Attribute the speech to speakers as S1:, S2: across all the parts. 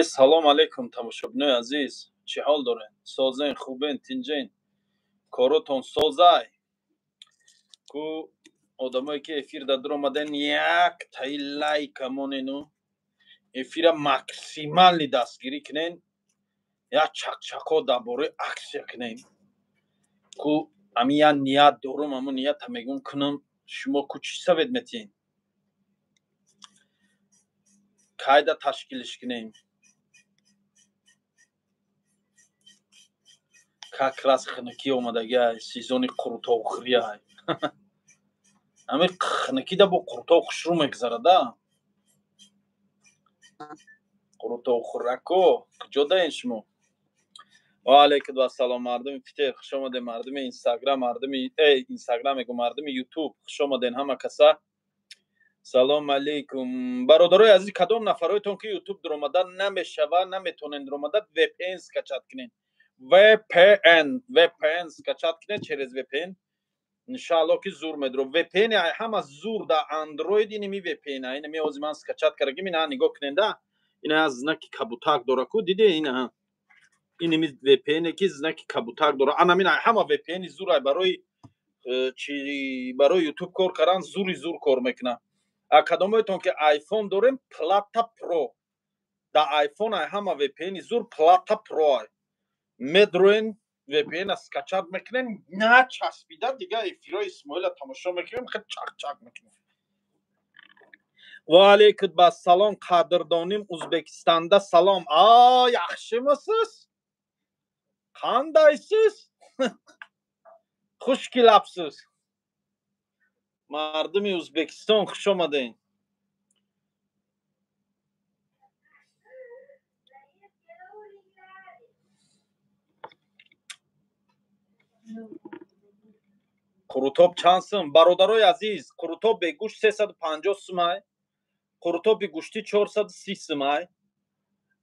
S1: Салом алейкум, тамошобинои азиз, чӣ ҳол дорен? Созен, хубен, тинҷен, коротон созай? Ку одамое ки эфир дар омаден, як таи лайка монену эфира максимални дастгирӣ кунен, як чақчақо дар бораи аксия кунем. Ку ами як ният дорум, аму нията мегум кунам. Шумо ку чӣ совет метиҳен? Кайда ташкилиш кунем? Как раз хунукӣ омадагиай, сезони қурутовхӯриай. Ами хунукида бо қурутов хушрӯ мегузарада. Қурутовхӯрако, куҷо даен шумо? Ва алайкум вассалом, мардуми Питер, хуш омадем, мардуми Инстаграм, мардуми Инстаграм мегӯ, мардуми Ютуб, хуш омаден ҳама каса. Салом алейкум, бародарои азиз. Кадом нафароитон ки Ютуб дуромада намешава, наметонен дуромада, VPN скачать кунен. VPN, VPN скачать кунед, через VPN иншаалло ки зур медро. VPN ҳама зур да Android иними VPN, инами ози ман скачать кардагим, ина нигоҳ куненда, ина знаки кабутак дора, ку диде, ина иними VPN ки знаки кабутак дора. Анамин ҳама VPN зур барои чи, барои YouTube кор кардан зури зур кор мекунад. А кадомоитон ки iPhone дорем, Plata Pro. Да iPhone ҳама VPN зур Plata Pro. Медроен, VPN скачать мекунем, начаспида дига эфирои Исмоила тамошо мекунем, хел чақ-чақ мекунем. Ва алейкум бассалом, қадрдоним Узбекистонда салом. А, yaxshimisiz? Qandaysiz? Xush kelabsiz. Мардуми Узбекистон, хуш омадед. Қурутоб чанд сум? Бародарои азиз, қурутоб бегӯшт 350 сумай, қурутоби гӯштӣ 430 сумай.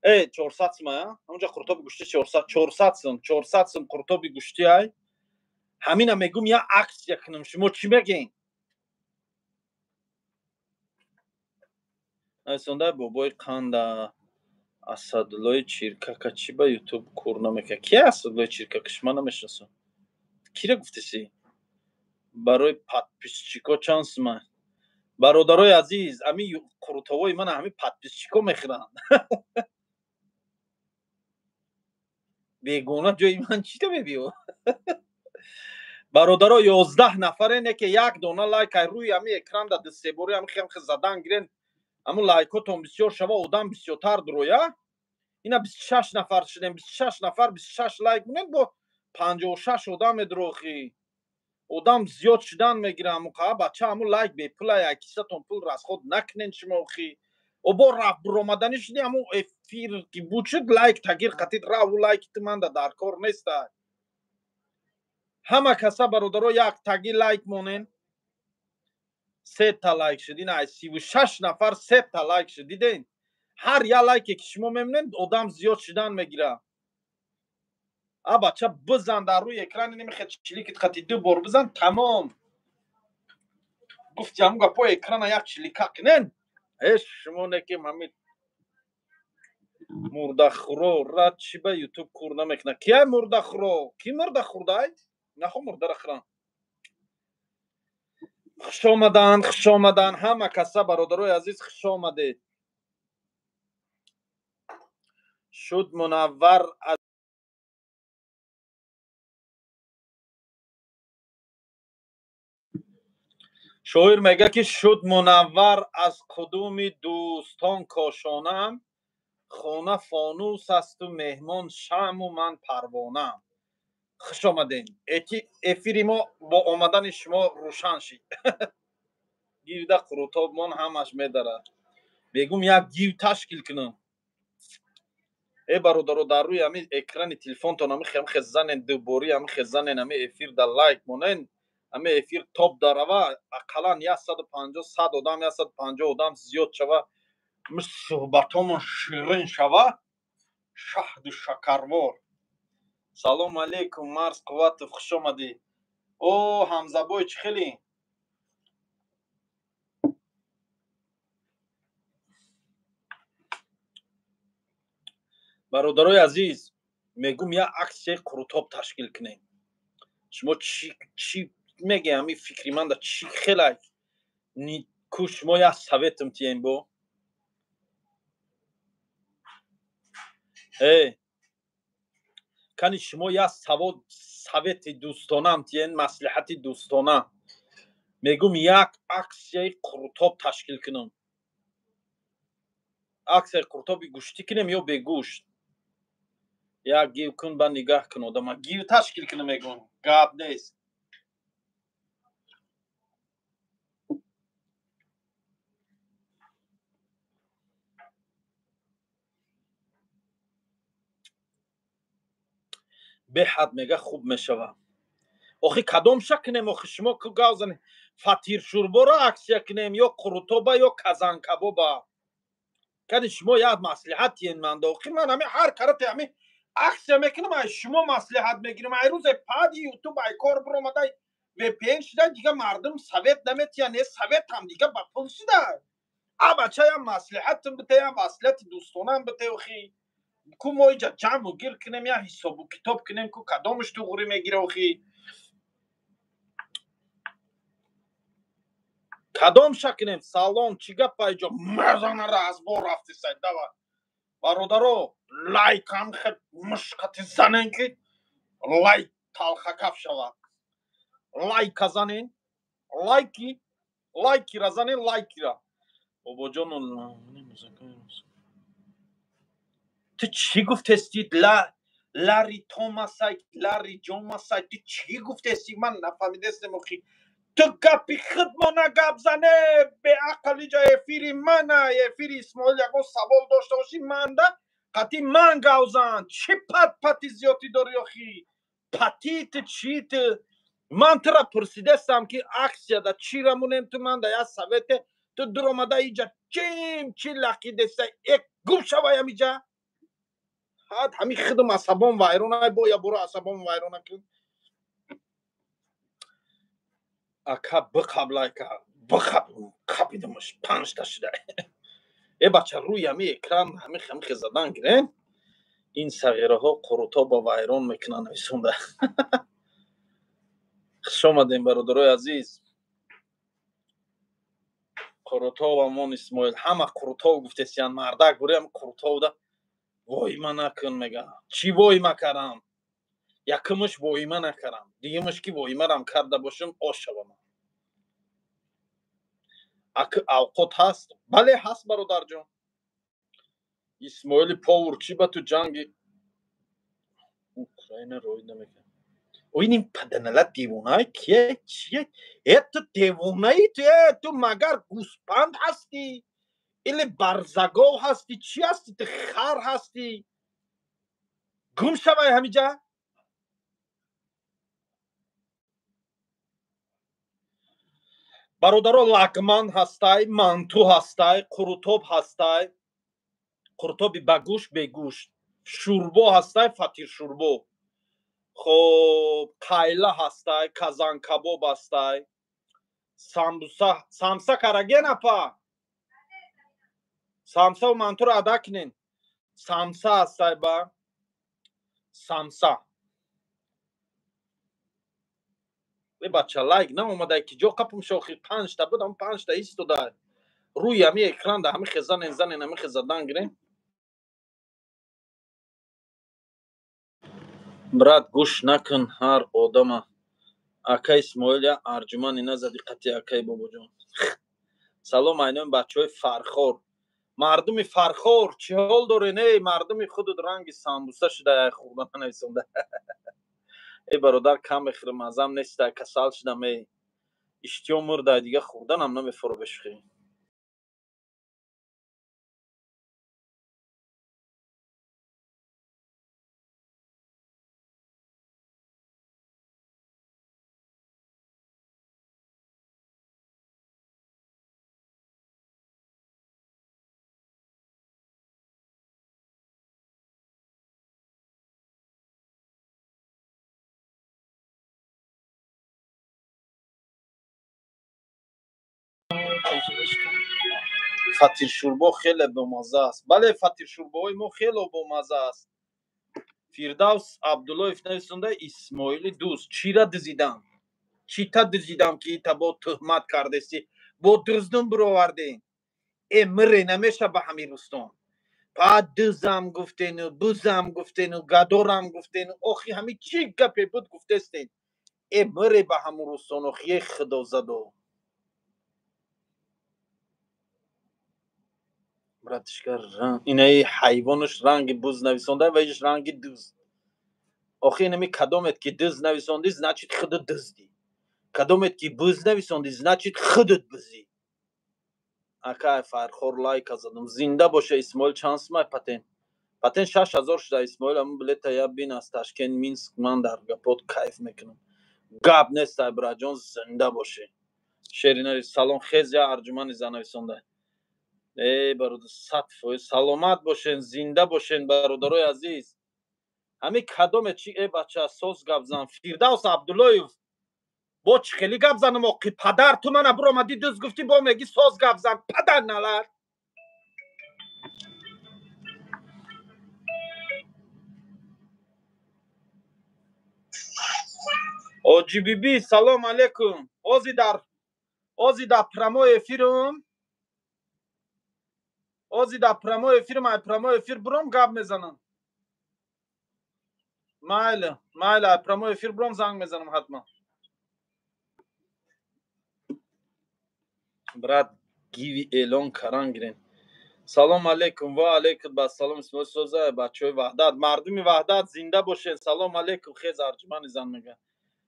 S1: 400 сумай, ҳамонҷа қурутоби гӯштӣ 400, 400 сум, 400 сум қурутоби гӯштӣ ай. Ҳамина мегум, як аксия кунам, шумо чӣ мегӯед? Айсонда бобои қанда Асадуллои Чиркака чӣ ба Ютуб кур намекунад? Ки Асадуллои Чиркака? Шумо намешиносам. Кира гуфтеси? Барои подписчико чанд сума? Бародарои азиз, ами қурутовои мана ҳами подписчико мехӯранд. Бегона ҷои ман чӣ мебиё? Бародаро, 11 нафаре не ки як дона лайк ай рӯи ҳами экран да ду себори ҳами хем задан гирен, ҳамун лайкотон бисёр шава, одам бисёртар дуроя. Ина 26 нафар шудем, 26 нафар 26 лайк монед, бо 56 одам медурохӣ. Одам зиёд шудан мегира. Ҳамуқа бача, ҳамун лайк бепула, як кисатон пул расход накунен шумо охи. Обо рафт буромаданӣ шуди, ҳамун эфир ки буд шуд, лайк тагир қатид раву лайки ту манда дар кор неста. Ҳама каса, бародаро, як таги лайк монен. Сета лайк шуд, ина 36 нафар сета лайк шуд, диден? Ҳар як лайке ки шумо мемонед, одам зиёд шудан мегира. А бача, бизан дар рӯи экрани, немехед чиликит қати ду бор бизан, тамом. Гуфти ҳамун гапо, экрана як чилика кунен. Э, шумо некем ҳами мурдахӯро рад чӣ ба Ютуб кур намекунад? Кия мурдахӯро? Ки мурда хӯрдай? Нахо мурдара хӯрам. Хуш омаданд, хуш омаданд ҳама каса, бародарои азиз, хуш омадед. Шуд мунаввар аз шоир мегӯяд ки шуд мунаввар аз қудуми дӯстон кошонаам, хона фонус асту меҳмон шамъу ман парвонаам. Хуш омадем. Эфири мо бо омадани шумо рӯшан шид. Гирда қурутобмон ҳамаш медарад. Бегум, як гив ташкил кунам. Э, бародаро, дар рӯи ҳами экрани телефонтон ҳами хемхе занен, дуборӣ ҳами хе занен, ҳами эфир да лайк монен, ҳами эфир топ дарава, ақаллан 150, 100 одам, 150 одам зиёд шава, суҳбатомон ширин шава, шаҳду шакарвор. Салом алейкум, Марс Қувватов, хуш омадӣ. О, Ҳамзабой, чӣ хелӣ? Бародарои азиз, мегум як аксияи қурутоб ташкил кунем. Шумо чӣ мегӯед, ҳамин фикри манда чӣ хелай? Ку шумо як советам тием бо? Э, кани шумо як совети дӯстонам тиен, маслиҳати дӯстона. Мегум як аксияи қурутоб ташкил кунам. Аксияи қурутоби гӯштӣ кунем ё бегӯшт? Як гив кун, ба нигаҳ кун одама. Гив ташкил кунам мегум, гап нест. Беҳад мега хуб мешавад. Охи кадомша кунем? Охи шумо ку гав занед? Фатиршӯрборо аксия кунем ё қурутоба ё казанкабоба? Кани шумо як маслиҳат тиен манда. Охи ман ҳами ҳар карате ҳами аксия мекунам, ай шумо маслиҳат мегирам. Ай рӯзе пади ютуб ай кор биромадай, VPN шуда, дига мардум совет наметиҳанд. Не, советам дига ба пул шуда. А бачаям маслиҳатам бите, я маслиҳати дӯстонам бите. Охи ку мо иҷа ҷамъу гир кунем, я ҳисобу китоб кунем, ку кадомаш туғрӣ мегира. Охи кадомша кунем? Салом, чӣ гапа иҷо мазанара аз бор рафтисай? Дава бародаро, лайкам хел мушқати занен, ки лайк талхакаф шавад. Лайка занен, лайки лайкира занен, лайкира. Бобоҷон, ту чӣ гуфтести? Лари Томасай, Лари Ҷомасай, ту чӣ гуфтести? Ман нафаҳмидестем. Охи ту гапи худмона гап зане, беақл. Иҷа эфири мана, эфири Исмоил. Ягон савол дошта бошӣ, манда қати ман гав зан. Чӣ пат пати зиёдтӣ дорӣ? Охи пати ту чӣ? Ту ман тура пурсидестам, ки аксияда чӣ рамонем, ту манда як совете. Ту дуромада иҷа чим чӣ лақидеста? Эк, гум шаваям иҷа. Ҳад ҳами худам асабом вайрона, бо я боро асабом вайрона кун. Ака, биқаб лайка, биқаб, қапидамаш, панҷта шуда. Э бача, рӯи ҳами экран ҳами ҳами задан гирем. Ин сағираҳо қурутоба вайрон мекунанд, нависонда. Хуш омадем, бародарои азиз. Қурутовамон Исмоил, ҳама қурутов гуфтесиян. Мардак бурям қурутовда воҳима накун мега. Чӣ воҳима кардам? Якумаш, воҳима накардам. Дуюмаш, ки воҳимарам карда бошам, ош шавам. Ак авқот ҳаст? Бале, ҳаст, бародарҷон. Исмоили повур, чӣ ба ту ҷанги Украина роӣ намекунад? Ой, ин паданала девонаи кие? Чие? Э, ту девонаи ту? Э, ту магар гӯспанд ҳастӣ или барзагов ҳастӣ? Чӣ ҳастӣ ту? Хар ҳастӣ? Гум шавай ҳамиҷа. Бародаро, лагман ҳастай, манту ҳастай, қурутоб ҳастай, қурутоби ба гӯшт, бегӯшт, шӯрбо ҳастай, фатиршӯрбо, хоб, қайла ҳастай, казанкабоб ҳастай, самбуса. Самса караген, апа? Самсаву мантуро ада кунен. Самса ҳастай, ба самса. Э бача, лайк наомадай, ки ҷо қапум шохи? Панҷта будам, панҷта истода. Рӯи ҳами экранда ҳами хезанен, занен, ҳами хезадан гирем. Брат, гӯш накун ҳар одама. Ака Исмоил, я арҷумани назади қати акаи Бобоҷон. Салом айноми бачаҳои Фархор. Мардуми Фархор, чӣ ҳол дорен? Эй мардуми худут ранги самбуса шуда ай хӯрдан, нависонда. Эй бародар, кам мехӯрам, мазам нестай, касал шудам. Эй, иштиҳо мурдай, дига хӯрданам намефоро, бешӯхӣ. Фатиршӯрбо хеле бомазза аст. Бале, фатиршӯрбоҳои мо хело бомазза аст. Фирдавс Абдуллоев нависонда: Исмоили дӯст, чира дизидам? Чита дизидам, ки ита бо туҳмат кардести, бо дуздум бировардем? Э, мире намеша ба ҳамин рустон. Баъд дузам гуфтену, бузам гуфтену, гадорам гуфтену, охи ҳамин чӣ гапе буд гуфтестен? Э, мире ба ҳамун рустон, охи, е худозадо. Братишка, инаи ҳайвонаш ранги буз нависонда ва иш ранги дуз. Охи инами кадомет ки дуз нависондӣ, значит худат дуздӣ. Кадомет ки буз нависондӣ, значит худат бузӣ. Акай Фархор, лайка задам. Зинда боша, Исмоил. Чанд сумай патент? Патент 6000 шуда, Исмоил. Ҳамун билета я бин, аз Ташкент Минск. Ман дар гапот кайф мекунам. Гап нестай, браҷон, зинда бошӣ. Шеринари салом, хез, я арҷумани занависонда. Эй бародар, 100%, саломат бошен, зинда бошен, бародарои азиз. Ҳамин кадоме чи? Э, бача, соз гап зан. Фирдавс Абдуллоев, бо чӣ хеле гап занам, оқи падар? Ту мана биромадӣ, дуз гуфтӣ, бо меги соз гап зан, падар налар. Оҷи биби, салом алейкум. Ози дар прямой эфирум, ози дар прямой эфирум. Ай прямой эфир буром, гап мезанам. Майли, майли, ай прямой эфир буром, занг мезанам ҳатман. Брат, гиви эълон каран гирем. Салом алейкум. Ва алейкум басалом, Исмоил. Соза, бачаҳои Ваҳдат, мардуми Ваҳдат, зинда бошед. Салом алейкум. Хез, арҷумани зан мега.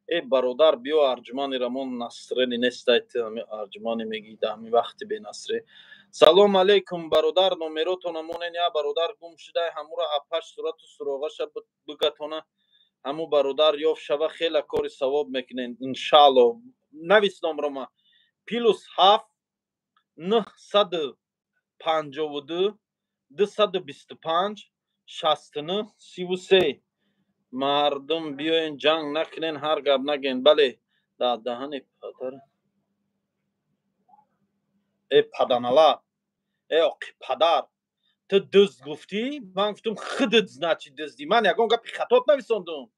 S1: Э, бародар, биё, арҷумани рамон насрени нестай, ами арҷумани мегӣ да ҳами вақти бенасре. Салом алейкум, бародар, номеротона монен. Я бародар гум шудай, ҳамура апаш сурату суроғаша бигатона, ҳаму бародар ёфт шава, хела кори савоб мекунен, иншаалло. Навис номрома: +7 952 225 69 33. Мардум, биёен, ҷанг накунен, ҳар гап наген. Бале, дар даҳани падар. Э, паданала, э, оқи падар, ту дузд гуфтӣ, ман гуфтум худат, значит дуздӣ. Ман ягон гапи хатот нависондум,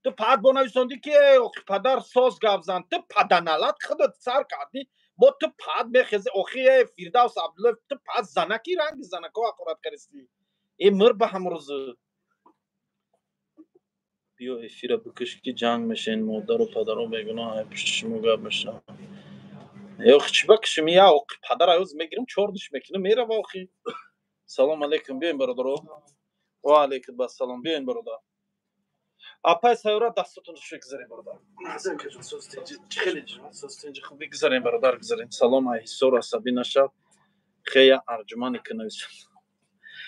S1: ту паат бо нависондӣ, ки э, оқи падар, соз гап зан. Ту паданалат худат сар кардӣ, бо ту паат мехези. Охи, э, Фирдавс Абдуллоев, ту паат занаки ранги занако ҳақорат кардистӣ. Э, мир ба ҳамрӯзу. Биё, эфира бикиш, ки ҷанг мешен. Модару падаро бегуноҳ ай пушти шумо гап мешавад. Охи, чӣ ба кишим? Я оқи падар аёз мегирим, чордиш мекунам, мерава. Охи, салом алейкум, биёен, бародаро. Ва алейкум басалом, биёен, бародар. Апай Сайёра, дастотон бигзарем, бародар. Хеле хуб, бигзарем, бародар, гузарем. Салом, ай ҳисор, асабӣ нашав. Хея арҷумане ки нависам.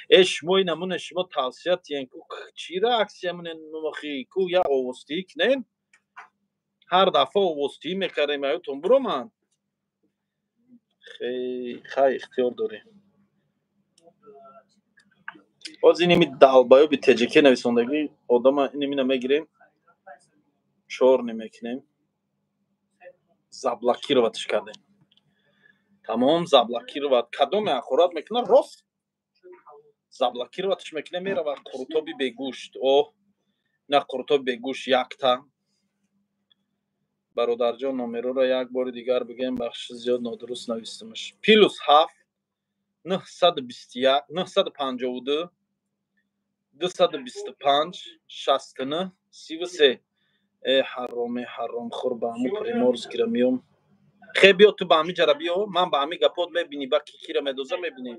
S1: Э, шумо инамуне, шумо тавсия тиен ку, чира аксия мунен? Охи, ку я овозтиҳӣ кунем? Ҳар дафъа овозтиҳӣ мекардем, аётон бироманд. Хай, ихтиёр дорем. Боз иними далбаёби теҷеке нависондагӣ одама инимина мегирем, чорне мекунем, заблокировать ш кардем, тамом. Заблокировать кадоме ҳақорат мекунад, рост заблокировать ш мекунем, мерава. Қурутоби бегӯшт, о, на, қурутоби бегӯшт якта. Бародарҷон, номероро як бори дигар бигӯем, бахши зиёд нодуруст навистамаш. +7 921 952 225 69 33. Э, ҳароме, ҳаромхӯр, ба ҳаму Приморскира миём. Хе, биё, ту ба ҳами ҷара биё, ман ба ҳами гапот мебинӣ, ба ки кира медоза, мебинӣ.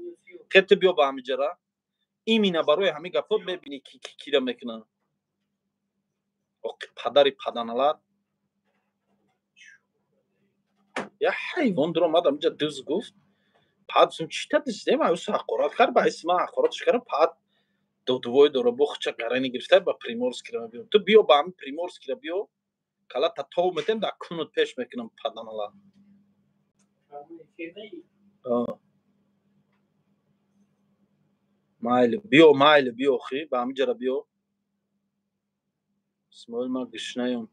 S1: Хе, ту биё ба ҳами ҷара, имина барои ҳами гапот мебинӣ, ки кира мекунад. Оқи падари паданалат, я ҳайвон дуромад амиҷа, дуз гуфт. Паат чита дуздем? Аюс ҳақорат кард, ба ҳайси ман ҳақоратш кардам. Паат додувой дора, бохча гарани гирифта ба Приморскира мебиём. Ту биё, ба ҳами Приморскира биё, калата тов метем, дар кунут пеш мекунам, паданалат. Майли, биё, майли, биё, хи ба ҳамиҷара биё. Исмоил, ман гушнаём,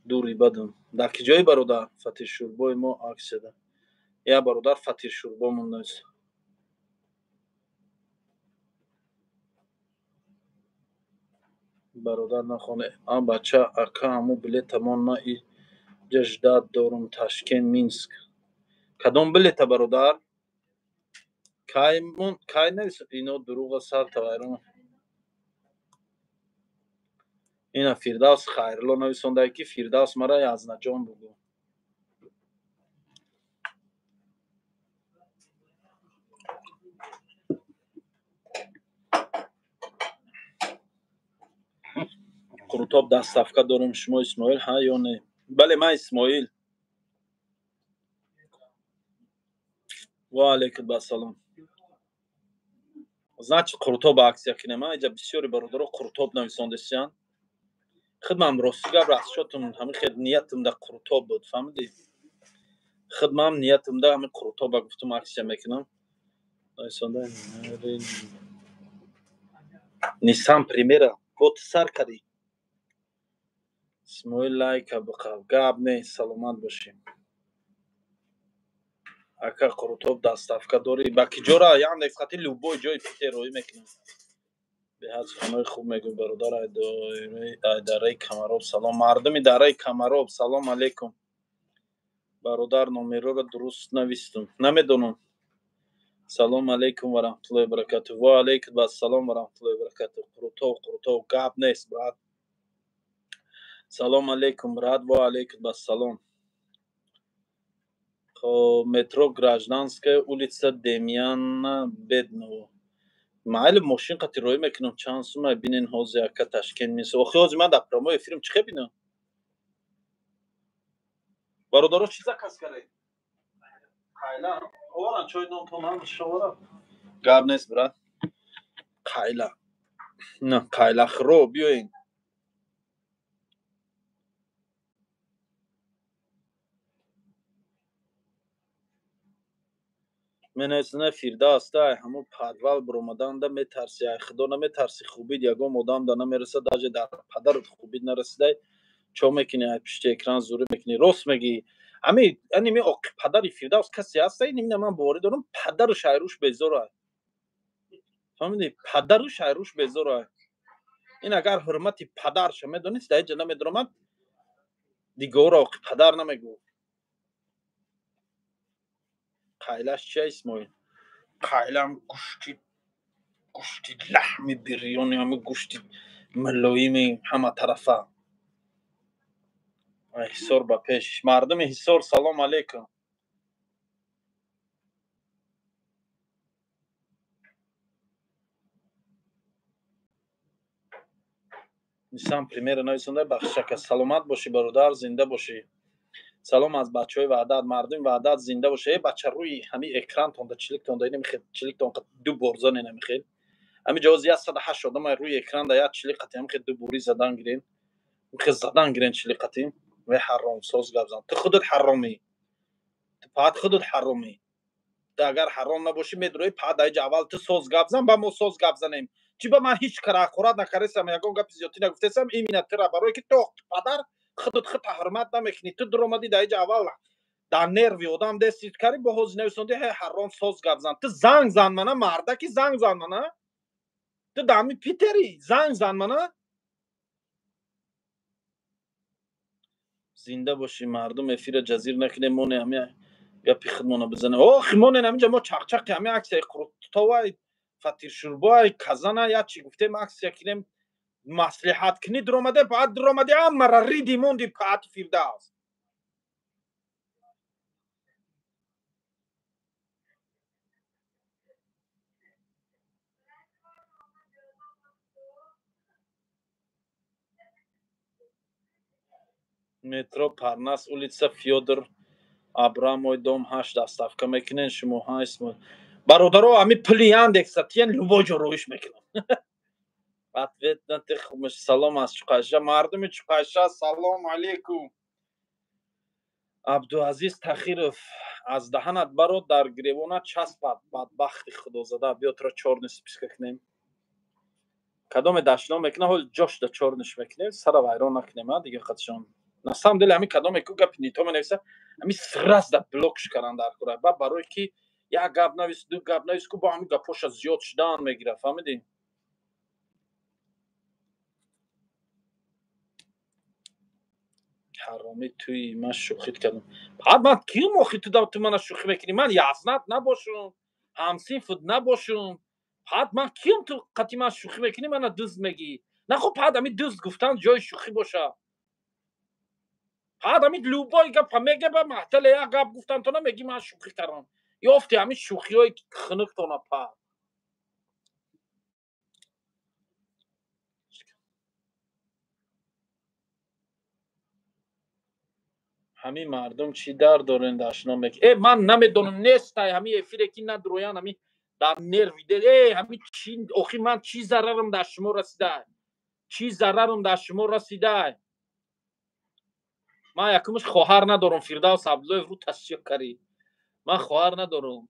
S1: дури бадам. Дар ки ҷои, бародар? Фатиршӯрбои мо аксияда. Я бародар фатиршӯрбо мондааст. Бародар нахоне. А бача ака ҳаму билета мон ма иҷа ждать дорум Ташкент Минск. Кадом билета бародар? Кай мон кай навис ино дурӯға сар тавайрон. Ина Фирдавс Хайрло нависондае ки Фирдавс мара Язнаҷон бугӯ. Қурутоб доставка дорем шумо Исмоил ҳа ё не? Бале, ман Исмоил. Ва алайкум ассалом. Значит, қурутоб аксия кинем, а? Иҷа бисёри бародаро қурутоб нависондесиян. Хидмам рости гап расчотум ҳамин хел ниятум да қурутоб буд, фаҳмидӣ? Хидмам ниятум да ҳамин қурутоба гуфтум аксия мекунам. Нависонда Nissan Primera бо ту сар кардӣ. Исмоил лайка биқав. Гап нест, саломат бошӣ. Ака қурутоб доставка дорӣ? Ба ки ҷора? Яндекс хати любой ҷои Питер роӣ мекунам. Беҳад суханои хуб мегӯй бародар. Ай дараи Камароб салом. Мардуми дараи Камароб салом алейкум. Бародар номероро дуруст навистум. Намедонам. Салом алейкум ва раҳматуллоҳи ва баракатуҳ. Ва алейкум ассалом ва раҳматуллоҳи ва баракатуҳ. Қурутоб, қурутоб гап нест, брат. Салом алейкум, брат. Ва алейкум ассалом. Хоб, метро Гражданская, улица Демьяна Бедного. Майли мошин қати роӣ мекунам чанд сума бинен ҳозир ака Ташкент Минск. Охи ҳозир ман дар прямой эфирам чӣ хел бинам? Бародаро чӣ заказ кардед? Қайла? Оваран чой нонтон ҳамаш оварам. Гап нест, брат. Қайла. На, қайла хӯро биёен. Менависонад Фирдавс дай ҳамун подвал биромаданда метарси, ай худо наметарси, хубид ягон одам да намерасад, даже дар падарат хубид нарасидай, чо мекунӣ ай пишти экран зурӣ мекунӣ. Рост мегӣ. Ами аними оқи падари Фирдавс касе ҳаста, ин ман боварӣ дорам, падару шайруш безора. Фаҳмидӣ? Падару шайруш безора. Ин агар ҳурмати падарша медонист, дар ҷа намедиромад, дигаро оқи падар намегуфт. Қайлаш чия Исмоил? Қайлам гӯшти гӯшти лаҳми бирёни, ҳами гӯшти мулоими ҳаматарафа. Ай Ҳисор ба пеш. Мардуми Ҳисор салом алейкум. Nissan Primera нависонда бахшака. Саломат бошӣ бародар, зинда бошӣ. Салом аз бачаҳои Ваҳдат, мардуми Ваҳдат зинда боша. Э бача рӯи ҳами экрантон да чиликтон да инами хел чиликтон ду бор занен ҳами хел. Ҳами ҷоз 108 одам рӯи экран да як чилик қати ҳами хел ду бурӣ задан гирен. Хел задан гирен чилик қати. Вай ҳаром соз гап зан. Ту худат ҳаромӣ. Ту паат худат ҳаромӣ. Ту агар ҳаром набошӣ медурои паат дар ҷа аввал ту соз гап зан, ба мо соз гап занем. Чӣ ба ман ҳеҷ кара ҳақорат накардесам, ягон гапи зиёдтӣ нагуфтесам, имина тура барое ки ту падар худат худ ҳурмат намекунӣ. Ту дуромадӣ дар ҷа аввал дар нерви одам дестид карӣ, бо ҳозир нависондӣ ҳей ҳаром соз гап зан. Ту занг зан мана, мардаки занг зан мана. Ту дар ҳами Питери занг зан мана. Зинда бошӣ мардум, эфира ҷазир накунем, моне ҳами гапи худмона бизанем. Ох, монен ҳаминҷа мо чақчақи ҳами аксияи қурутовай, фатиршурбоай, казана як чӣ гуфтем аксия кинем, маслиҳат кунӣ дуромаде, баъд дуромаде ҳамара риди монди паати Фирдавс. Метро Парнас, улица Фёдор Абрамой, дом 8 доставка мекунен шумо ҳа Исмоил. Бародаро, ҳами пули Яндекса тиян любой ҷо роиш мекунам. Ответ на тех салом аз Чуқайша. Мардуми Чуқайша салом алейкум. Абдуазиз Тахиров аз даҳанат баро дар гиревона часпад бадбахти худозада. Биё туро чорни списка кунем. Кадоме дашном мекунад, ҳол ҷош да чорниш мекунем, сара вайрон накунем, а дига хатшон. На самом деле ҳамин кадоме ку гапи нито менависа, ҳамин сраз да блокш каран дар кора. Ба барое ки як гап навис, ду гап навис, ку бо ҳамин гапоша зиёд шудан мегирад, фаҳмидӣ? Ҳаромӣ туи, ман шӯхит кардам. Пад ман ким охи ту мана шӯхӣ мекунӣ? Ман язнат набошум, ҳамсинфут набошум. Пад ман ким ту қати ман шӯхӣ мекунӣ, мана дузд мегӣ? Нахо пад ами дузд гуфтан ҷои шӯхӣ боша. Пад ами любой гапа мега ба маҳтале як гап гуфтан тона мегӣ ман шӯхӣ кардам. Ёфти ами шӯхиҳои хунуктона пад. Ҳамин мардум чӣ дард дорен дашном мек? Э, ман намедонам, нестай ҳамин эфире ки надроян ҳамин дар нерви дел. Э, ҳамин чӣ охи ман чӣ зарарам дар шумо расидай? Чӣ зарарам дар шумо расидай? Ман якумш хоҳар надорам, Фирдавс Абдуллоев рӯ тасдиқ карӣ. Ман хоҳар надорам.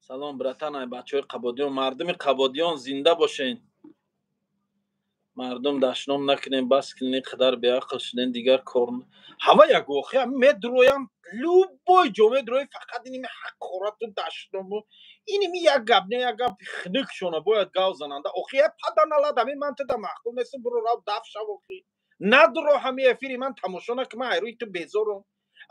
S1: Салом братан, ай бачаҳои Қабодиён, мардуми Қабодиён зинда бошен. Мардум дашном накунем, бас кунем, ин қадар беақл шудем, дигар кор. Ҳава як воқеа медроям, любой ҷо медрои, фақат иними ҳақорату дашному, иними як гап не як гап хунукшона бояд гав зананда. Охи е паданалад, ҳамин ман туда маъқул нестам, буро рав даф шав охи. Надро ҳами эфири ман тамошо накун, ман айрӯи ту безорам.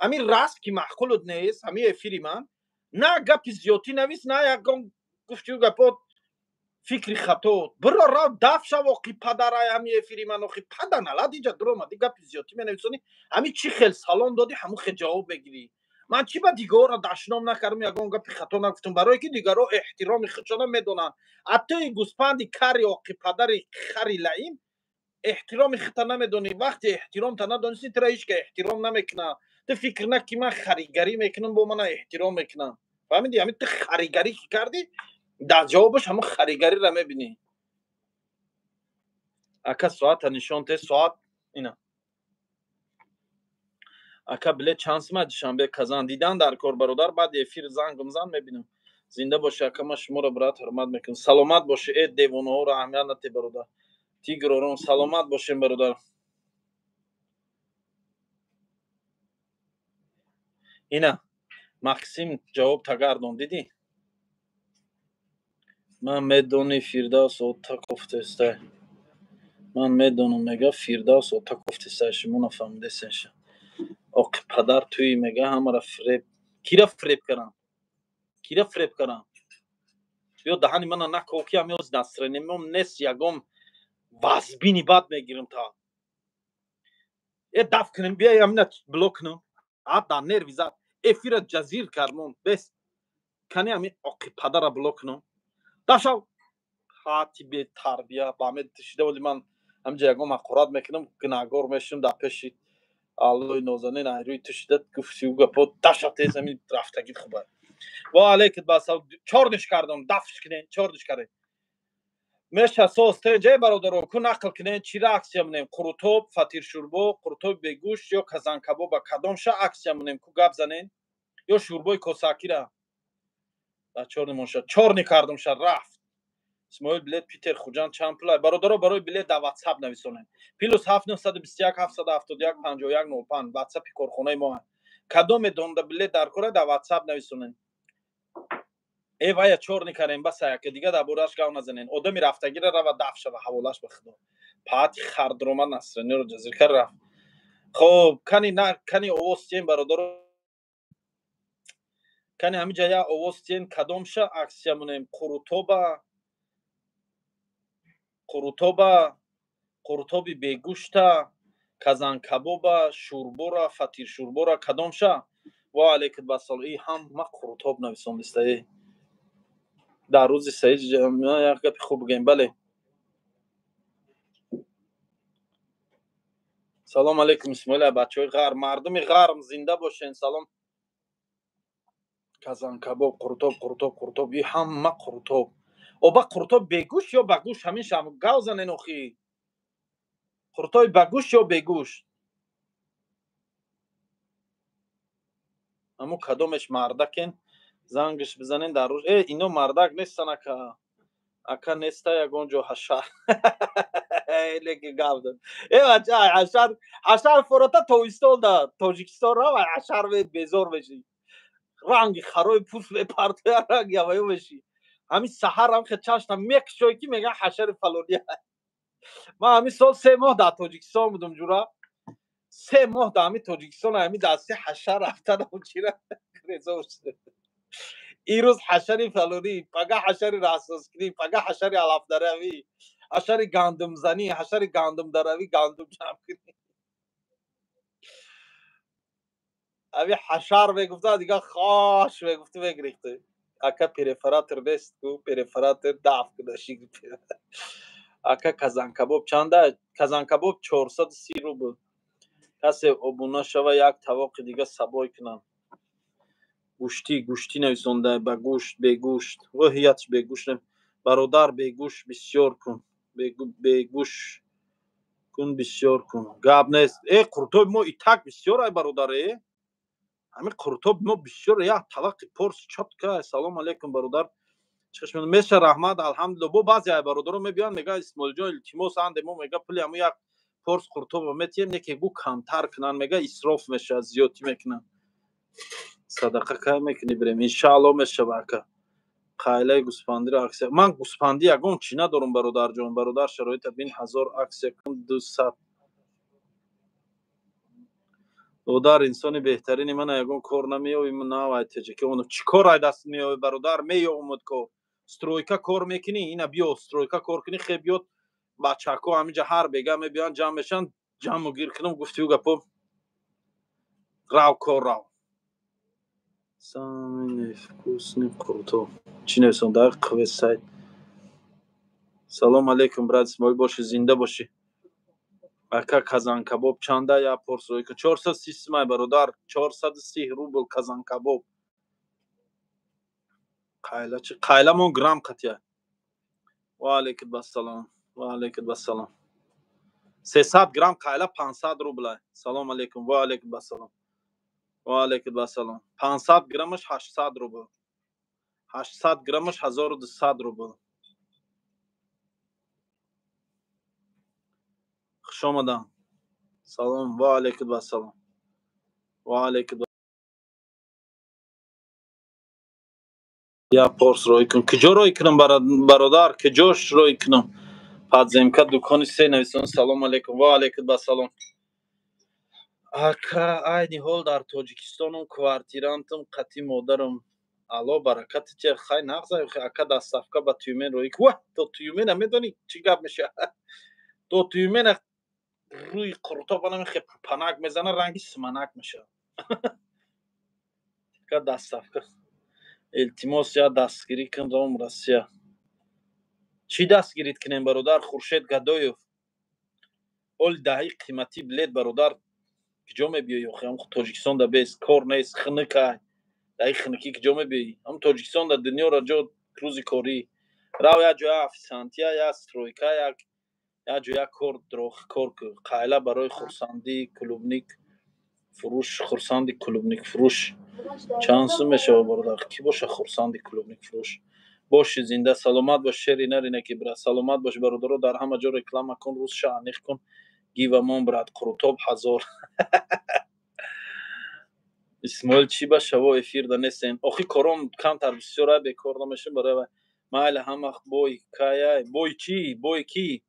S1: Ҳамин раст ки маъқулут нест, ҳами эфири ман, на гапи зиёдтӣ навис, на ягон гуфтию гапот фикри хато. Биро рав даф шав охи падарай ҳами эфири ман охи паданалад инҷа дуромадӣ гапи зиёдтӣ менависонӣ. Ҳами чӣ хел салом додӣ, ҳамун хел ҷавоб мегирӣ. Ман чӣ ба дигарро дашном накардам, ягон гапи хато нагуфтам, барое ки дигарро эҳтироми худшона медонанд. А туи гӯспанди кари оқи падари хари лаим эҳтироми худта намедонӣ. Вақте эҳтиромта надонистӣ, тура ҳеҷ ка эҳтиром намекунад. Ту фикр нак ки ман харигарӣ мекунам, бо мана эҳтиром мекунам. Фаҳмидӣ? Ҳамин ту харигарӣ ки кардӣ, дар ҷавобаш ҳамон харигариро мебинӣ. Ака соата нишон те, соат ина. Ака билет чанд сима Душанбе Казан дидан дар кор бародар, баъди эфир зангум зан мебинам. Зинда бошӣ ака, ман шуморо брат ҳурмат мекунам. Саломат бошӣ, э девонаҳоро аҳамият нате бародар. Тигророн саломат бошем бародар. Ина Максим ҷавоб тагардон, дидӣ? Ман медони Фирдавс ота кофтестай. Ман медонам, мега Фирдавс ота кофтестай, шумо нафаҳмидесенша. Оқи падар туи мега ҳамара фиреб. Кира фиреб карам? Кира фиреб карам? Биё даҳани мана наков ки ҳами оз настроениям нест, ягон вазбини бад мегирам та. Э даф кунем, биё ҳамина блок кунам. А дар нерви зад. Эфира ҷазир кармон. Бес. Кани ҳами оқи падара блок кунам. Дашав ҳати бетарбия ба ҳаме шида вали ман ҳамҷа ягон ҳақорат мекунам, гунаҳгор мешавам дар пеши Аллои нозанин айрӯи ту шида гуфтию гапо даша тез ҳамин рафтагит хуба. Ва алейкум басалом. Чорниш кардам, дафш кунен, чорниш кардем. Меша соз теҷе бародаро, ку нақл кунен, чира аксия монем? Қурутоб, фатиршӯрбо, қурутоби бегӯшт ё казанкабоба, кадомша аксия монем? Ку гап занен? Ё шӯрбои косакира? Дар чорни монша. Чорни кардамша рафт. Исмоил билет Питер Хуҷанд чанд пул? Бародаро, барои билет дар WhatsApp нависонед. +7 921 771 51 05 WhatsApp корхонаи мо. Кадоме донда билет дар кора дар WhatsApp нависонед. Э вая чорни карем баса, яке дига дар борааш гав назанен. Одами рафтагира рава даф шава, ҳаволаш ба худо. Паати хардрома насрениро ҷазир кар рафт. Хоб, кани на кани овоз тиен бародаро. Кани ҳамиҷа я овоз тиен, кадомша аксия монем? Қурутоба, қурутоба, қурутоби бегӯшта, казанкабоба, шӯрбора, фатиршӯрбора, кадомша? Ва алейкум басалом. И ҳама қурутоб нависондиста. Э дар рӯзи саид як гапи хуб бигӯем, бале. Салом алейкум Исмоил, бачаҳои ғарб, мардуми ғарб зинда бошен. Салом. Казанкабоб, қурутоб, қурутоб, қурутоб, и ҳама қурутоб. Оба қурутоб бегӯшт ё ба гӯшт, ҳамин шам гав занен охи. Қурутоби ба гӯшт ё бегӯшт? Аммо кадомеш мардакен, зангш бизанен дар рӯз. Э ино мардак нестан ака. Ака неста ягон ҷо ҳашар. Леки гап дод. Э бача, ҳашар, ҳашар форота Тобистон да Тоҷикистон рав, ҳашар безор мешӣ. Ранги харои пӯст мепартоя, ранги ҳаваё мешӣ. Ҳамин саҳар ҳам хе чашта мекушои ки мегӯян ҳашари фалония. Ман ҳамин сол 3 моҳ дар Тоҷикистон будам ҷура. 3 моҳ дар ҳамин Тоҷикистон ҳамин дасти ҳашар рафтанам чира резор шуда. Ирӯз ҳашари фалонӣ, пага ҳашари раҳсозкунӣ, пага ҳашари алафдаравӣ, ҳашари гандумзанӣ, ҳашари гандумдаравӣ, гандум ҷамъкунӣ. Ҳамин ҳашар мегуфта, дигар хош мегуфту мегирифту. Ака перфоратор нест ку, перфоратор даф куда шиг. Ака казанкабоб чанда? Казанкабоб 430 рубл. Касе обуна шава як тавоқи дига сабой кунам. Гӯштӣ, гӯштӣ нависонда, ба гӯшт, бегӯшт. Воҳиятш бегӯшт. Бародар бегӯшт бисёр кун. Бегӯш кун бисёр кун. Гап нест. Қуртоби мо итак бисёр ай бародар, э? Ҳамин қуртоб мо бисёр як тавақи порс чотка. Салом алейкум бародар. Чашм меша раҳмат, алҳамдулиллоҳ. Бо баъзе ай бародаро мебиёнд, мега Исмоилҷон илтимос анде мо мега пули ҳамун як порс қуртобро метиҳем, не ки гу камтар кунанд, мега исроф мешавад, зиёдтӣ мекунанд. Садақа кай мекунӣ бирем? Иншааллоҳ мешава ака. Қайлаи гӯспандиро аксия. Ман гӯспандӣ ягон чӣ надорам бародарҷон. Бародар шароита бин 1000 аксия кун 200. Додар инсони беҳтарини мана ягон кор намеёвӣ, нав ай теҷаки оно чӣ кор ай даст меёвӣ бародар? Меёвумуд кор. Стройка кор мекунӣ, ина биё стройка кор кунӣ, хе биёд бачако ҳаминҷа ҳар бега мебиёнд, ҷамъ мешаванд, ҷамъу гир кунам, гуфтию гапо рав кор рав. Самый невкусный қуртоб. Чӣ нависонда? Қве сайт. Салом алейкум брат Исмоил, бошӣ, зинда бошӣ. Ака казанкабоб чанда я порс рӯй кун? 430 сумай бародар, 430 рубл казанкабоб. Қайла чӣ? Қайламон грамм қатия. Ва алейкум ассалом. Ва алейкум ассалом. 300 грамм қайла 500 рубл. Салом алейкум. Ва алейкум ассалом. Ва алейкум ассалом. 500 граммаш 800 рубл. 800 граммаш 1200 рубл. Хуш омадам. Салом. Ва алейкум ассалом. Ва алейкум. Я порс рой кун. Куҷо рой кунам бародар? Куҷош рой кунам? Подземка дукони се нависон. Салом алейкум. Ва алейкум ассалом. Ака айни ҳол дар Тоҷикистонум, квартирантам, қати модарам. Алло баракати те хай нағзай. Ака доставка ба Тюмен рой. Ва то Тюмена медонӣ чӣ гап мешавад? То Тюмена рӯи қуртоб анами хе панак мезана, ранги симанак мешавад. Ака доставка. Илтимос я дастгирӣ кун дом Россия. Чӣ дастгирит кунем бародар? Хуршед Гадоев. Оли даҳи қиматӣ билет бародар. Куҷо мебиёӣ охи? Ҳам Тоҷикистон да бес кор нест, хунукай. Даҳи хунукӣ куҷо мебиёӣ? Ҳам Тоҷикистон да дунёро ҷо рӯзи корӣ. Рав як ҷоя офисантия, як стройка, як ҷоя кор дрох кор кун. Қайла барои хурсандӣ клубник фурӯш, хурсанди клубник фурӯш. Чанд сум мешавад бародар? Кӣ боша хурсанди клубник фурӯш? Боши зинда, саломат бош, шери нарине ки брат. Саломат бош бародаро, дар ҳама ҷо реклама кун, рӯзша аниқ кун. Гивамон брат, қурутоб 1000. Исмоил чӣ ба шаво эфирда нестем? Охи кором камтар бисёр ай, бекор намешем барои вай. Майли ҳама бой каяй, бой чӣ, бой кӣ?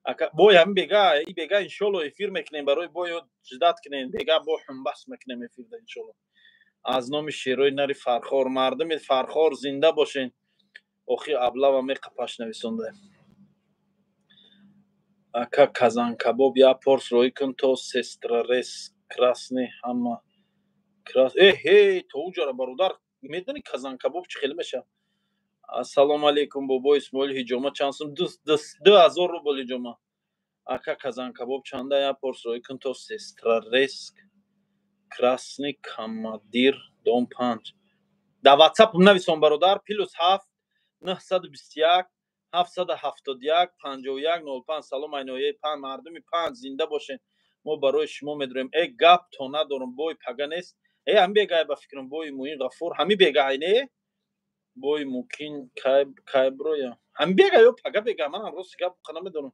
S1: Ака бой ҳамин бега, и бега иншолло эфир мекунем барои бой ждат кунем, бега бо ҳумбас мекунем эфирда иншолло. Аз номи шерои нари Фархор, мардуми Фархор зинда бошен. Охи аблава меқапаш нависонда. Ака казанкабоб я порс рой кун то Сестрорецк красный ҳама крас. Э то уҷара бародар, медонӣ казанкабоб чӣ хеле мешавад? Ассалому алейкум бобо Исмоил, ҳиҷома чанд сум? 2000 рубл ҳиҷома. Ака казанкабоб чанда я порс рой кун то Сестрорецк красный командир дом 5. Дар WhatsApp нависон бародар, +7 921 771 51 05. Салом ай ноҳияи панҷ, мардуми панҷ зинда бошен. Мо барои шумо медорем. Гап то надорам, бой пага нест. Ҳами бегай ба фикрам, бои Муин Ғафур, ҳами бегай не? Бои Мукин кай броя? Ҳами бега ё пага бега? Манам рости гап намедонам.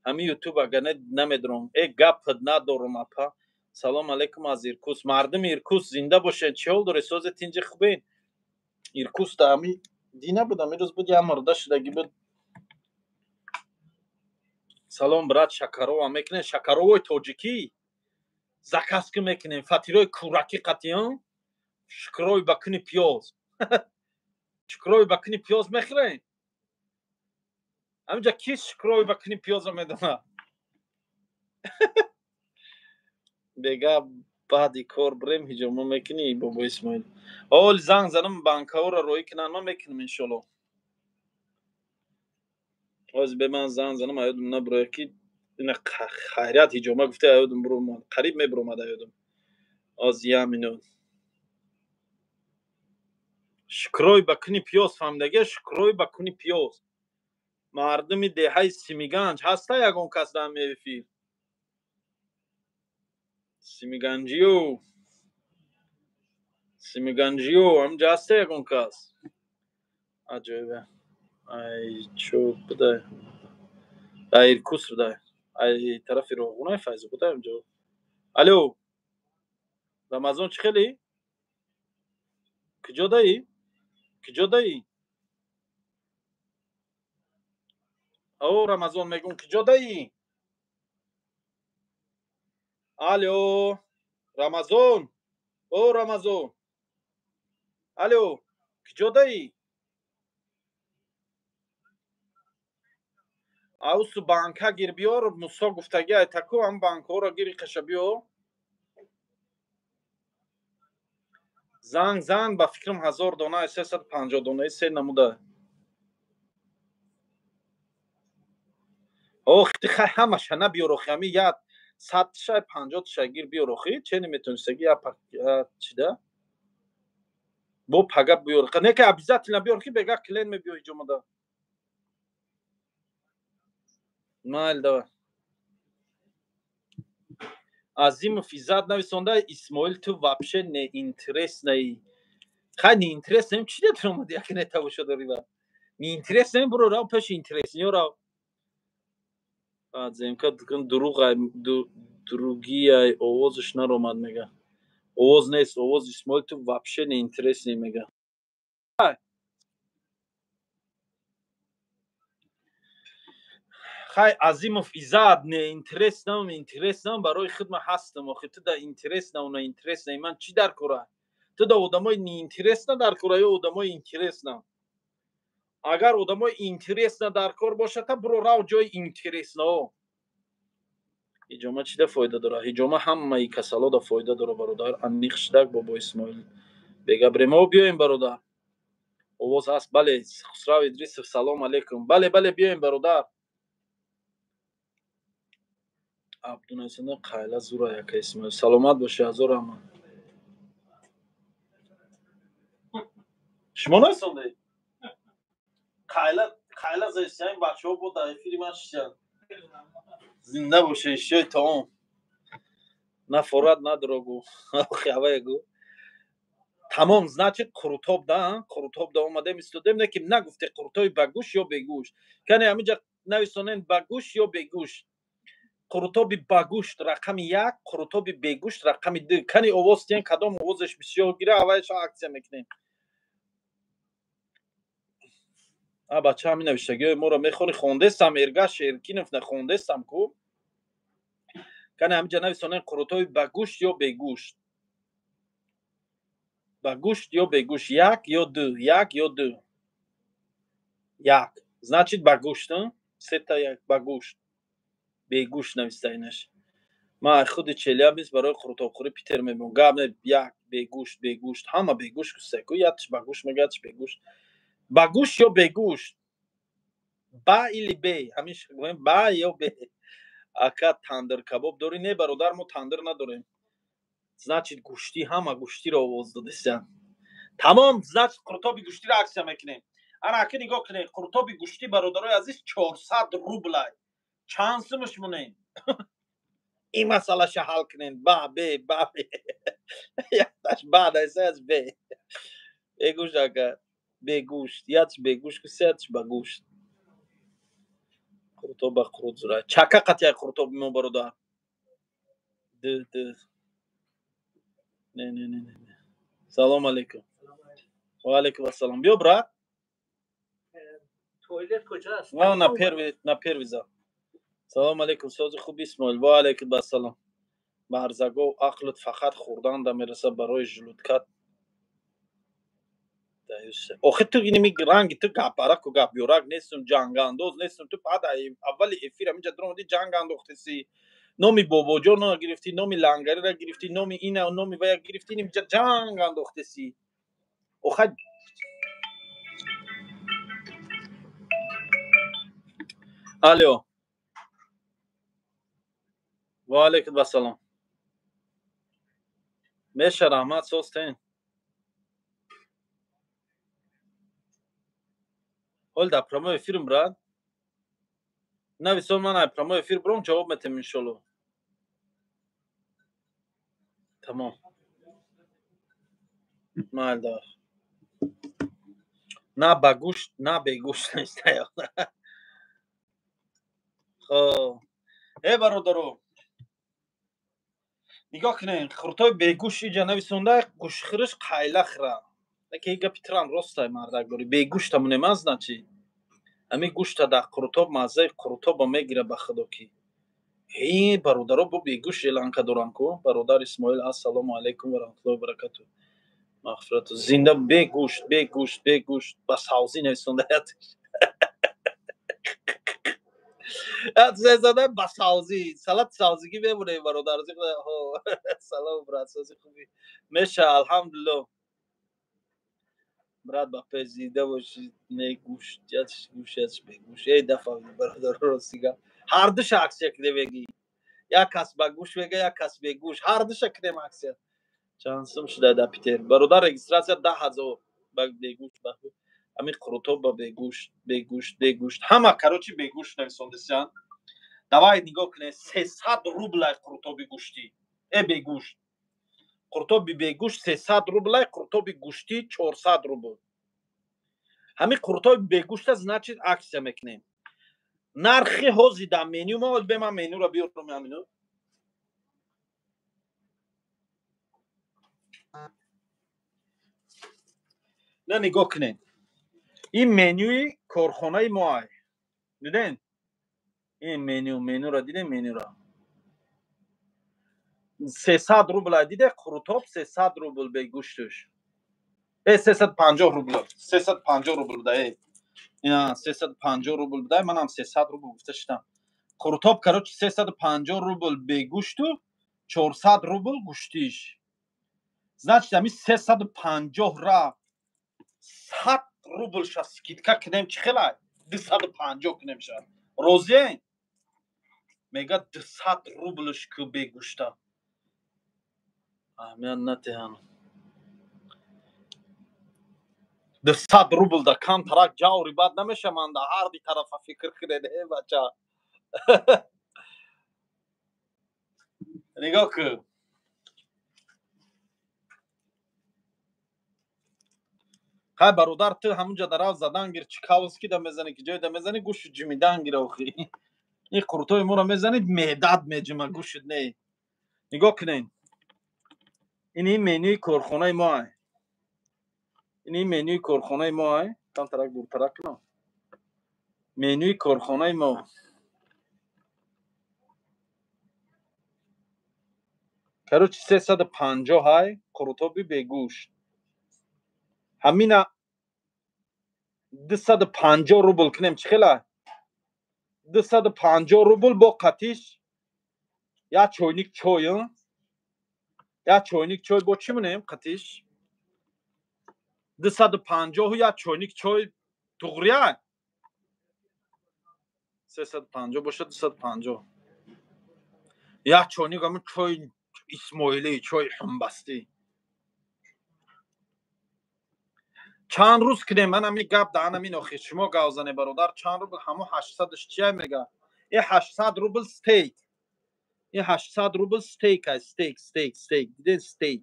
S1: Ҳами ютуб ага намедонам. Гап надорам апа. Салом алейкум аз Иркутск. Мардуми Иркутск зинда бошен. Чӣ ҳол доред? Созе тинҷи хубен? Иркутск да ҳами ди набудам, ирӯз буд, як мурда шудагӣ буд. Салом, брат, шакарова мекунем, шакаровои тоҷикӣ заказ ки мекунем, фатирои кӯракӣ қатиён, шукрои ба куни пиёз. Шукрои ба куни пиёз мехӯрем? Ҳаминҷа ки шукрои ба куни пиёзро медонад? Бега баъди кор бирем, ҳиҷома мекунӣ, бобо Исмоил? Ҳол занг занам, банкаҳоро роҳӣ кунанд, ман мекунам, иншолло. Ҳозир бе ман занг занам, аёдум набурояд, ки ина хайрият ҳиҷома гуфта, аёдум буромад, қариб мебуромад аёдум. Ҳозир як минут. Шукрой ба куни пиёз фаҳмидагия, шукрой ба куни пиёз. Мардуми деҳаи Симиганҷ ҳаста ягон кас дар эфир? Симиганҷиё, Симиганҷиё, ҳаминҷа ҳаста ягон кас? Аҷоибе. Ай чо будай? Ай Иркутс будай. Ай тарафи Роғунай Файзо будай ҳаминҷо. Алё, Рамазон, чӣ хелӣ? Куҷо даӣ? Куҷо даӣ? О, Рамазон, мегӯм, куҷо даӣ? Алё, Рамазон, о Рамазон, алё, куҷо даӣ? Аусу банка гир биёр, Мусо гуфтаги айтаку, ҳам банкаҳоро гири қаша биё. Занг зан, ба фикрам, 1000 дона, 350 донаи се намуда. Ох, хай, ҳамаша набиёр охи, ҳами як 100 тиша, 50 тиша гир биёр охи, че наметонистаги як чида? Бо пага биёр. Не ки обязательно биёр, ки бега клиент мебиё ҳиҷомада. Майли, давай. Азимов Иззат нависонда: «Исмоил, ту вообще неинтересный». Хай, неинтересный чӣ дед омади, яке не тамошо дорӣ ва? Неинтересный, буро рав пеши интересный рав. Земка дурӯғ другиай, овозаш наромад, мега. Овоз нест, овоз. «Исмоил, ту вообще неинтересный», мега. Хай, Азимов Иззат, неинтереснам, интереснам барои хидма ҳастам. Охи, ту да интереснау неинтересна ман чӣ дар кора? Ту да одамои неинтересна дар кора ё одамои интересна? Агар одамои интересна дар кор бошад, та буро рав ҷои интереснао. Ҳиҷома чида фоида дорад? Ҳиҷома ҳамаи касалода фоида дорад, бародар. Аниқ шидак, бобо Исмоил. Бега бирем, о биёем, бародар. Овоз ҳаст, бале. Хусрав Идрисов, салом алейкум. Бале, бале, биёем, бародар. Абдунасина қайла зура, яка Исмоил. Саломат бошӣ, ҳазор раҳмат. Шумо нависондед? Қайла, қайла зестиян бачаҳо бо дар эфири ман шишанд. Зинда боше, ишёи таом. На форат надорогу. Охи, тамом, значит, қурутоб да, қурутоб да омадем, истодем, не ки нагуфте қурутоби ба гӯш ё бегӯшт. Кане, ҳаминҷа нависонен: ба гӯш ё бегӯшт. Қурутоби ба гӯшт рақами як, қурутоби бегӯшт рақами ду. Кани овоз тиен, кадом овозаш бисёр гира, аввалша аксия мекунем. А бача, ҳамин навиштагиҳои моро мехонӣ? Хондестам, Эргаш Эркинов, на хондестам ку. Кане, ҳаминҷа нависонен: қурутоби ба гӯшт ё бегӯшт, ба гӯшт ё бегӯшт, як ё ду, як ё ду. Як значит ба гӯшт, сета як ба гӯшт, бегӯшт нависта инаш. Ман худи Челябинск барои қурутобхӯрӣ Питер мебиём. Гап не, як бегӯшт, бегӯшт, ҳама бегӯшт гуфтаку, якш ба гӯшт мега, якш бегӯшт. Ба гӯшт ё бегӯшт? Ба или бе? Ҳамин гӯем, ба ё бе? Ака, тандир кабоб дорӣ? Не, бародар, мо тандир надорем. Значит, гӯштӣ, ҳама гӯштиро овоз додистян. Тамом, значит, қурутоби гӯштиро аксия мекунем. Ана, ака, нигоҳ кунед, қурутоби гӯштӣ, бародарои азиз, 400 рублай. Чанд сумаш монем? Ин масъалаша ҳал кунем. Ба, бе, ба, бе. Якташ ба дайсаяш бе. Бегӯшт, ака, бегӯшт, якш бегӯшт ку, сеятш ба гӯшт. Қурутоб ба қурут зура. Чака қатъяй қурутоби мо, бародар. Д д не, не, не, не. Салом алейкум. Ва алейкум ассалом. Биё, брат.
S2: Тойлет куҷост?
S1: На первый, на первый зал. Салом алейкум, сози хуб Исмоил. Ва алейкум ассалом. Барзагов, ақлат фақат хӯрданда мерасад, барои желудкат. Охи ту иними ранги ту гапараку гапёрак нестум, ҷангандоз нестум. Ту баъд аввали эфир ҳаминҷа дуромадӣ, ҷанг андохтеси. Номи бобоҷонро гирифтӣ, номи лангариро гирифтӣ, номи ина, номи вая гирифтӣ, инҷа ҷанг андохтеси. Охай алло. Ва алейкум ассалом. Меша, раҳмат, созтен. Ҳол дар прямой эфирм, брат. Нависон, ман ай прямой эфир буром, ҷавоб метем, иншолло. Тамом. Майли, давай. На ба гӯшт, на бегӯшт нест. Хоб. Э бародаро, нигоҳ кунед, хуртои бегӯшт иҷа нависонда, гӯштхӯриш қайла хӯра. Яке гапи тирам ростай, мардак дорӣ. Бегӯшта мунемаз значит. Ҳамин гӯшта дар қурутоб маззаи қурутоба мегира, ба худо ки. Э бародаро, бо бегӯшт желанка дорам ку. Бародар Исмоил, ассалому алайкум ва раҳматуллоҳи ва баракатуҳ. Мағфирату. Зинда бегӯшт, бегӯшт, бегӯшт ба савзӣ нависонда. Зада ба савзӣ, салат савзигӣ мемонем, бародар. Салом, брат, сози хуби. Меша, алҳамдулиллоҳ. Брат, ба пеш зинда бошӣ. Не гӯшт, ятш гӯшт, ятш бегӯшт. Эй дафъа бародар, рости гап. Ҳар душа аксия киде мегӣ. Як кас ба гӯшт мега, як кас бегӯшт. Ҳар душа кидем аксия. Чанд сум шуда дар Питер? Бародар, регистрация 10 000 ба бегӯшт, ба ҳамин қурутоб, ба бегӯшт, бегӯшт, бегӯшт. Ҳама, короче, бегӯшт нависондесиан. Давай нигоҳ кунед, 300 рублай қурутоби гӯштӣ. Э бегӯшт. Қурутоби бегӯшт 300 рублай, қурутоби гӯштӣ 400 рубл. Ҳамин қурутоби бегӯшта, значит, аксия мекунем. Нархи ҳози дар меню ма бе, ман менюро биёрам ҳамино. На, нигоҳ кунед. Ин менюи корхонаи мо ай. Диден? Ин меню, менюро дидем, менюро. 300 рубл диде, қурутоб 300 рубл бегӯштуш. Э 350 рубл, 350 рубл буда, э. Ина 350 рубл буда, манам 300 рубл гуфта шудам. Қурутоб, короче, 350 рубл бегӯшту 400 рубл гӯштиш. Значит, ҳамин 350 ра 100 рубл ша скидка кунем, чӣ хелай? 250 кунем ша. Розиен? Мега 200 рублш ку бегӯшта. Аҳамият натиҳан. 200 рубл да камтарак ҷаври бад намеша, ман да ҳар ди тарафа фикр кунед, э бача. Нигоҳ кун. Хай бародар, ту ҳамунҷа дарав задан гир, чӣ кавски да мезанӣ, ки ҷой да мезанӣ, гӯшу ҷимидан гир охи. Ин қурутои моро мезанӣ, меъдат меҷима, гӯшут не. Нигоҳ кунед. Ин ин менюи корхонаи мо ай. Ин ин менюи корхонаи мо ай. Камтарак дуртарак кунам. Менюи корхонаи мо. Короче, 350 ай қурутоби бегӯшт. Ҳамина 250 рубл кунем, чӣ хела? 250 рубл бо қатиш як чойник чой, як чойник чой бо чӣ монем қатиш? 250-у як чойник чой туғрия? 350 бошад, 250. Як чойник ҳамин чой Исмоилӣ, чой ҳумбастӣ. Чанд рӯз кунем, ман ҳамин гап даҳан ҳамин охир шумо гав зане, бародар, чанд рубл ҳамо 800-ш чия мега? Э 800 рубл стейк. Э 800 рубл стейк ай, стейк, стейк, стейк. Диден, стейк.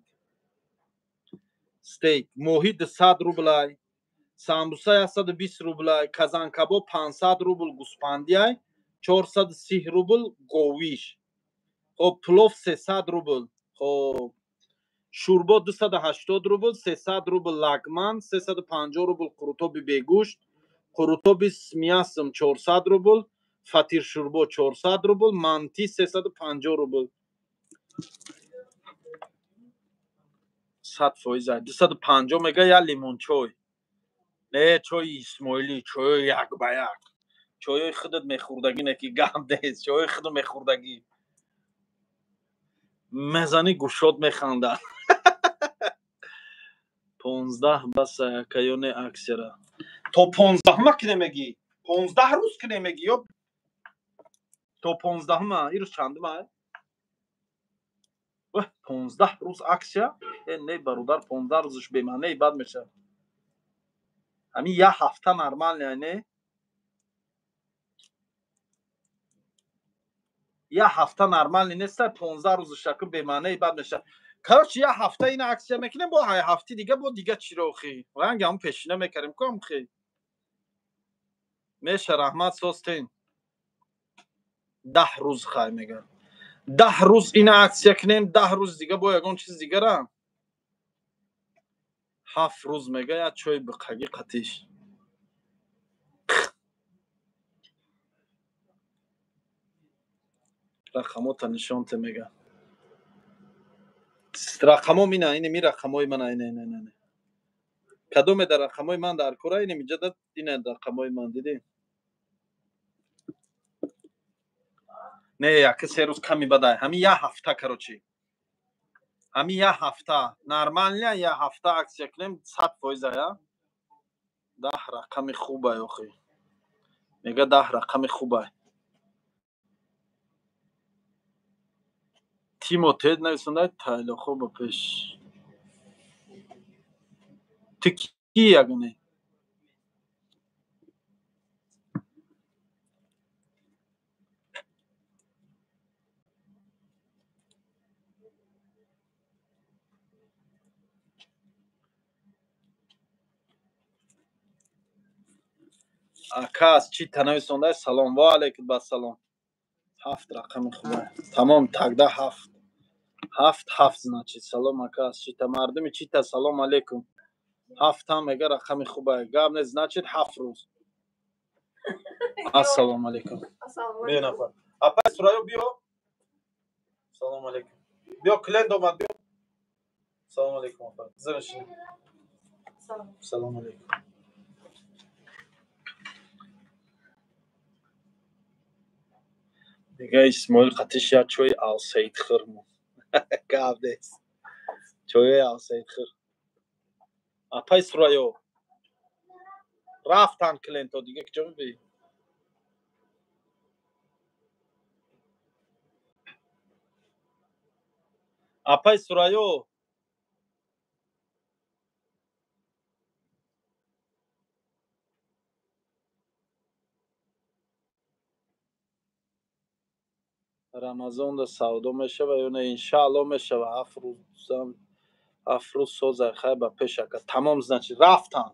S1: Стейк. Моҳӣ 200 рубл ай. Самбуса 120 рубл ай, казанкабоб 500 рубл гӯспандӣ ай, 430 рубл говиш. Хоб, плов 300 рубл. Хоб, шӯрбо 280 рубл, 300 рубл лагман, 350 рубл қурутоби бегӯшт, қурутоби с мясом 400 рубл, Фатир шурбо 400 рубл, манти 350 рубл. 100%. 250 мега я лимон чой. Не чойи Исмоилӣ, чойи як ба як. Чойои худат мехӯрдагӣ, не ки гап нест, чойои худу мехӯрдагӣ. Мезанӣ гӯшот механдад. 15 баса якаёне аксияра. То 15-ма кине мегӣ? 15 рӯз кине мегӣ ё то 15-ма? Ин рӯз чандума? 15 рӯз аксия? Не бародар, 15 рӯзаш бемаънеи бад мешавад. Ҳамин як ҳафта нормалия, не? Як ҳафта нормалӣ нест, 15 рӯзаш яку бемаънеи бад мешавад. Короче, як ҳафта ина аксия мекунем, бо ҳафти дига бо дига чиро охи? Ранги ҳамн пешина мекардем ку ҳам хе. Меша раҳмат состен. 10 рӯз хай мегӯям. 10 рӯз ина аксия кунем, 10 рӯз дига бо ягон чиз дигара. 7 рӯз мега як чой биқагӣ қатиш. Рақамота нишон те мега. Рақамом ина, ини ми рақамои мана, ина, ина, ина. Кадоме дар рақамои ман дар кора, ини миҷа да, ина рақамои ман, дидӣ? Не, яке се рӯз ками бадай. Ҳамин як ҳафта, короче. Ҳамин як ҳафта. Нормально як ҳафта аксия кунем, 100%, я? 10 рақами хубай, охи. Мега 10 рақами хубай. Тимо тед нависондай тайлохо ба пеш. Ту ки ягоне? Ака аз чӣ танависондай? Салом ва алайкум ассалом. 7 рақами хубай. Тамом, тогда 7. 7 7 значит. Салом ака аз чита мардуми чита салом алейкум. 7 ҳам мега рақами хубай. Гап не, значит 7 рӯз. Ассалому алейкум. Бе нафар. Апай Сурайё биё. Салом алейкум. Биё клиент омад, биё. Салом алейкум апай. Зинашин. Салом алейкум. Мега Исмоил қатиш як чойи Алсаид хӯрмон. Гап нест. Чойи Алсаид хӯр. Апай Сурайё. Рафтан клиентҳо дига куҷо мебиӣ? Апай Сурайё. Рамазонда савдо мешава ё не? Иншаалло мешава. 7 рӯз созай хай ба пеш ака. Тамом, значит, рафтан.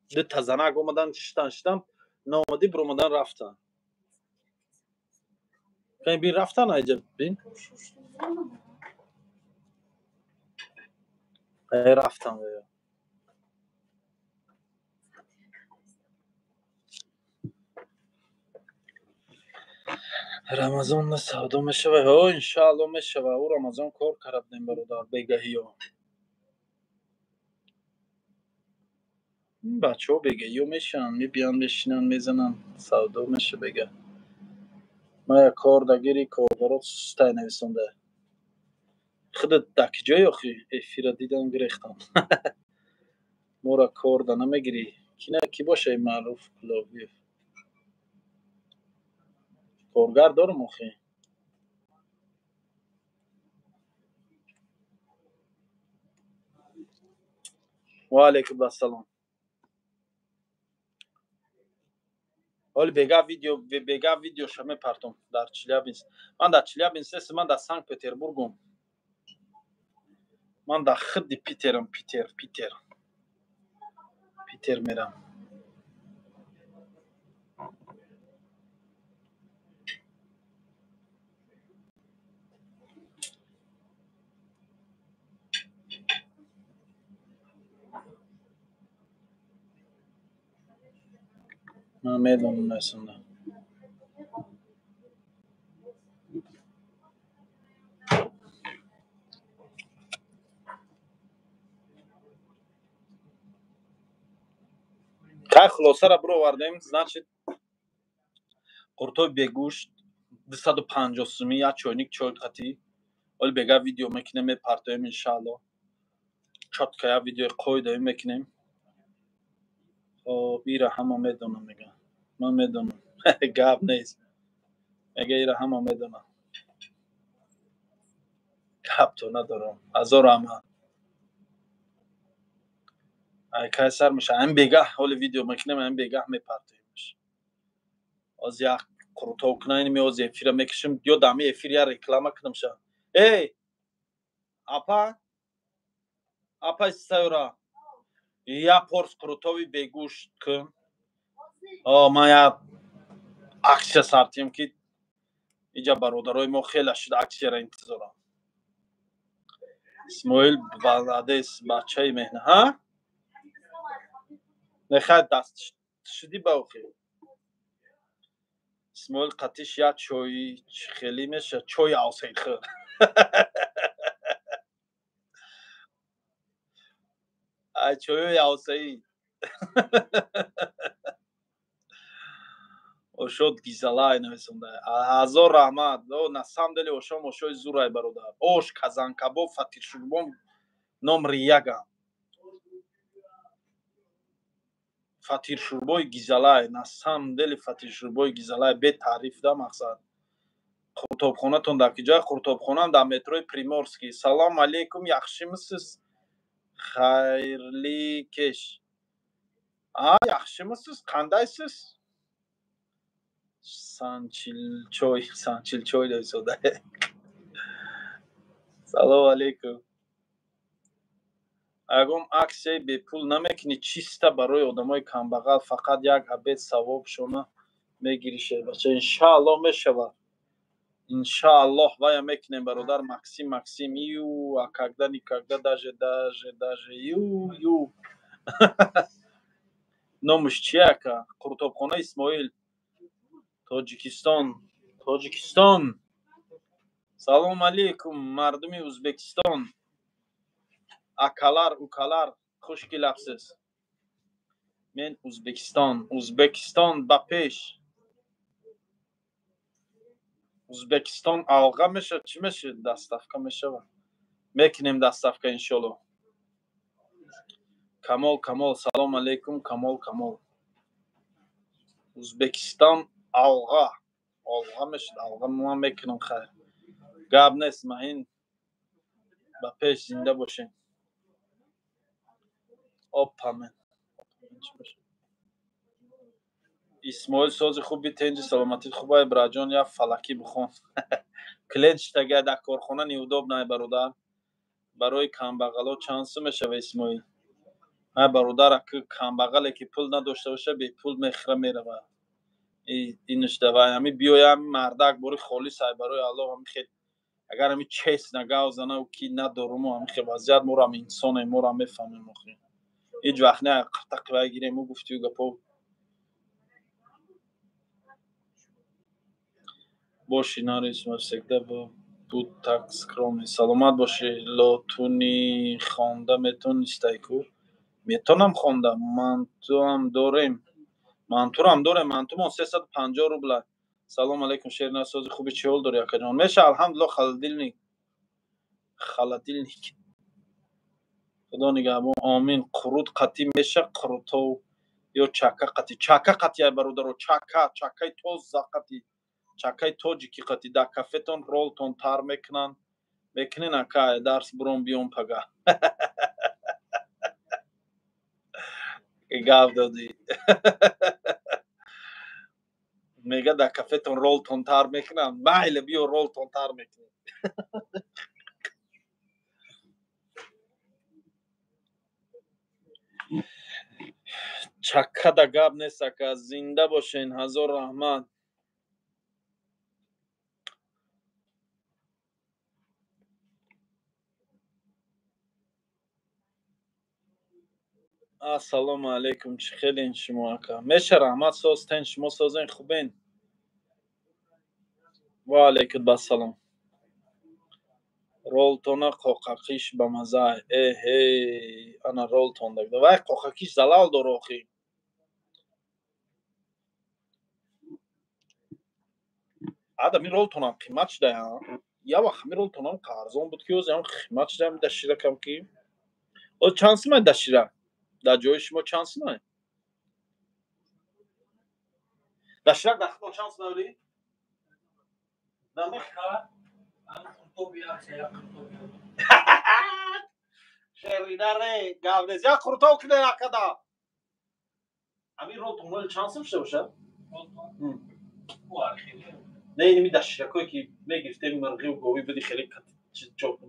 S1: Дута занак омадан, шиштан, шиштан, наомадӣ биромадан рафтан. Бин рафтан айҷа, бин. Рафтан. Рамазонда савдо мешава? Ҳо, иншаалло мешава. Ӯ Рамазон кор карда будем, бародар, бегаҳиё. Бачаҳо бегаҳиё мешаванд, мебиёнд, мешинанд, мезананд, савдо меша бега. Ман як кор дагири коргаро сустай нависонда. Худат дар куҷое охи? Эфира дидам гирехтам. Моро кор да намегирӣ. Ки на ки боша ин Маъруф Кулобиев? Коргар дорам охи. Ва алайкум ассалом. Ҳоли бега видео, бега видеоша мепартом дар Челябинск. Ман дар Челябинск нестам, ман дар Санкт Петербургум. Ман дар худди Питерам, Питер, Питер. Питер мерам. Ман медонам, нависонда. Хай, хулосаро бировардем. Значит, қуртои бегӯшт 250 сумӣ, як чойник чой қатӣ. Оли бега видео мекунем, мепартоем, иншаалло. Чётко як видеои қоидаӣ мекунем. Хоб, ира ҳама медонам, мега. Ман медонам. Гап нест. Мега ира ҳама медонам. Гап то надорам. Ҳазор раҳмат. Ай кай сар меша? Ҳамин бегаҳ ҳоли видео мекунем, ҳамин бегаҳ мепартоемш. Оз як қурутов кунам, ин меоз эфира мекашем, ё дами эфир я реклама кунам ша. Эй! Апа? Апа сайёра. Я порс қурутови бегӯшт кун. О, ман як аксия сартием, ки иҷа бародарои мо хеле шуда аксияро интизорам. Исмоил Баладес, бачаи меҳна, ҳа? Нехай даст шудӣ ба охир. Исмоил қатиш як чои хелӣ меша, чои авсайхӯр. Ай чои авсаӣ. Ошод гизалай нависонда. Ҳазор раҳмат. О, на самом деле ошом ошои зурай, бародар. Ош, казанкабоб, фатиршурбом ном риягам. Фатиршурбои гизалай, на самом деле фатиршурбои гизалай бетаъриф да мақсад. Қуртобхонатон дар киҷа? Қуртобхонаам дар метрои Приморский. Салом алейкум, яхшимисиз? Хайрли кеш. А, яхшимисиз? Қандайсиз? Санчилчой, санчилчой нависода. Салом алейкум. Ягон аксияи бепул намекунӣ, чиста барои одамои камбағал, фақат як обед савобшона мегирӣ, шербача. Иншааллоҳ мешавад. Иншааллоҳ вая мекунем, бародар Максим, Максим, ю, а когда никогда, даже, даже, даже, ю, ю. Номаш чи ака? Қуртобхона Исмоил. Тоҷикистон, Тоҷикистон. Салом алейкум, мардуми Ӯзбекистон. Акалар, укалар, хуш келабсиз. Мен Ӯзбекистон, Ӯзбекистон ба пеш. Ӯзбекистон алға мешавад, чӣ мешавад? Доставка мешавад. Мекунем доставка, иншолло. Камол, Камол, салом алейкум, Камол, Камол. Ӯзбекистон алға. Алға мешавад, алға ман мекунам, хайр. Гап нест, маҳин ба пеш, зинда бошем. Опа мен. Исмоил сози хуби, тенҷи саломатит хубай, браҷон, як фалакӣ бихон. Клиент шитага дар корхона неудобно, бародар. Барои камбағало чанд сум мешава, Исмоил? Ай бародар, аки камбағале ки пул надошта боша, бепул мехӯра мерава. Инаш давай, ҳами биёя мардак бори холис ай барои Аллоҳ, ҳами хел агар ҳами честно гав зана, ки надоруму ҳами хел вазъият, морам инсонем, морам мефаҳмем охи. Ҳеҷ вақт не қиртақи вай гирем, ӯ гуфтию гапо. Боши, нари Исмоил, всегда буд так скромный. Саломат бошӣ. Лотуни хонда метонистай ку? Метонам хонда. Мантуам дорем. Мантурам дорем. Мантумон 350 рубла. Салом алейкум, шерина, сози хуби, чӣ ҳол дорӣ, акаҷон? Меша, алҳамдулиллоҳ, холодильник. Холодильник. Худо нигаҳбон. Омин. Қурут қатӣ меша, қурутов ё чака қатӣ? Чака қатӣ, ай бародаро, чака, чакаи тоза қатӣ. Чакаи тоҷикӣ қатӣ. Дар кафетон ролтон тар мекунанд. Мекунен, ака, дарс буром биём пага. Гап додӣ. Мега дар кафетон ролтон тар мекунанд. Майле, биё ролтон тар мекунем. Чакада гап нест, ака. Зинда бошен, ҳазор раҳмат. Ассалому алейкум, чӣ хелен шумо, ака? Меша, раҳмат, созтен, шумо созен, хубен? Ва алейкум бассалом. Ролтона қоқақиш ба маза. Эҳе, ана ролтон дагда. Вай қоқакиш залал дора охи. Ада ми ролтонам қимат шуда, я вақт ҳами ролтонам арзон буд, ки ҳозир қимат шуда. Ҳами доширакам ки ҳозир чанд сумай доширак? Дар ҷои шумо чанд сумай? Доширак дар худтон чанд сумай оли? Шеринаре гавнез як қуртов киде акада. Ҳамин ролтон моли чанд сум шуда бошад? Не, инми доширакое ки мегирифтем, мирғиву говӣ буди, хеле чоп.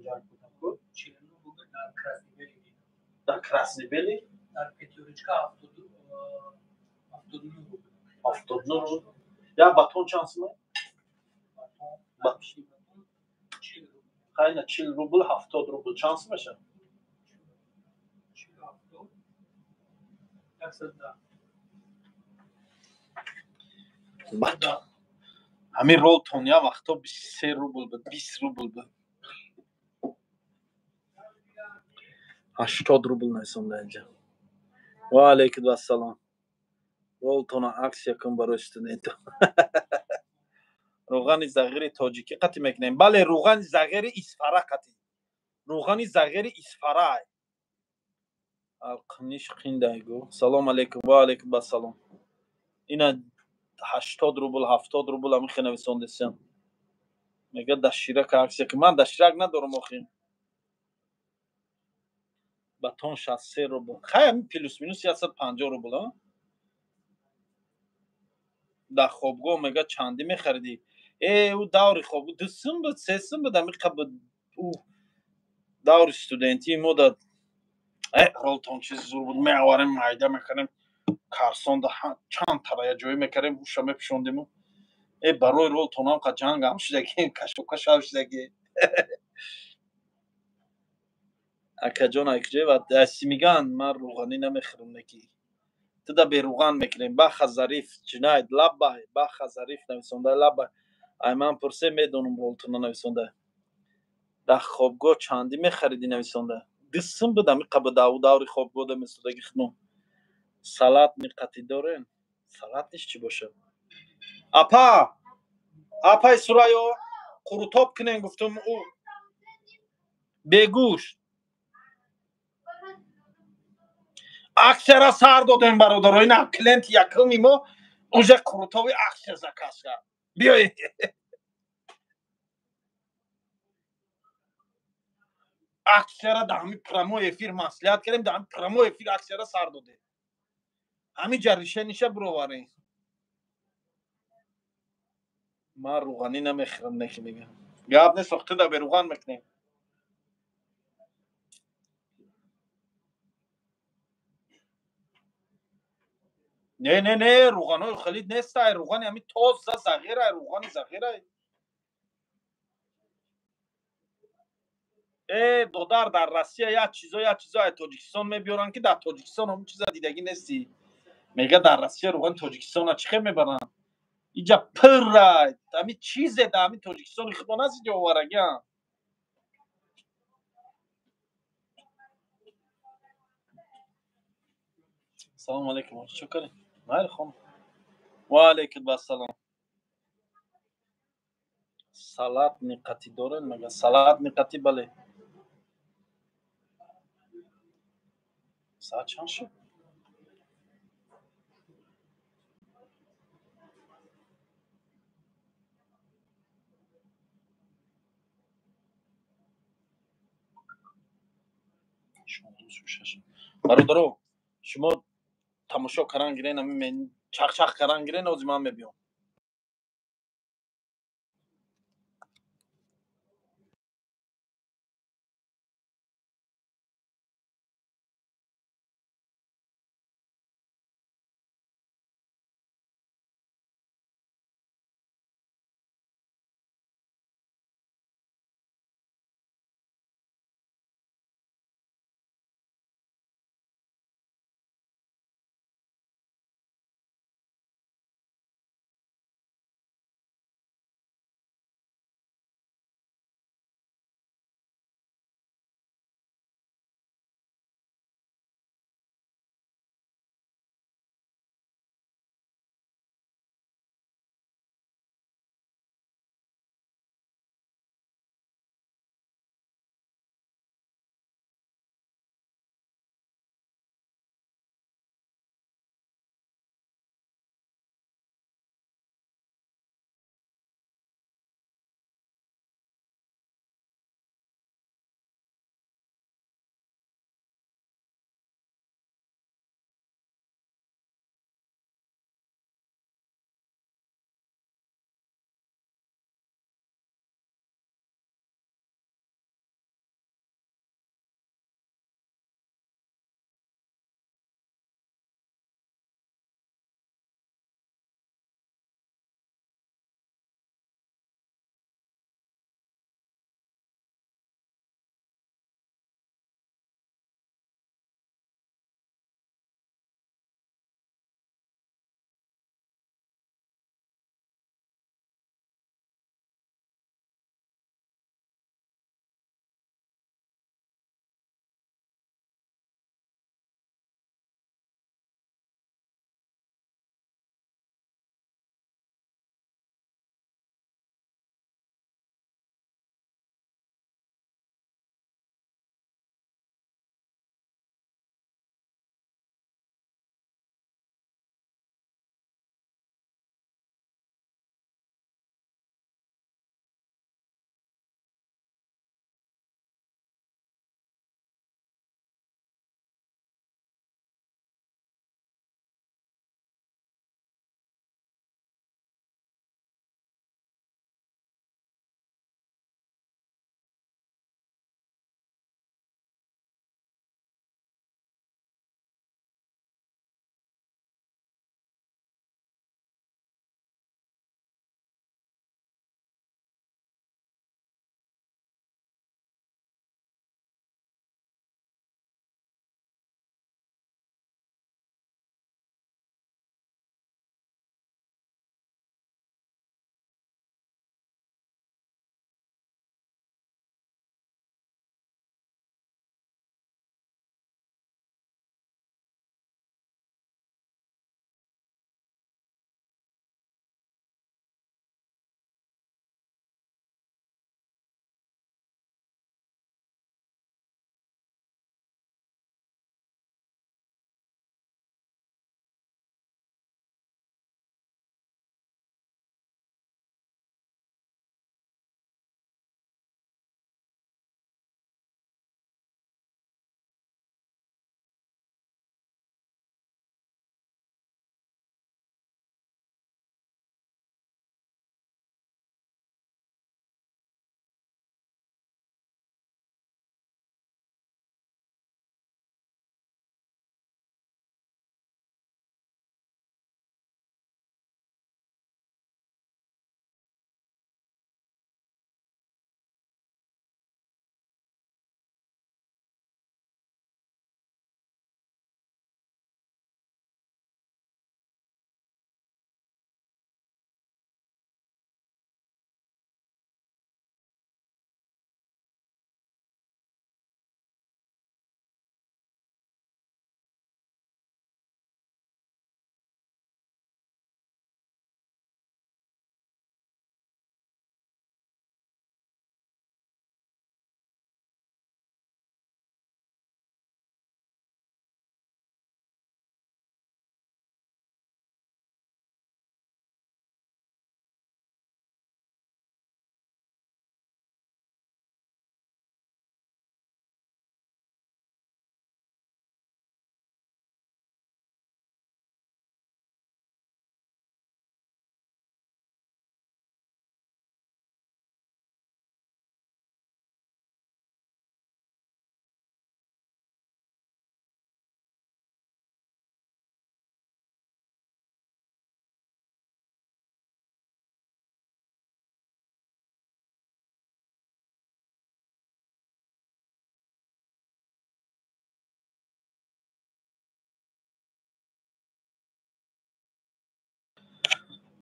S1: Дар Красный Бели?
S2: Дар Пятёрочка 79 рубл.
S1: 79 рубл. Як батон чанд сумай? Хайна, 40 рубл, 70 рубл чанд сум мешавад?
S2: 110.
S1: Батон. Ҳамин ролтон як вақто 23 рубл буд, 20 рубл буд. 80 рубл нависонда инҷа. Ва алайкум ассалом. Ролтона акция кун барои студентон. Рӯғани зағири тоҷикӣ қатӣ мекунем? Бале, рӯғани зағири Исфара қатӣ. Рӯғани зағири Исфара. Алқиниш қиндайгу. Салом алейкум, ва алейкум ассалом. Ина 80 рубл, 70 рубл ҳамин хе нависондесиям. Мега доширак акция кун. Ман доширак надорам охи. Батон 63 рубл. Хай, ҳамин плюс минус 150 рубл, а? Дар хобгоҳ мега чандӣ мехаридӣ? Э, ӯ даври хоб 2 сум буд, 3 сум буд, ҳамин буд. Ӯ даври студентии мо да э ролтон чизи зур буд, меоварем, майда мекардем, карсонда чанд тара я ҷоӣ мекардем, уша мепӯшондему. Э, барои ролтонам қа ҷангам шудаги, кашокашам шудаги. Акаҷон, айкуҷое ва Симиган? Ман рӯғанӣ намехӯрам, неки туда берӯған мекунем. Баха Зариф Ҷунайд, лаббай. Баха Зариф нависонда, лаббай. Ай ман пурсе, медонам. Ролтона нависонда. Дар хобгоҳ чандӣ мехаридӣ нависонда. 2 сум буд, ҳамин қа буд ӯ даври хобгоҳ да месодаги худмон. Салат миқатӣ дорем? Салат ниш чӣ бошад? Апа, апаи Сурайё, қурутоб кунем гуфтум, ӯ бегӯшт. Акцияра сар додем, бародаро. Ина клиенти якуми мо уже қурутови акция заказ кард. Биёед. Акцияра дар ҳамин прямой эфир маслиҳат кардем, дар ҳамин прямой эфир акцияра сар додем. Ҳамин ҷа решениша бироварем. Ман рӯғанӣ намехӯрам, неки мегӯям. Гап нест, охтида берӯған мекунем. Не, не, не, рӯғанои хеле нестай, рӯғани ҳамин тоза зағирай, рӯғани зағирай. Э, додар, дар Россия як чизо, як чизо аз Тоҷикистон мебиёранд, ки дар Тоҷикистон ҳамон чиза дидагӣ нестӣ. Мега дар Россия рӯғани Тоҷикистона чӣ хел мебаранд? Иҷа пиррай. Ҳамин чизе дар ҳамин Тоҷикистони худмон аст, иҷа оварагиам. Салому алейкум. Чӣ кардем? Майли хон. Ва алейкум ассалом. Салат ниқатӣ дорем? Мега салат ниқатӣ, бале. Соат чанд шуд? 16:06. Бародаро, шумо тамошо каран гирен, ҳамин чахчах каран гирен, ҳозир ман мебиём.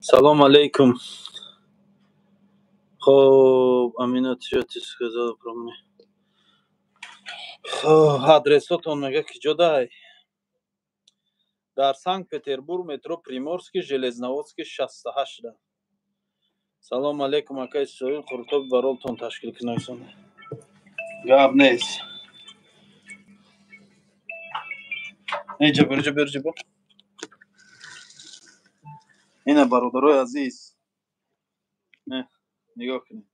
S1: Салом алейкум. Хоб, Амина, ты что ты сказала про меня? Хоб, адресотон мега ки ҷо дай? Дар Санкт-Петербург, метро Приморский, Железноводский 68 да. Салом алейкум, акай Исроил, қурутоб баролтон ташкил кунайсон. Гап нест. Иҷа бир, иҷа бир, иҷа бир. Ина бародарои азиз. Нигоҳ кунед.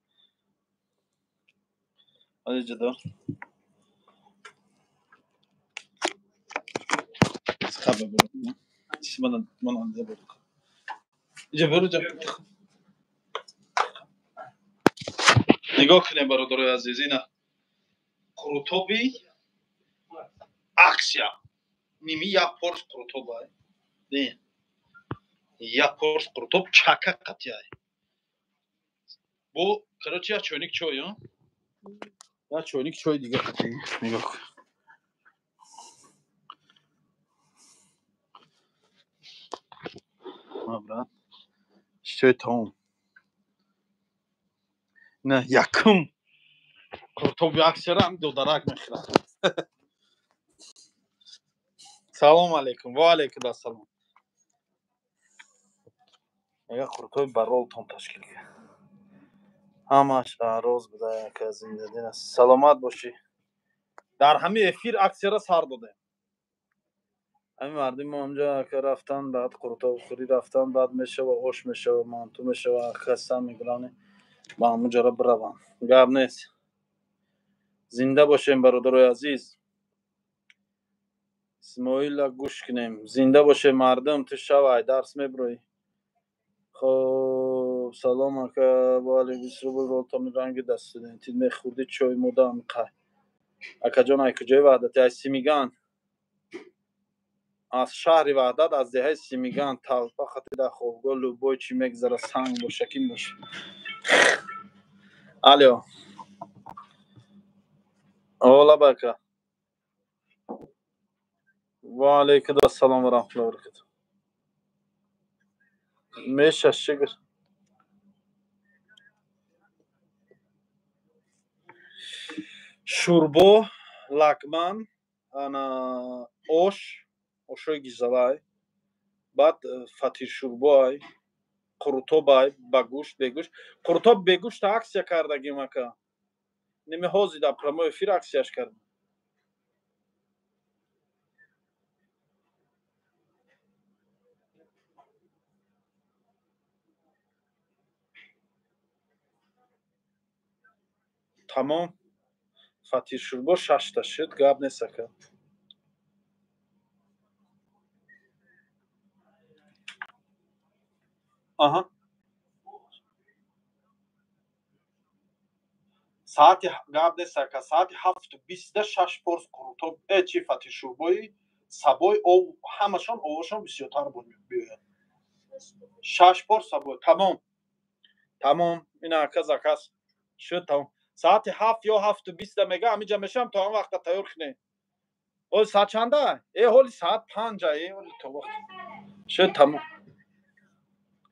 S1: Иҷа дор. Нигоҳ кунед, бародарои азиз, ина қурутоби аксия. Ними як порс қурутоб ай. Як порс қурутоб чака қатъи. Бо, короче, як чойник чой, як чойник чой дига қатъи. Нигоҳ кун. Брат, чой тамом. На якум қуртоби аксияра ҳам додарак мехӯрад. Салом алейкум. Ва алейкум ассалом. Мега қуртоби баролтон ташкил кард. Ҳамаш роз буда, яка зиндадин аст. Саломат бошӣ. Дар ҳамин эфир аксияра сар додем. Ҳамин мардуми мо ҳамҷо ака рафтан, баъд қуртобхӯрӣ рафтан, баъд мешава ош мешава, манту мешава, хаста мегӯлани ба ҳамон ҷора бираванд. Гап нест. Зинда бошем, бародарои азиз. Исмоила гӯш кунем. Зинда бошем, мардум, ту шавай, дарс меброӣ. Хоб, салом ака, ва алейкум рубл ролтон ранги дар студентӣ мехӯрдӣ чой мудам қай. Акаҷон, ай куҷои Ваҳдати? Ай Симиган. Аз шаҳри Ваҳдат, аз деҳаи Симиган, талпа хати дар хобгоҳ любой чӣ мегзара, санг боша, ким боша. Алё. Ола бака. Ва алейкум ассалом ва раҳматуллоҳи ва баракатуҳ. Меша шукр. Шӯрбо, лагман, ана ош, ошои гизалай, баъд фатиршӯрбоай, қурутобай, ба гӯшт, бегӯшт. Қурутоб бегӯшта аксия кардагим, ака. Неме ҳозир дар прямой эфир аксияш кардем. Тамом. Фатиршӯрбо шашта шуд, гап нест, ака. Аҳа. Саати гап нест, ака, саати 7:20 шаш порс қурутоб, чи фатиршӯрбои сабой ов, ҳамашон овошон бисёртар биёяд. Шаш порс сабой. Тамом. Тамом. Ина ака заказ шуд, тамом. Саати 7 ё 7:20 мега ҳаминҷа мешавам, то он вақта тайёр кунед. Ҳоли соат чанда? Ҳоли соат 5, ҳоли то вақт. Шуд, тамом.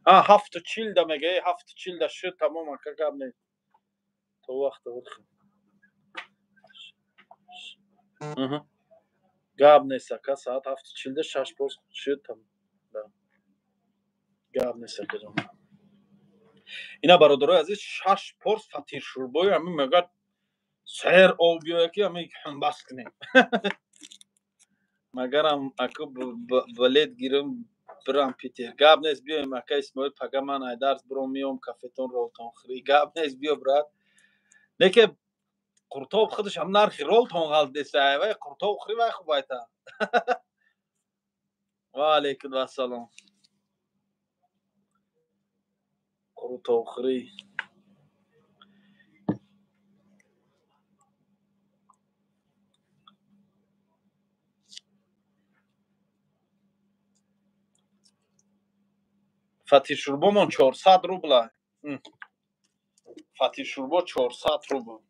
S1: 7:40 мега, 7:40 шуд, тамом, ака, гап нест. То вақта гап нест, ака, соат 7:40 шаш порс шуд, тамом. Гап нест, ака ҷон. Ина бародарои азиз, шаш порс фатиршӯрбои ҳамин мега сер ов биёяд ки ҳамин ҳамбаст кунем. Магарам аку билет гирам бирам Питер. Гап нест, биёем, ака Исмоил, пага ман ай дарс биром меом кафетон ролтон хӯрӣ. Гап нест, биё, брат. Леке қуртоб худаш ҳам нархи ролтон ғалт нест, ай вай қуртоб хӯрӣ вай хуб айта. Ва алейкум ассалом. Қурутобхӯрӣ. Фатиршӯрбомон 400 рубла. Фатиршӯрбо 400 рубл.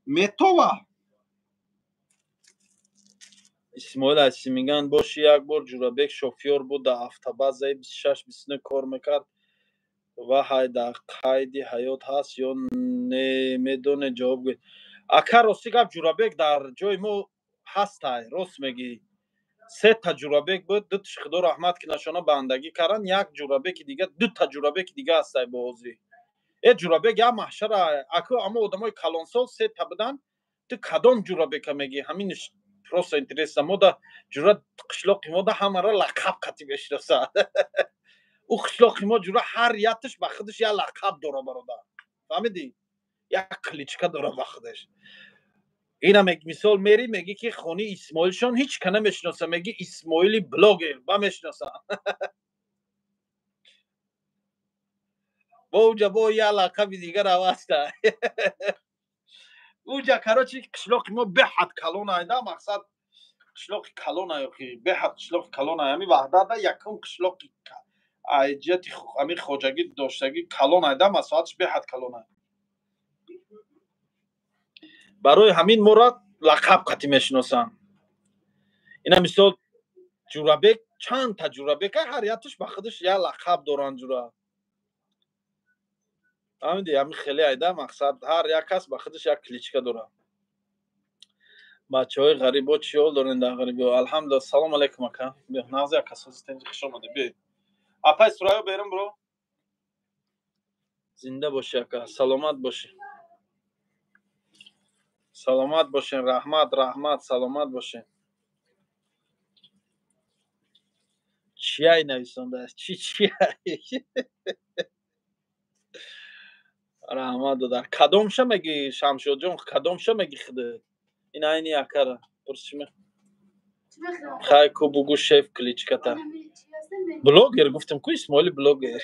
S1: Метова. Исмоил Асимиган боши, як бор Ҷурабек шофёр буд, дар автобазаи 26-29 кор мекард ва ҳай дар қайди ҳаёт ҳаст ё не, медоне, ҷавоб гӯед. Ака, рости гап, Ҷурабек дар ҷои мо ҳастай, рост мегӣ. Сета Ҷурабек буд, дуташ худо раҳмат кунашона бандагӣ кардан, як Ҷурабеки дига, дута Ҷурабеки дига ҳастай бо ҳозир. Э Ҷурабек як маҳшара, аку аммо одамои калонсол сета будан, ту кадом Ҷурабека мегӣ? Ҳаминш просто интересно. Мо да ҷура қишлоқи мо да ҳамаро лақаб қатӣ мешиносад. Ӯ қишлоқи мо ҷура ҳар якташ ба худаш як лақаб дора, бародар. Фаҳмидӣ? Як кличка дора ба худаш. Ина мисол мери меги ки хони Исмоилшон ҳеч ка намешиноса, меги Исмоили блогер ба мешиноса. Бо уҷа бо як лақаби дигар аваста. Уҷа короче қишлоқи мо беҳад калон айда, мақсад қишлоқи калон ай, охи беҳад қишлоқи калон ай. Ҳами Ваҳдата якум қишлоқи ай ҷиҳати ҳами хоҷагӣ доштагӣ калон айда, масоҳаташ беҳад калон ай. Барои ҳамин моро лақаб қатӣ мешиносанд. Ина мисол Ҷурабек чандта Ҷурабек, ҳар якташ ба худаш як лақаб доранд ҷура. Фаҳмидӣ? Ҳамин хеле айда, мақсад ҳар як кас ба худаш як кличка дорад. Бачаҳои ғарибо чӣ ҳол дорен дар ғарибиҳо? Алҳамдулилла. Салом алейкум ака. Биё, нағзи ака, созитен, хуш омадӣ. Биё. Апай Сурайё берун бро. Зинда бошӣ ака, саломат бошӣ. Саломат бошен, раҳмат, раҳмат, саломат бошен. Чияй нависондааст? Чӣ чияй? Раҳмат додар. Кадомша мегӣ, Шамшодҷон, кадомша мегӣ худат? Ин айни акара. Пурсишме? Хай ку бугу шеф кличката. Блогер гуфтам ку, Исмоили блогер.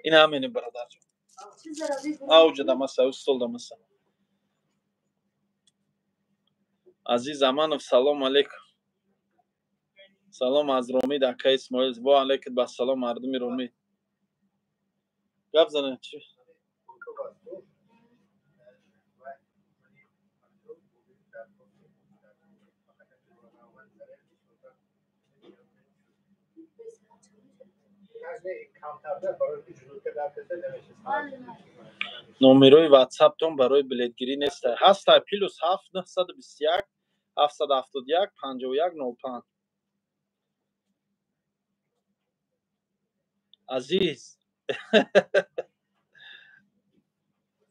S1: Ин ҳамине бародарҷон. Ауҷа дамаса, устол дамаса. Азиз Аманов, салом алейкум. Салом аз Ромид, ака Исмоил. Ва алейкум ассалом, мардуми Ромид. Гап занед чӣ? Номерои ватсаптон барои билетгирӣ нестай. Ҳастай плюс 7 921 771 51 05. Азиз.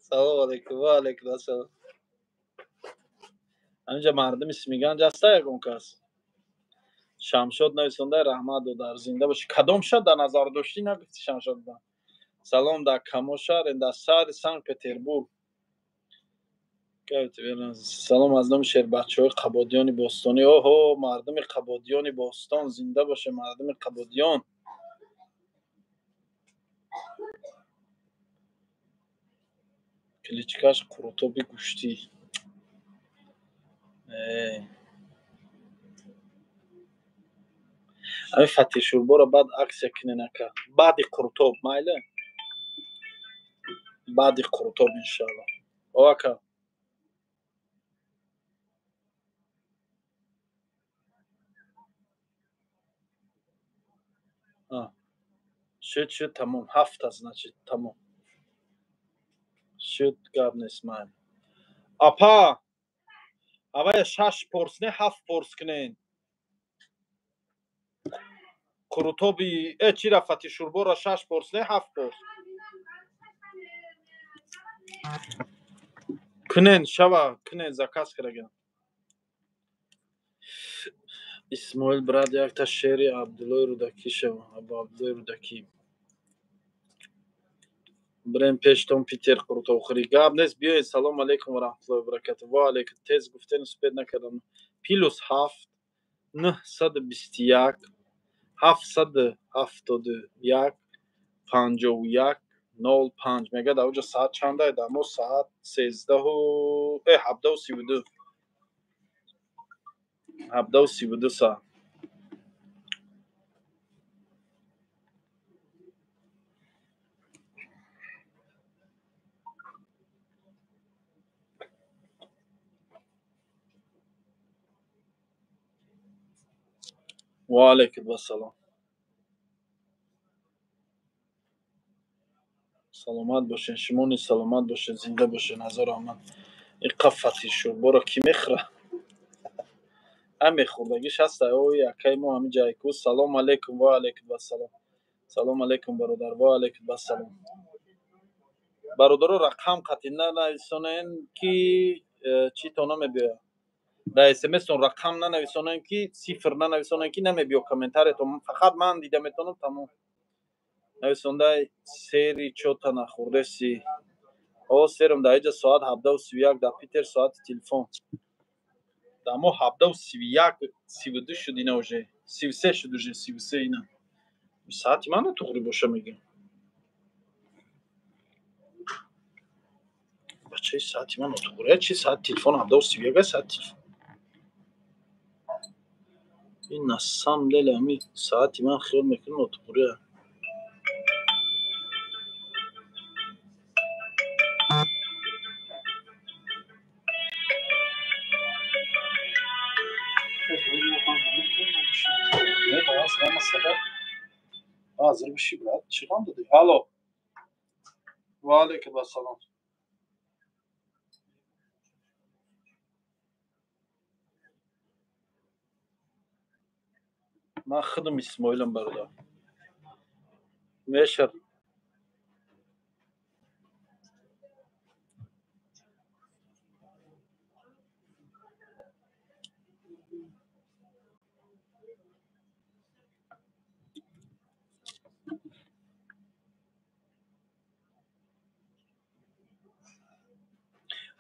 S1: Салом алейкум, ва алейкум ассалом. Ҳаминҷа мардуми Смиганҷ ҳаста ягон кас? Шамшод нависонда, раҳмат додар, зинда бошӣ. Кадом шаҳр дар назар доштӣ нагуфти Шамшод? Салом дар камо шаҳр, дар шаҳри Санкт Петербург. Салом аз номи шербачаҳои Қабодиёни бостонӣ. Оҳо, мардуми Қабодиёни бостон, зинда боше мардуми Қабодиён. Кличкаш қурутоби гӯштӣ. Ҳамин фатиршӯрборо баъд аксия кунен ака. Баъди қурутоб, майле? Баъди қурутоб иншоалло. О ака. Шуд, шуд, тамом. Ҳафта, значит, тамом. Шуд, гап нест, майли. Апа, авая 6 порс не, 7 порс кунен. Қурутоби чира фатишурбора 6 порс не, 7 порс. Кунен, шава, кунен, заказ караган. Исмоил брат, якта шеъри Абдуллои Рӯдакӣ шава, Абу Абдуллои Рӯдакӣ. Брем пештон Питер қурутобхӯрӣ. Гап нест, биёед. Салом алейкум ва раҳматуллоҳи ва баракатуҳ. Ва алейкум. Тез гуфтен успед накардам. Плюс 7 921 771 51 05. Мегӯяд ауҷа соат чанда? Дар мо соат 17:32. 17:32 соат. Ва алайкум ассалом. Саломат бошед, шумо низ саломат бошед, зинда бошед, ҳазор раҳмат. Ин қафати шӯрборо кӣ мехӯрад? Ҳам мехӯрдагиш ҳаст, ой акаи мо ҳамин ҷайку. Салом алайкум, ва алайкум ассалом. Салом алайкум бародар, ва алайкум ассалом. Бародаро рақам қатъи нанависонен ки чӣ то намебиёяд. Дар смстон рақам нанависонен ки сифр нанависонен ки намебиё комментариятон. Фақат ман дида метавонам, тамом. Нависондай сери чота нахӯрдеси. О серам дар иҷа соат 17:31 дар Питер соати телефон. Дар мо 17:31 32 шуд ина уже. 33 шуд уже 33 ина. Соати ман туғри боша мегӯям. Бачаи соати ман нотуғри чи соат телефон 17:31 соат телефон. Ин на самом деле ҳами соати ман хиёл мекунам нотуғри. Ҳозир биши брат, чӣ ғам додӣ? Алло. Ва алайкум ассалом. Ман худам Исмоилам бародар. Мешад.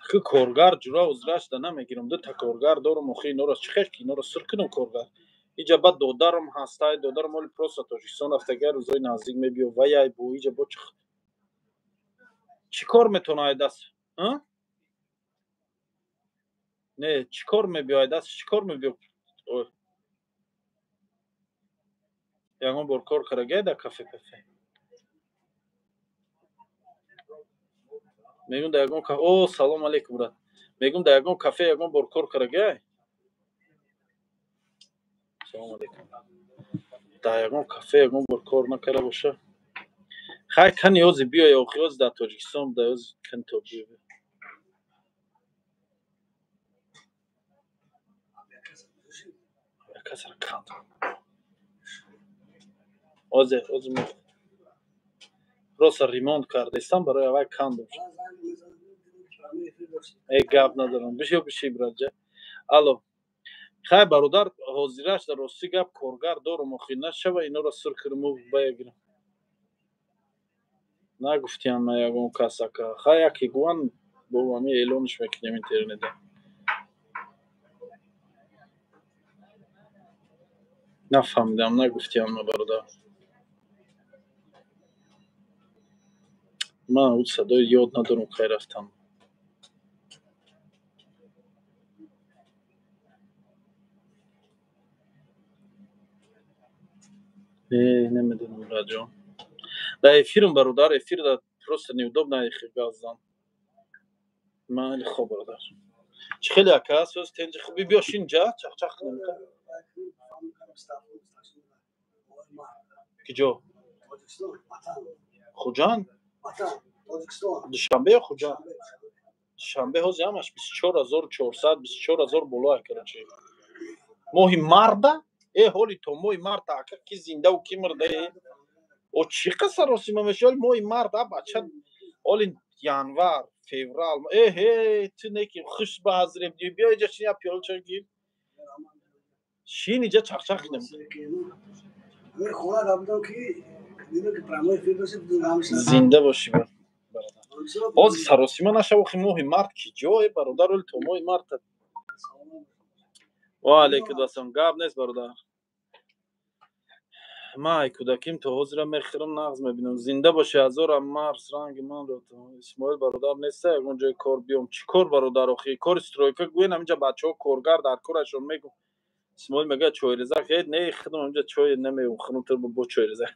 S1: Ки коргар ҷура узрашда намегирам. Дута коргар дорам, охи инора чӣ хел ки инора сир кунам коргар. Иҷа баъд додарам ҳастай, додарам оли просто Тоҷикистон рафтагар рӯзои наздик мебиё. Ваяй бо иҷа бо чӣ кор метавона ай даст? Не, чӣ кор мебиё ай даст? Чӣ кор мебиё? Ягон бор кор карагай дар кафе кафе? Мегӯм дар ягон кафе. О, салом алейкум брат. Мегӯм дар ягон кафе ягон бор кор карагай? Салом алейкум. Дар ягон кафе ягон бор кор накарда боша? Хай кани ҳози биёй, охи ҳози дар Тоҷикистон дар ҳози кани то биёй. Касара канд. Ҳози ҳози мо просто ремонт кардастам барои аввал кандум. Э гап надорам. Бишё биши братҷа. Алло. Хай бародар, ҳозираш дар рости гап коргар дорум, охи нашава инора сир кунаму бая гирам. Нагуфтиям ман ягон кас ака. Хай яке гӯян бо ҳами эълонш мекунем интернетда. Нафаҳмидам, нагуфтиям ман бародар. Ман ӯ садои ёд надорам кай рафтам. Намедонам братҷон. Дар эфирам бародар, эфир да просто неудобно гап зан. Ман хоб бародар. Чӣ хеле ака аст? Ҳоз тенҷи хуби биё шин ҷа, чақчақ кунем. Киҷо? Хуҷанд? Душанбе ё Хуҷанд? Душанбе ҳози ҳамаш 24400, 24000 боло короче. Моҳи марда? Э ҳоли то моҳи март ака ки зиндаву ки мурда? О чӣ қисса росима мешавад? Ҳоли моҳи март а бача ҳоли январ, феврал. Э ҳе ту неки хуш ба ҳазрем. Биё иҷа шин як пиёла чой гир. Шин иҷа чақчақ кунем. Зинда бошӣ бародар. Ҳозир саросима нашав охи моҳи март ки ҷое бародар ҳоли то моҳи март. Ва алайкум ассалом. Гап нест бародар. Ман ай кӯдаким то ҳозира мехӯрам, нағз мебинам. Зинда бошӣ ҳазорам марс ранги манро. Исмоил бародар неста ягон ҷои кор биём. Чӣ кор бародар охи? Кори стройка гӯен ҳаминҷа бачаҳо коргар дар корашон мегӯ. Исмоил мегӯяд чойрезак. Э не худам ҳаминҷа чой намеём, худам ту бо чойрезак.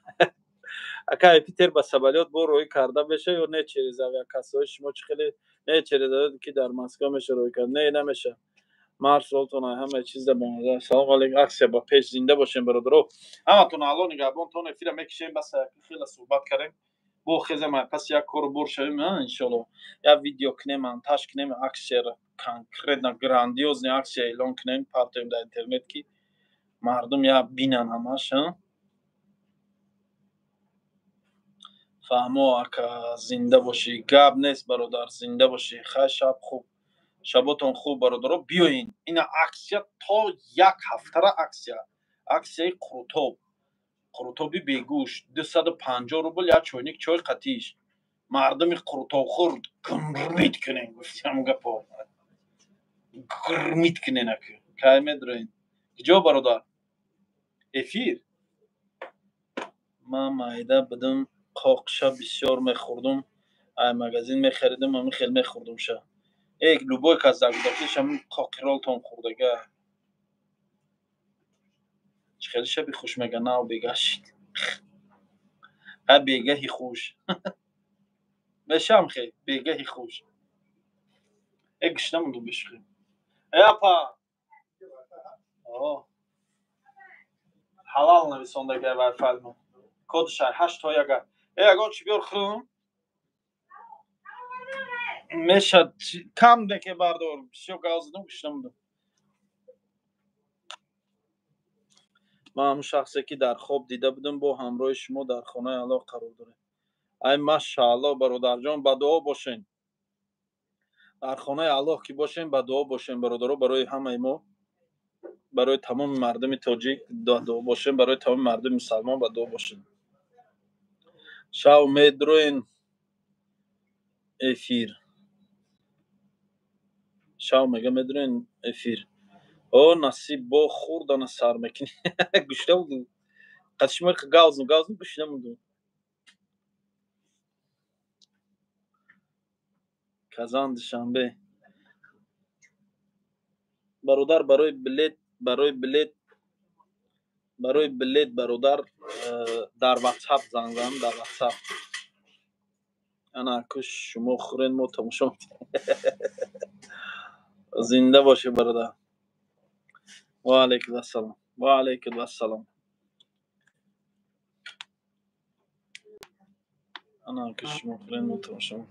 S1: Ака Питер ба самолёт бо роҳӣ карда меша ё не через авиакассаҳои шумо чӣ хеле не через ки дар Москва меша роҳӣ кард? Не, намеша. Мар солтон ҳама чиз да бомаза. Салом алейкум, аксия ба пеш, зинда бошем бародаро. Ҳаматон Алло нигаҳбон, тон эфира мекишем, бас хеле суҳбат кардем. Бо хезем пас як кору бор шавем, иншоалло. Як видео кунем, монтаж кунем, аксияро конкретно грандиозный аксия эълон кунем, партоем дар интернет, ки мардум як бинан ҳамаш, Фаҳмо ака, зинда бошӣ. Гап нест бародар, зинда бошӣ. Хай, шаб хуб. Шаботон хуб бародаро, биёин. Ина аксия то як ҳафтара аксия. Аксияи қурутоб. Қурутоби бегӯшт 250 рубл, як чойник чой қатиш. Мардуми қурутобхӯр гмрит кунен, гуфтам гапо. Грмит кунен ака. Кай медроин? Куҷо бародар? Эфир? Ман майда будум, қоқша бисёр мехӯрдум, ай магазин мехаридум, ҳамин хел мехӯрдумша. Э, любой кас дар гузаштааш ҳамин қоқи ролтон хӯрдага. Чӣ хеле шаби хуш мега, нав бегаҳ шид. Ҳай, бегаҳи хуш. Мешам хе, бегаҳи хуш. Э, гушна монду бешухӣ. Э, апа. О. Ҳалал нависондага вайфай мо. Кодаш ай 8 то 1. Э, ягон чӣ биёр хӯрм. Мешад кам деке бардор, бисёр гав задам, гушна мондам. Ман ҳамун шахсе ки дар хоб дида будам, бо ҳамроҳи шумо дар хонаи Аллоҳ қарор дорем. Ай машааллоҳ бародарҷон, ба дуо бошен. Дар хонаи Аллоҳ ки бошем, ба дуо бошем бародаро, барои ҳамаи мо, барои тамоми мардуми тоҷик ба дуо бошем, барои тамоми мардуми мусалмон ба дуо бошем. Шав медроен эфир. Шав мега медроен эфир. О, насиб, бо хӯрдана сар мекунӣ. Гушна буду. Қад шумо гавзну, гавзну, гушна буду. Казан, Душанбе. Бародар, барои билет, барои билет, барои билет бародар, дар WhatsApp занг зан, дар WhatsApp. Ана куш шумо хӯрен, мо тамошо. Зинда бошед бародар. Ва алайкум ассалом. Ва алайкум ассалом. Ана куш шумо хӯрен, мо тамошо.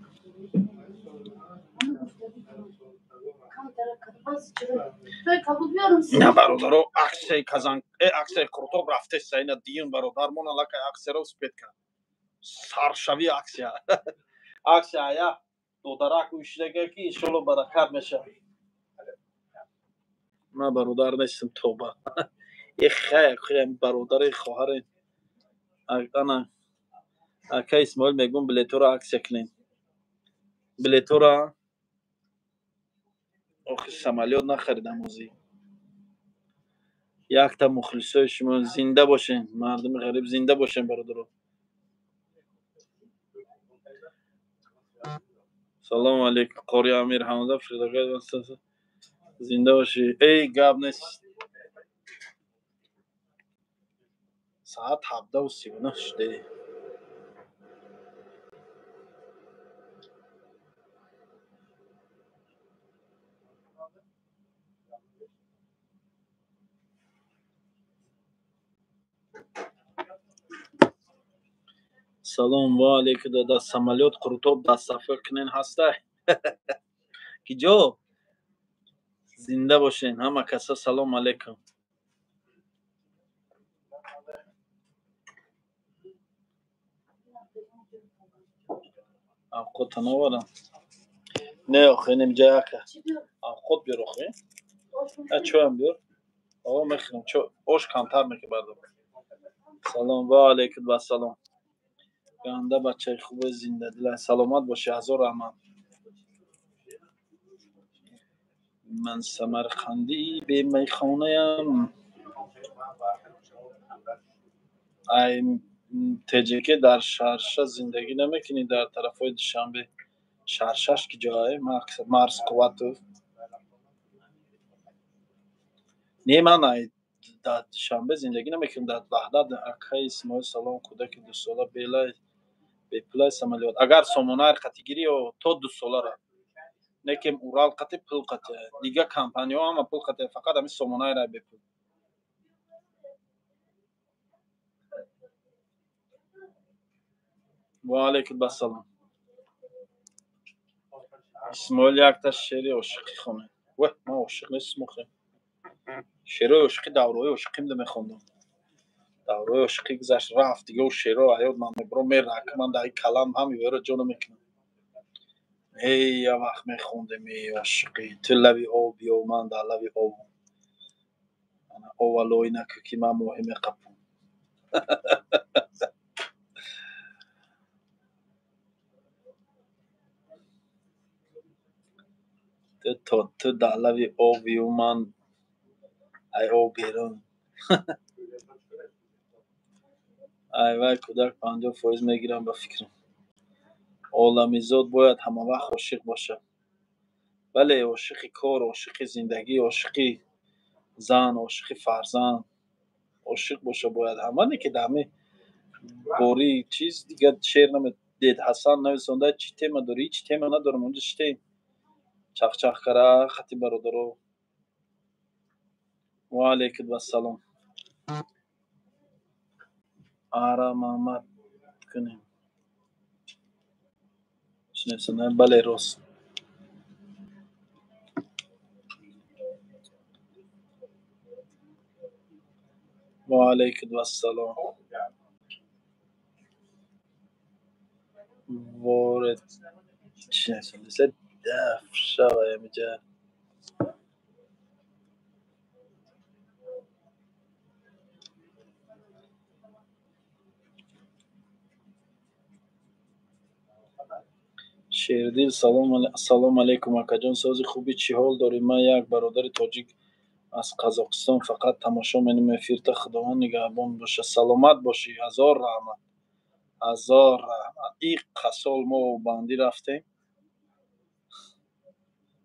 S1: На бародаро, аксияи Казан, э, аксияи қурутоб рафтеста, ина диюм бародармон аллакай аксияро успеть кард. Саршави аксия. Аксия я додарак ушидага ки иншолло баракат мешавад. Ман бародар нестам, тоба. Э, хай, хай, бародари хоҳаре. Ана ака Исмоил мегӯм, билетҳоро аксия кунем. Билетҳоро охи самолёт нахаридам ҳозир. Якта мухлисои шумо, зинда бошен, мардуми ғариб, зинда бошен бародаро. Салому алейкум, қори Амир Ҳамза, предлагаю, зинда бошӣ. Эй, гап нест. Соат 17:39 шуде. Салом ва алейкум, дада, самолёт қурутоб доставка кунен ҳастай? Ки ҷо? Зинда бошен ҳама каса, салом алейкум. Авқота наварам. Не, охе, немҷа яка. Авқот биёр охе. А чоям биёр. О, мехӯрам. Чо ош камтар меки бардор. Салом ва алейкум вассалом. Ганда бачаи хубе, зиндадила. Саломат бошӣ, ҳазор раҳмат. Ман самарқандӣ бемайхонаям. Ай ТҶК дар Шарша зиндагӣ намекунӣ, дар тарафҳои Душанбе. Шаршаш ки ҷое? Марс Қувватов. Не, ман ай дар Душанбе зиндагӣ намекунам, дар Ваҳдат. Акаи Исмоил салом, кӯдаки дусола бепулай самолёт. Агар сомонаи қатигирӣ ё то 2 солара. Некем Урал қати пул қати. Дига компаниҳо ҳама пул қати, фақат ҳамин Сомонаэра бепул. Ва алайкум ассалом. Исмоил якта шеъри ошиқӣ хонед. Ваҳ, ман ошиқ нестам охе. Шеърҳои ошиқӣ давраҳои ошиқимда мехондам. Давраҳои ошиқӣ гузашт, рафт, дига ӯ шеърҳо аёд ман мебурам, меракам, ман дар калам ҳам ёро ҷо намекунам. Эй, як вақт мехондем, эй ошиқӣ, ту лаби об ё ман дар лаби об. Ова лой накӯ ки ман моҳӣ меқапам. Ту дар лаби обию ман ай об берун. Ай вай кӯдак 50% мегирам ба фикрам. Оламизод бояд ҳамавақт ошиқ бошад. Бале, ошиқи кор, ошиқи зиндагӣ, ошиқи зан, ошиқи фарзанд. Ошиқ боша бояд ҳама, не ки дар ҳамин бори чиз дига шеър намедед. Ҳасан нависонда чӣ тема дорӣ? Ҳеҷ тема надорам, онҷо шитем. Чахчах кара хати бародаро. Ва алайкум ассалом. Ара Мамад кунем. Чӣ нависонда? Бале, рост. Ва алайкум ассалом. Воред чӣ нависонда? Даф шава ямиҷа. Шердил, салом алейкум, акаҷон, сози хуби чӣ ҳол дорӣ? Ман як бародари тоҷик аз Қазоқистон, фақат тамошо менамоям эфирта. Худованд нигаҳбон боша. Саломат бошӣ. Ҳазор раҳмат, ҳазор раҳмат. Иққа сол мо оббандӣ рафтем,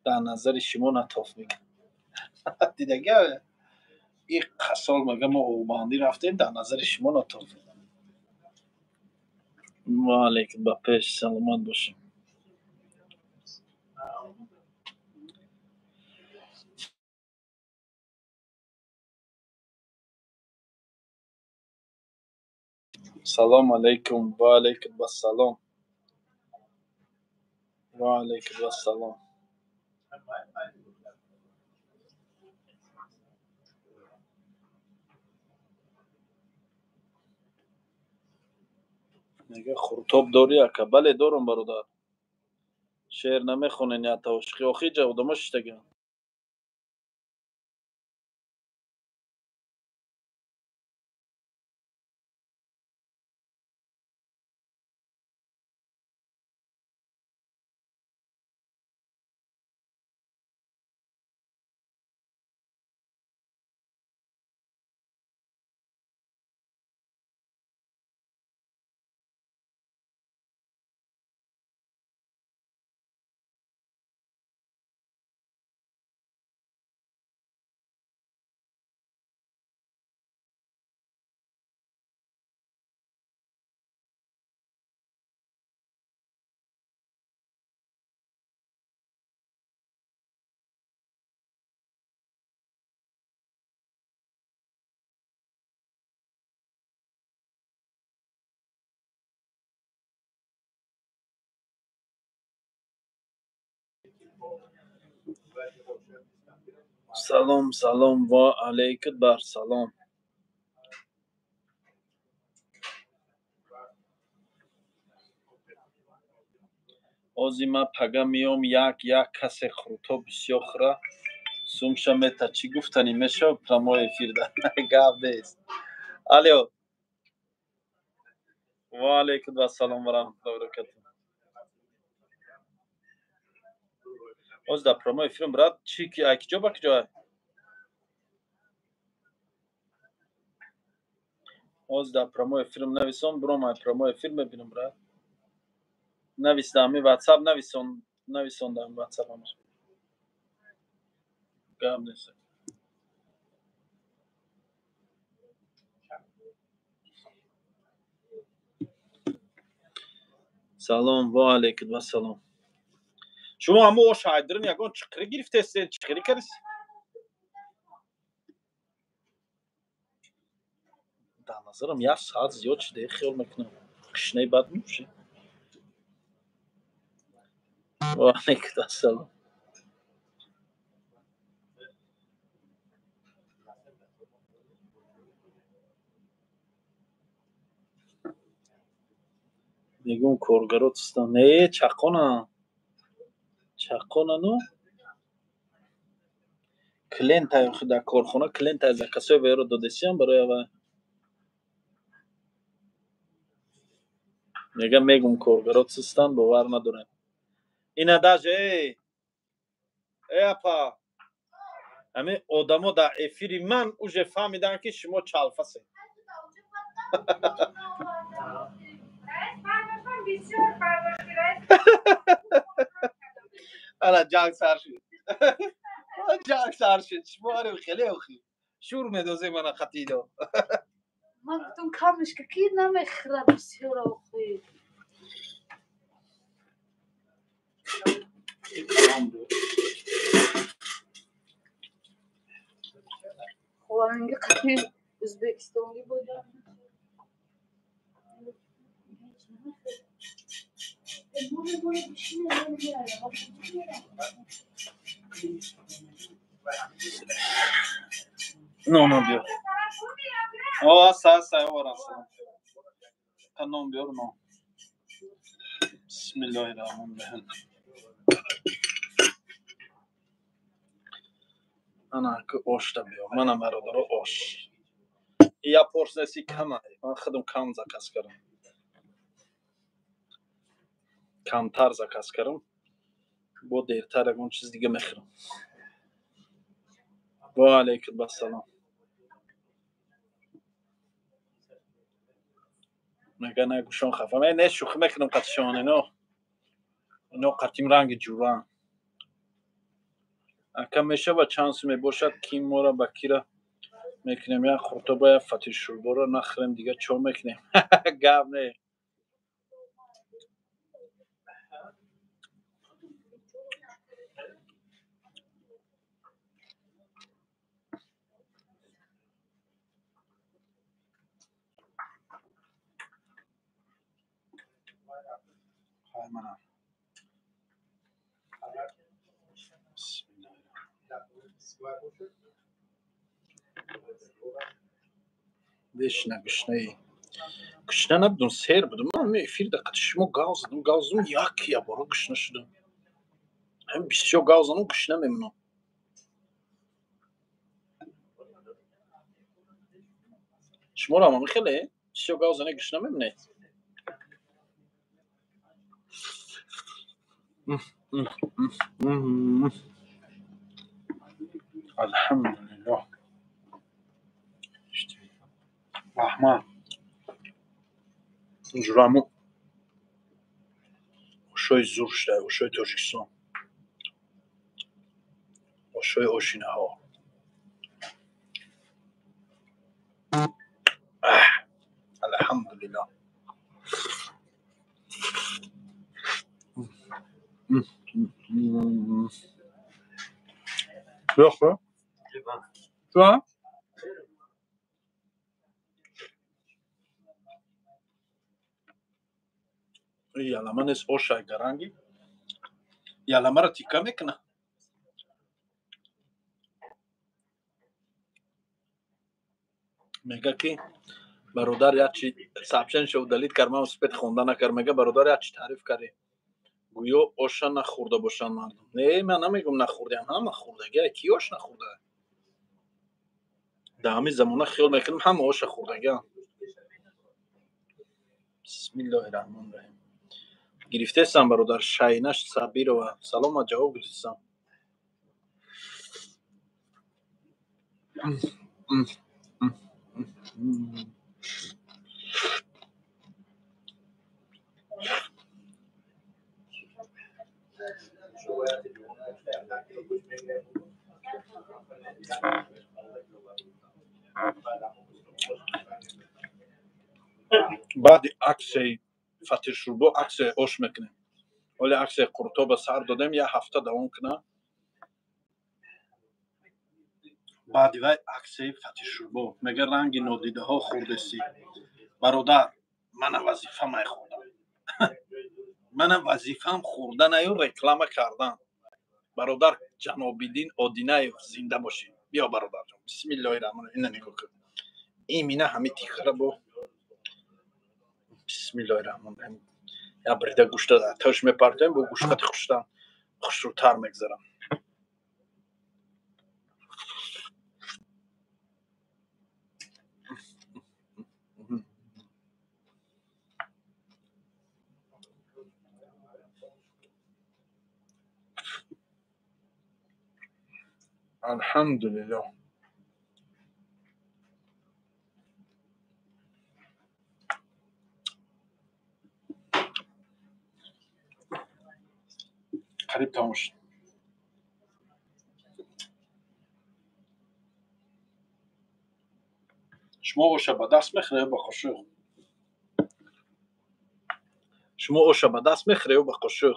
S1: дар назари шумо натоф мекунем. Дидагӣ, иққа сол мага мо оббандӣ рафтем, дар назари шумо натоф. Ва алейкум, ба пеш, саломат бошӣ. Салом алейкум, ва алейкум ассалом. Ва алейкум ассалом. Мега хуртоб дорӣ ака? Бале, дорам бародар. Шеър намехонен ята ошиқӣ? Охи ҷа одамо шиштагианд. Салом, салом, ва алейкум бар салом. Ози ман пага меом, як як касе хурто бисёр хӯра, сумша мета. Чӣ гуфтанӣ мешавад прямой эфирда? Гап нест. Алё. Ва алейкум ассалом ва раҳматуллоҳи ва баракатуҳ. Оз дар прямой эфирам, брат, чӣ ки ай киҷо ба киҷо ай? Оз дар прямой эфирам нависон, буром ай прямой эфир мебинам, брат. Навис дар ҳамин WhatsApp нависон, нависон дар ҳамин WhatsApp ҳамаш. Гап нест. Салом, ва алейкум ассалом. Шумо ҳамо ош ҳайдрин ягон чиқирӣ гирифтестен, чиқирӣ кардис? Дар назарам як соат зиёд шуда, хиёл мекунам. Кишнаи бад мебошед. Ва алайкум ассалом. Мегӯм коргаро тистан. Не, чаққона. Чаққонану клиентай охи дар корхона клиентай закасои ваёро додесиям барои ава. Мегам мегум коргаро тистан, бовар надорем. Ина даже эй эй апа, ҳамин одамо дар эфири ман уже фаҳмиданд, ки шумо чалфасед. Ана ҷанг сар шуд, ҷанг сар шуд. Шумо арем хеле охи шур медозем ана қатидо.
S2: Ман гуфтам камешка, ки намехӯрад бисёр охи. Хованги қати Ӯзбекистонги будам.
S1: Нонам биёр. О, аса, аса, ораса. Та нон биёр, нон. Бисмиллоҳи раҳмони раҳим. Ана ки ошта биёр. Мана бародаро ош. Я порсияси кама. Ман худам кам заказ кардам. Камтар заказ кардам. Бо дертар ягон чиз дига мехӯрам. Ва алайкум ассалом. Мега на гӯшон хафа. Ме не шӯхӣ мекунам қатишон ино. Ино қатим ранги ҷуран. Ака мешава чанд сум мебошад, ки моро ба кира мекунем, як хуртоба, як фатиршӯрборо нахӯрем, дига чо мекунем? Гап не. Хай мана. Бешина гушнаи. Гушна набудум, сер будум. Ман эфир да қати шумо гав задам, гав задам, як ябора гушна шудам. Ҳам бисёр гав занам, гушна мемонам. Шуморо ҳам хеле бисёр гав зане гушна мемонед? Алҳамдулиллоҳ. Раҳмат. Ҷураму ошои зур шуда, ошои Тоҷикистон. Ошои ошинаҳо. Алҳамдулиллоҳ. Бихӯр. Чӣ? Ялама нест, ошай гаранги. Яламаро тика мекуна. Мега ки бародар як чи сообщениеша удалить кард, ман успеть хонда накард. Мега бародар як чи таъриф кардӣ. Гӯё оша нахӯрда бошанд мардум. Не, ман намегӯм нахӯрдаям, ҳама хӯрдагия. Ки ош нахӯрда? Дар ҳамин замона хиёл мекунам ҳама оша хӯрдагиам. Бисмиллоҳи раҳмони раҳим. Гирифтесам бародар Шайнаш Сабирова. Салом, ман ҷавоб гирифтесам. Баъди аксияи фатиршӯрбо аксияи ош мекунем. Оли аксияи қуртоба сар додем, як ҳафта давом кунад. Баъди вай аксияи Фатишурбо. Мега ранги нодидаҳо хӯрдесӣ. Бародар, мана вазифа май хӯрдам. Мана вазифаам хӯрданаю реклама кардан. Бародар Ҷанобиддин Одинаев, зинда бошӣ. Биё, бародарҷон. Бисмиллоҳи раҳмони. Ина нигоҳ кун. Имина ҳами тихара бо бисмиллоҳи раҳмони раҳим. Я брида гӯшта тош мепартоем, бо гӯштати хуштан хушрӯтар мегзарам. Алҳамдулиллоҳ. Қариб тамом шуд. Шумо оша ба даст мехӯред ё ба қошуқ? Шумо оша ба даст мехӯред ё ба қошуқ?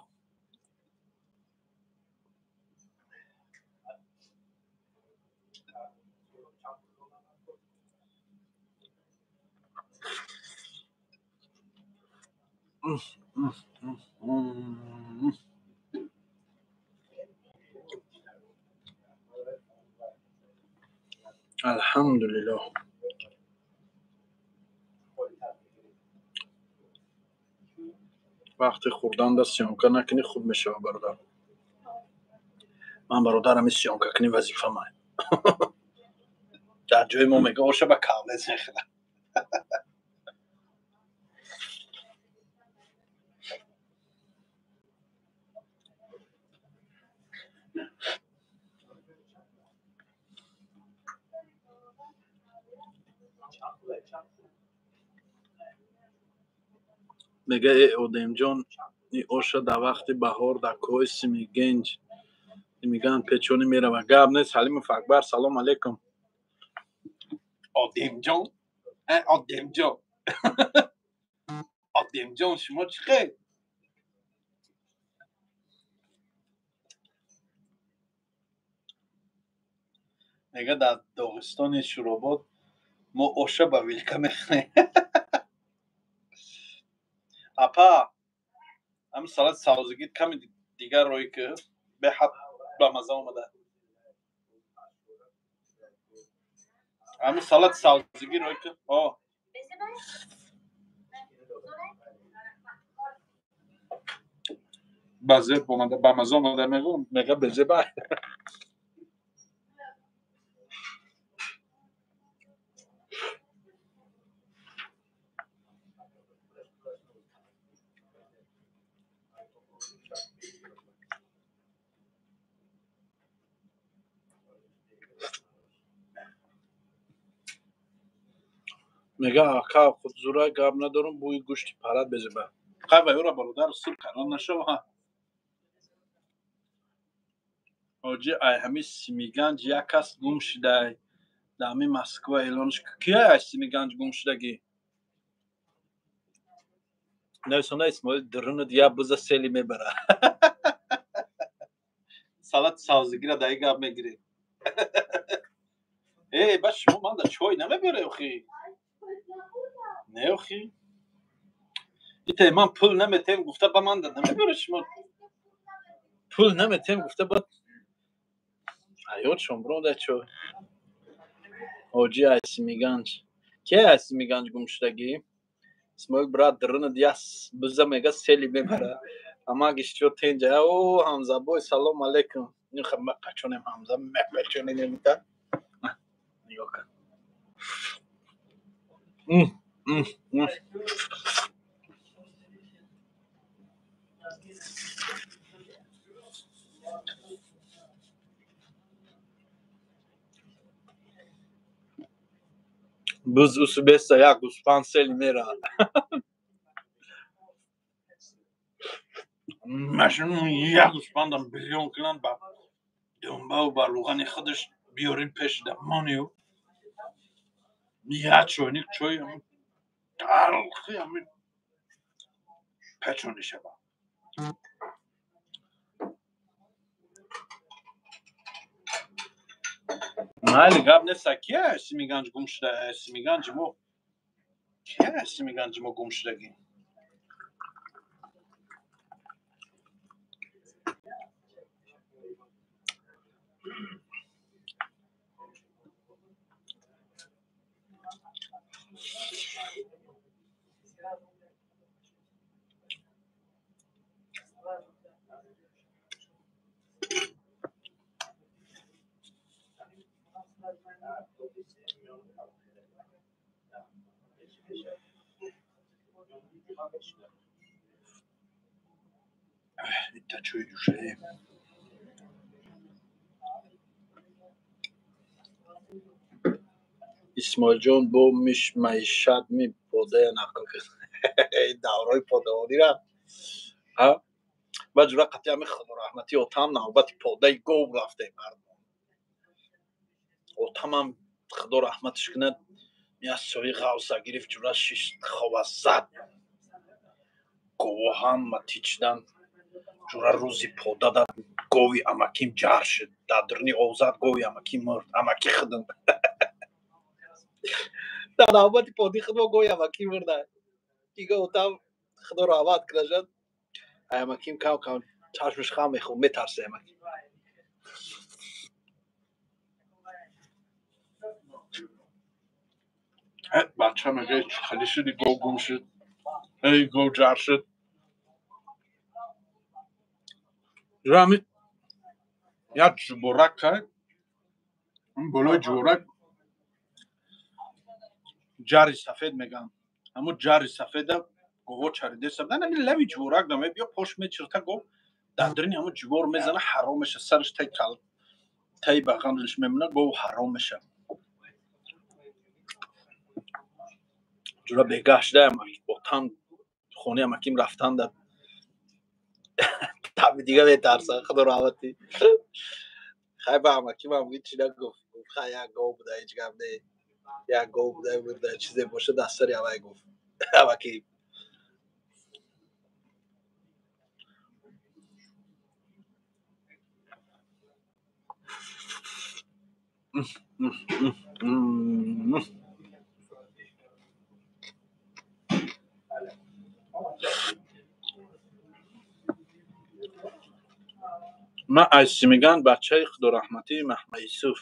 S1: Алҳамдулиллоҳ. Вақти хӯрданда съёмка накунӣ, хуб мешавад, бародар. Ман, бародар, ҳами съёмка кунӣ вазифамай. Дар ҷои мо мега оша ба кавлез мехӯрад. Мега э Одемҷон, и оша дар вақти баҳор дар кӯҳҳои Симигенҷ мегӯянд печонӣ меравад. Гап нест, Ҳалимов Акбар, салом алейкум. Одемҷон, э Одемҷон. Одемҷон, шумо чӣ хел? Мега дар Доғистони Шӯробод мо оша ба вилка мехӯрем. Апа, ҳамин салати савзигит ками дигар рӯй ки беҳад ба маза омада. Ҳамин салати савзигӣ рӯй ки. О. Ба зеб омада, ба маза омада мегӯм, мега безеба. Мега ака, худзура гап надорам, бӯи гӯшти парад безеба. Қай ва ёра, бародар, сир кардан нашава. Ҳоҷи, ай ҳами Симиганҷ як кас гум шудай. Дар ҳами Москва эълонш. Кия ай Симиганҷ гум шудагӣ? Нависонда Исмоил дурунат я буза сели мебара. Салати савзигира дар гап мегирӣ. Э, ба шумо ман да чой намебаре охи? Не охи? Ите ман пул наметем гуфта ба ман да намебаре шумо. Пул наметем гуфта ба аёдшон бро да чой. Ҳоҷи ай Симиганҷ. Ки ай Симиганҷ гум шудагӣ? Исмоил брат, дурунат я буза мега сели мебара. Амагиш чо тенҷа. О, Ҳамзабой, салом алейкум. Ниха мепечонем Ҳамза, мепечонем немита. Нигоҳ кун. М, м, м. Буз усубеса як гӯспанд сели меравад. Машин як гӯспандам бирён кунанд ба думбаву ба рӯғани худаш биёрем пеши дамонию як чойник чой талхи ҳамин печонӣ шавад. Майли, гап нест, кия Симиганҷ гум шуда? Симиганҷи мо кия? Симиганҷи мо гум шудагӣ? Исмоилҷон бо миш маишат ми подая нақл кард. Даврои подавонира. Ба ҷура қатъи ҳами худораҳматӣ отам навбати подаи гов рафтем мардум. Отамам худо раҳматиш кунад, як сои ғавса гирифт, ҷура шишт, хова зад. Гово ҳама тичдан. Ҷура рӯзи пода дад гови амаким ҷар шуд. Дар дурни ов зад, гови амаким мурд. Амаки худам. Дар навбати поди худмо гови амаким мурда. Дига отам худо раҳмат кунашад. Ай амаким кам кам чашмаш хам мехӯрд, метарсе амаким. Бача мега хали шуди, гов гум шуд. Эй, гов ҷар шуд. Ҷура як ҷуборак кард, болои ҷуборак ҷари сафед мегӯянд. Ҳамун ҷари сафеда гово чаридеса будан, ҳамин лави ҷуборак да мебиё пош мечирта, гов дар дарини ҳамун ҷубор мезана, ҳаром меша, сараш таи кал таи бағалш мемона, гов ҳаром меша. Ҷура бегаҳ шуда отам хонаи амаким рафтан да таби дига метарса, худо раҳматӣ. Хай, ба амакимам ҳичи нагуфт. Гуфт хай, як гов буда, ҳеҷ гап не. Як гов буда, мурда, чизе боша дар сари ҳавай, гуфт амаким. Ман аз Симиган, бачаи худораҳматии Маҳмадюсуф.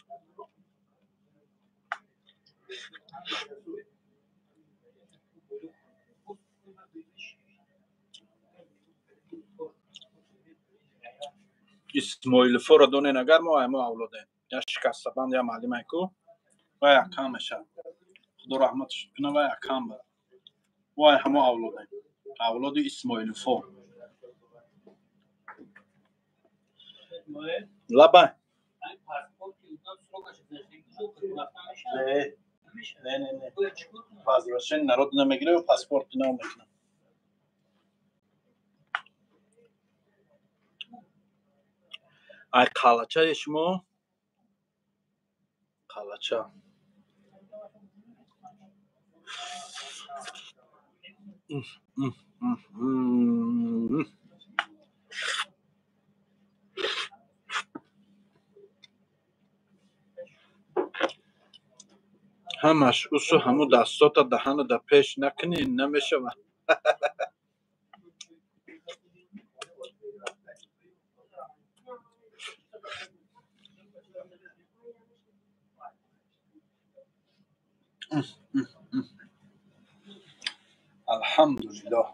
S1: Исмоиловҳоро донен агар, мо ай мо авлодем. Як шикастабанд, як маълимай ку, вай акам мешавад. Худо раҳматаш кунад, вай акам ба. Мо ай ҳамо авлодем. Авлоди Исмоиловҳо. Лабай. Не, не, не, не. Возвращение на родину мегирад ва паспорти нав мекунад. Ай қалачаи шумо? Қалача. Ҳамаш усу ҳаму дастота даҳану да пеш накунӣ, намешавад. Алҳамдулиллоҳ.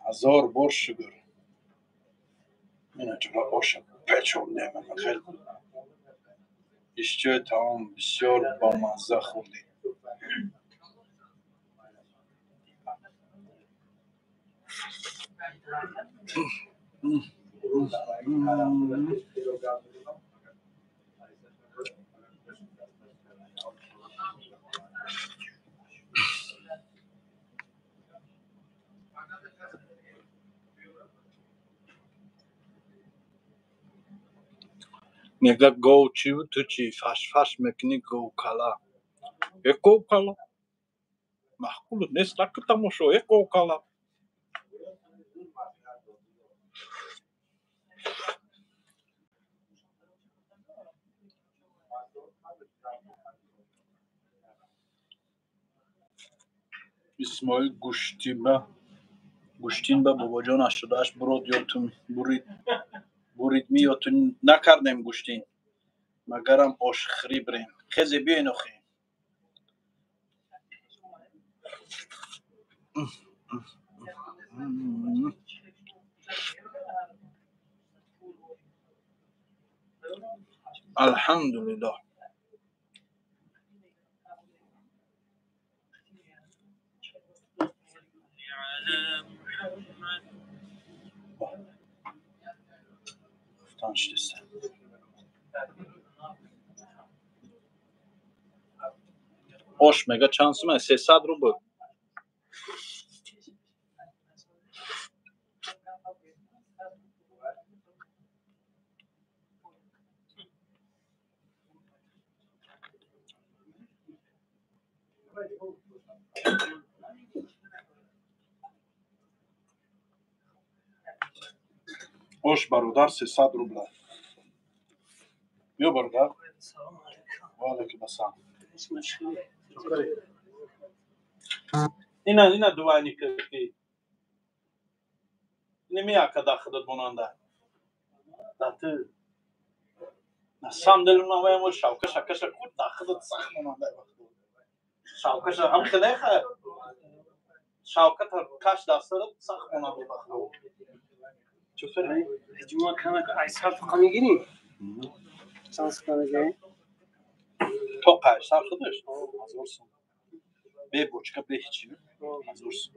S1: Ҳазор бор шукр. Ина ҷура оша печондем хел. Иштиҳои таом бисёр бомазза хӯрдем. Мега гов чиву ту чӣ? Фашфаш мекунӣ, говкала. Э, говкала. Маъқул нест, наку тамошо, э говкала. Исмоил гӯштинба бобоҷон 88 бурод ё ту буридмӣ ё ту накардем гӯштин. Магарам ошхӯрӣ бирем. Хезе биёен охе. Алҳамдулиллоҳ. Ош мега чанд сума? 300 рубл. Ош бародар 300 рубла. Биё бародар. Ва алайкум ассалом. Ина ина дувайни ки. Ина мияка да худат монанда. Да ту. На самом деле на вай шавка шакаша куд да худат сах монанда. Шавкаша ҳам хелеха. Шавка каш дастарат сах монанда ба худат. Чуфер?
S3: Ҷума камак айсар фақа мегирӣ? Чанд сума мегирӣ?
S1: То қайсар худаш? 1000 сум. Бе бочка, бе ҳичи. 1000 сум.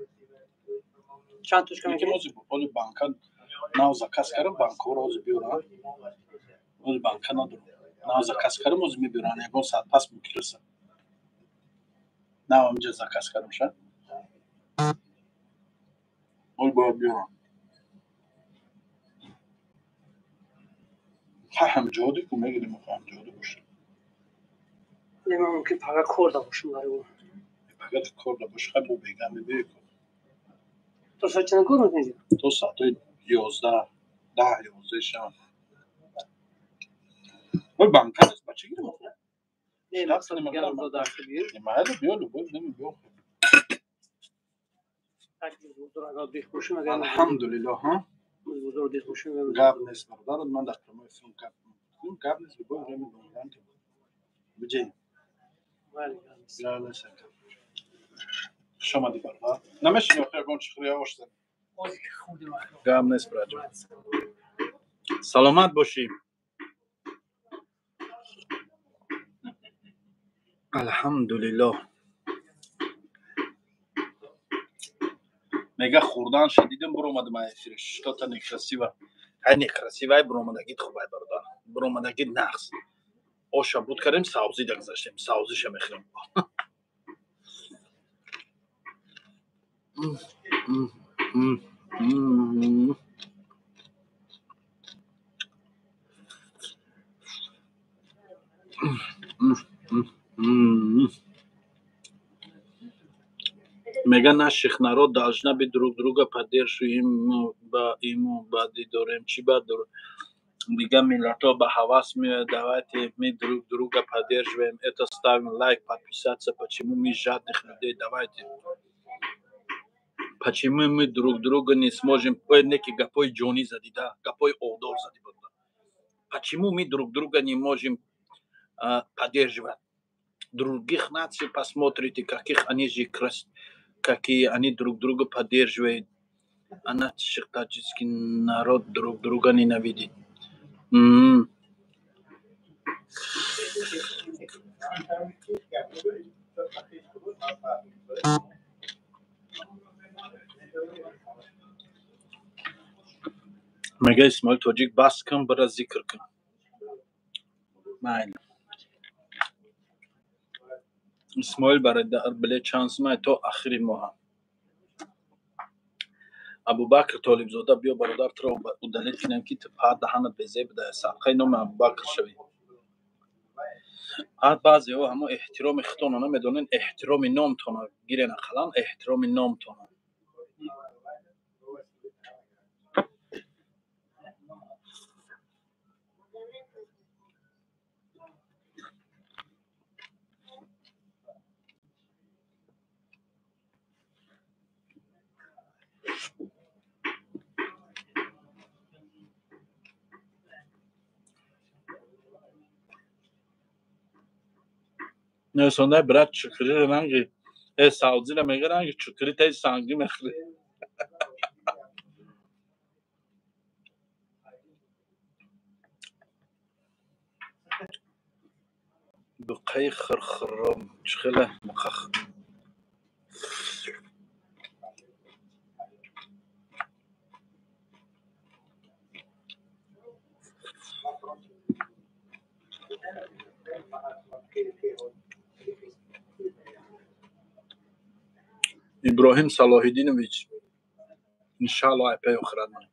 S3: Чанд тушка мегирӣ?
S1: Лекин ози банка нав заказ кардам, банкҳоро ози биёрам. Ози банка надорам. Нав заказ кардам, ози мебиёрам. Ягон соат пас мумкин расад. Нав ҳаминҷа заказ кардам ша. Ози бояд биёрам. Ҳамҷоди ку мегирем, ҳамҷоди бошад.
S3: Не, ман мумкин пага кор да бошам баро.
S1: Пага кор да бош, хай бо бега мебиёй ку.
S3: То соат чанд кор мекунӣ?
S1: То соатҳои 11, 10, 11 шаб. Ой, банка нест, ба чӣ гирем охе?
S3: Не, мақсад мегирам зода ахи биё.
S1: Майли биё, любой время биё. Алҳамдулиллоҳ, ҳа? Гап нест, бародар, ман дар прямой эфир гап гап нест, любой время дондан ки. Биҷем. Гап нест. Хуш омадӣ, бародар. Намешинӣ охир ягон чӣ хӯрӣ, ош зани? Гап нест, браҷон. Саломат бошӣ. Алҳамдулиллоҳ. Мега хӯрданша дидем, буромадам аз эфирш. Что-то некрасиво. Ай некрасиво, ай буромадагит хуб, ай бародар. Буромадагит нағз. Оша буд кардем, савзӣ дагзаштем. Савзиша мехӯрем. Мега наших народ должна быть друг друга поддерживаем, ба иму бади дорем, чӣ бад дорем. Дига миллатҳо ба ҳавас меояд, давайте мы друг друга поддерживаем, это ставим лайк, подписаться, почему мы жадных людей, давайте. Почему мы друг друга не сможем, неки гапои ҷонӣ зади, да, гапои одор зади. Почему мы друг друга не можем поддерживать? Других наций посмотрите, каких они же какие они друг друга поддерживают. А наш таджикский народ друг друга ненавидит. Мега Исмоил тоҷик бас кун, бира зикр кун. Майли. Исмоил бародар билет чанд сума то ахири моҳа. Абубакр Толибзода биё бародар, туро удалить кунем ки ту па даҳанат безеб да садқаи номи Абубакр шавӣ. Баъзеҳо ҳамо эҳтироми худтонро намедонен, эҳтироми номтонро гирен, ақаллан эҳтироми номтонро. Нависондаи брат чукриро ранги савзиро мега ранги чукри таи сангӣ мехӯри. Буқаи хирхирро чӣ хеле буқа. Иброҳим Салоҳиддинович, иншааллоҳ айпаи охират монем.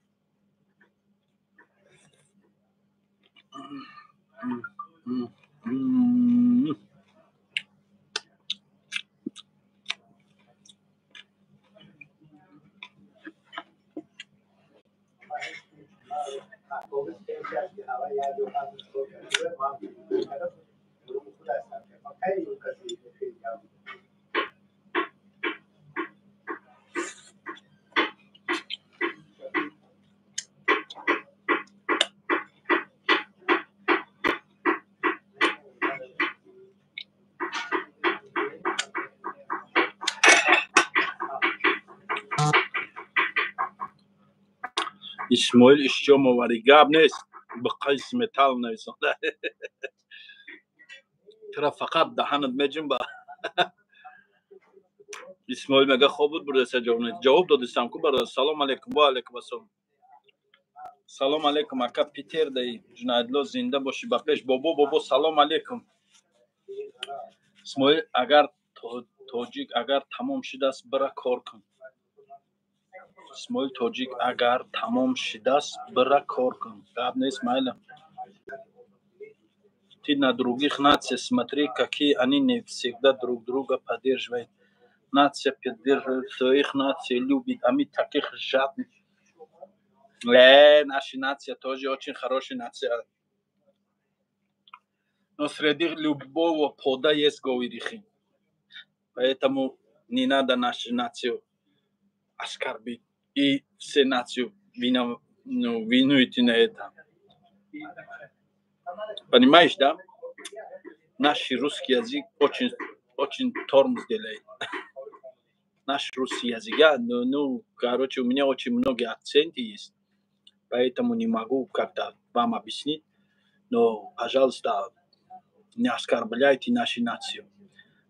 S1: Исмоил Ишҷомовари гап нест, буқаи сметал нависонда. Тура фақат даҳанат меҷунба. Исмоил мега хоб буд бурдаса ҷавоб не. Ҷавоб додистам ку бародар. Салом алейкум, ва алейкум ассалом. Салом алейкум ака Питер даи Ҷунайдло, зинда бошӣ ба пеш. Бобо бобо салом алейкум. Исмоил агар тоҷик агар тамом шудааст бира кор кун. Исмоил тоҷик агар тамом шудааст бира кор кун. Гап нест, майла. Ты на других нациях смотри, какие они не всегда друг друга поддерживают. Нация поддерживает своих наций, любит, а мы таких жадных. Наша нация тоже очень хорошая нация. Но среди любого пода есть говорихи. Поэтому не надо нашу нацию оскорбить. И все нацию винуете на это. Понимаешь, да? Наш русский язык очень, очень тормоз делает. Наш русский язык, ну, короче, у меня очень много акцентов есть, поэтому не могу как-то вам объяснить, но, пожалуйста, не оскорбляйте нашу нацию.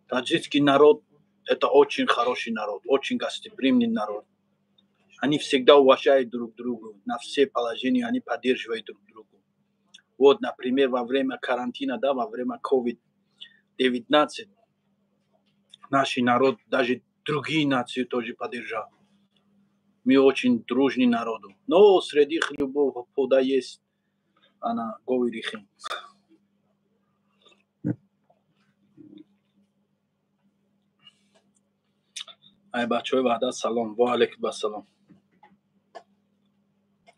S1: Таджикский народ – это очень хороший народ, очень гостеприимный народ. Они всегда уважают друг друга, на все положения они поддерживают друг друга. Вот, например, во время карантина, да, во время COVID-19, наш народ, даже другие нации тоже поддержал. Мы очень дружный народ. Но среди любого пода есть она говорит. Ай бачаҳои Ваҳдат салом, ва алайкум ассалом.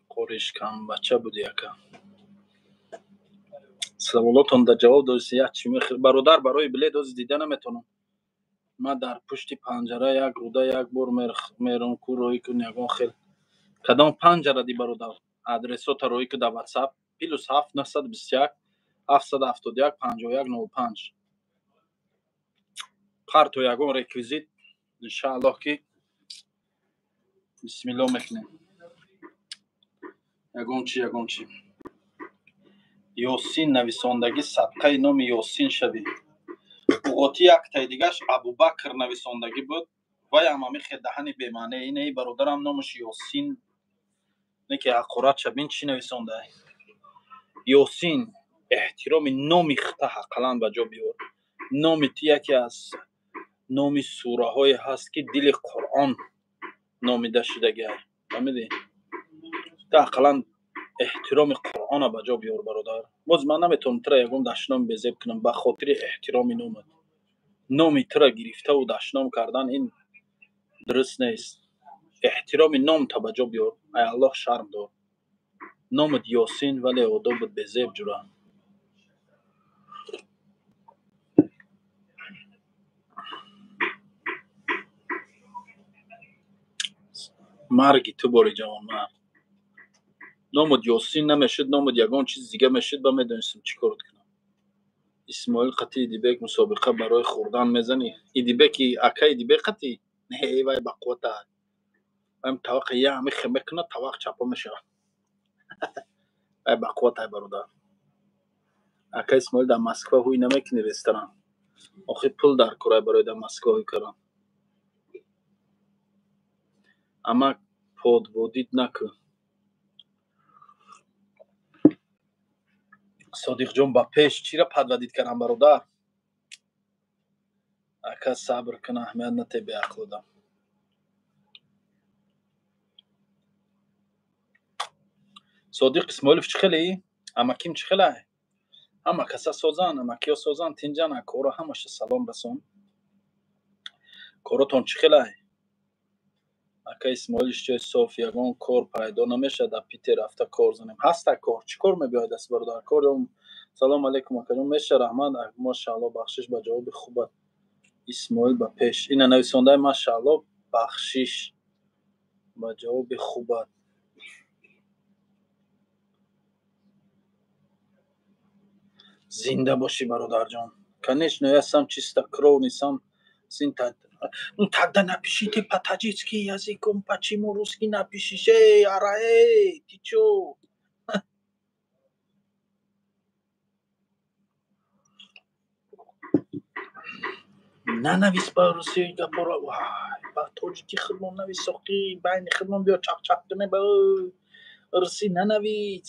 S1: Қориш кам бача буди ака. Саволотон да ҷавоб додист, як чӣ мехӯр. Бародар, барои билет ози дида наметавонам. Ман дар пушти панҷара як руда як бор мерам ку роҳӣ кун ягон хел. Кадом панҷара ди бародар? Адресота роҳӣ ку дар WhatsApp +7 921 771 51 05. Парто ягон реквизит иншааллоҳ ки бисмиллоҳ мекунем. Ягон чи, ягон чи. Ёсин нависондагӣ садқаи номи Ёсин шавӣ. Уғоти яктаи дигаш Абубакр нависондагӣ буд. Вай ҳам ҳамин хел даҳани бемаъне. Инаи бародарам номаш Ёсин. Не ки ҳақорат шабин чӣ нависонда? Ёсин эҳтироми номи хита ҳаққалан ба ҷо биёр. Номи ту яке аз номи сураҳое ҳаст ки дили Қуръон номида шудагиай. Фаҳмидӣ? Ту ҳаққалан эҳтироми Қуръона ба ҷо биёр бародар. Боз ман наметавонам тура ягон дашном безеб кунам ба хотири эҳтироми номат. Номи тура гирифтаву дашном кардан ин дуруст нест. Эҳтироми номта ба ҷо биёр. Ай Аллоҳ шарм дор. Номат Ёсин, вале одобат безеб ҷура. Марги ту бори ҷавонмард. Номат Ёсин намешуд, номат ягон чизи дига мешуд, ба медонистам чӣ корот кунам. Исмоил қати Идибек мусобиқа барои хӯрдан мезанӣ? Идибеки, ака Идибек қати? Не, вай бақуввата. Вай таваққа я ҳами мекунад, тавақ чапа мешавад. Вай бақувватай, бародар. Ака Исмоил, дар Москва ҳуй намекунӣ ресторан? Охи пул дар корай барои дар Москва ҳуй кардан. Амак, подводить накун. Содиқҷон, ба пеш. Чира подводить кардам, бародар? Ака, сабр кун, аҳамият нате, беақл одам. Содиқ Исмоилов, чӣ хеле? Амаким чӣ хелай? Ҳама каса созанд, амакиё созанд, тинҷан. Акора ҳамаша салом расон. Коротон чӣ хелай? Ака Исмоил, ишҷои соф ягон кор пайдо намешавад, дар Питер рафта кор занем? Ҳаста кор. Чӣ кор мебиёяд даст, бародар? Кор. Салому алайкум, акаҷон, меша, раҳмат, машаалло, бахшиш ба ҷавоби хубат. Исмоил, ба пеш. Ина нависондаи: машаалло, бахшиш ба ҷавоби хубат. Зинда бошӣ, бародарҷон. Конечно, я сам чистокровный, сам сын. Ну тогда напишите по-таджикски языком, почему русский напишешь? Эй, ара, эй, ты чё? Нанавис ба русӣ гапора, вай, ба тоҷики худмон навис, соқӣ, байни худмон биё чақчақ кунем, ба русӣ нанавис.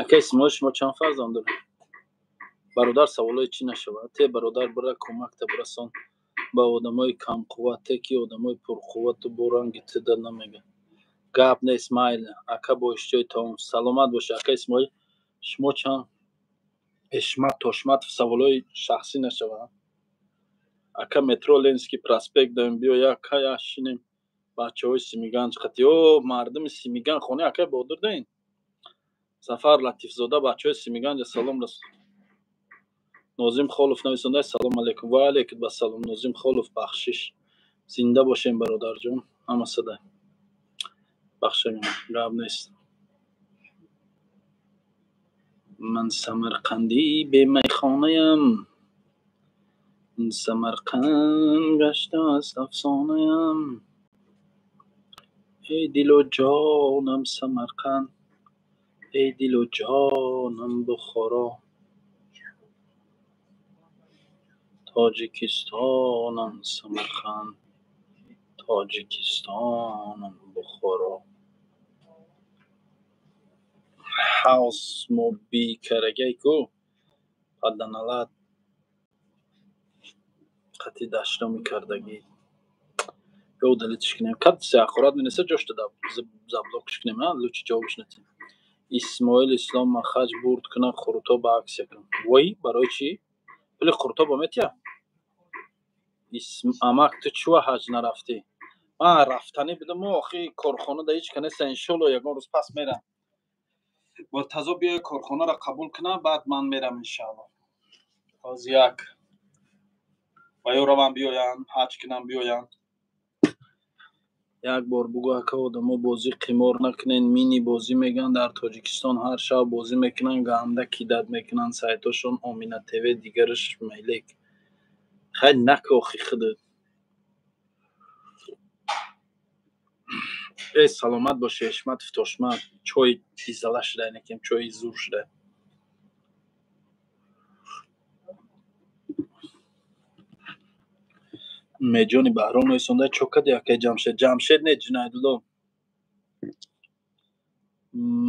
S1: Ака Исмоил, шумо чанд фарзанд доред? Бародар, саволои чӣ нашавад? Те, бародар, бира кӯмакта бирасон ба одамои камқувват, те ки одамои пурқуввату бо ранги тида намега. Гап нест, майли. Ака, бо иштиҳои таом. Саломат бошӣ, ака Исмоил. Шумо чанд эшмат тошмат, саволои шахсӣ нашавад. Ака, метро Ленинский проспект даем, биё як я шинем, бачаҳои Симиганҷ қати. О, мардуми Симиган, хонаи акай Бодир даин. Сафар Латифзода, бачаҳои Симиганҷа салом рас. Нозим Холов нависонда: салом алейкум. Ва алейкум ассалом, Нозим Холов, бахшиш. Зинда бошем, бародарҷон, ҳама сада. Бахшем, гап нест. Ман самарқандӣ бемайхонаям, Самарқанд гаштааст афсонаям. Эй дилу ҷонам Самарқанд, эй дилу ҷонам Бухоро, Тоҷикистонам Самарқанд, Тоҷикистонам Бухоро. Ҳавз мобикарагай ку паданалат қати даштоми кардагӣ. Ё удалить ш кунем. Кад се ҳақорат менеса, ҷошта заблок ш кунем, а лучше ҷавобш натем. Исмоил Ислом Махаҷ бурд кунад, Қурутоба аксия кунад. Вой, барои чӣ? Пули Қурутоба метия? Амак, ту чӯ ҳаҷ нарафтӣ? Ман рафтанӣ будаму охи корхона да ҳеҷ ка неста, иншолло ягон рӯз пас мерам. Муртазо биёя корхонаро қабул кунад, баъд ман мерам, иншаалло. Ҳозир як ва ё равам, биёянд, ҳаҷ кунам, биёянд. Як бор бугӯ, ака, одамо бозӣ қимор накунен, мини бозӣ мегӯянд, дар Тоҷикистон ҳар шаб бозӣ мекунанд, ганда кидать мекунанд, сайтошон Омина ТВ, дигараш мелек. Хайр, наку охи худат. Э, саломат бошӣ, Ҳишмат Фитошмат, чой изала шуда, некем чои зур шуда. Меҷони Баҳром нависонда: чо кади, акаи Ҷамшед? Ҷамшед не, Ҷунайдулло.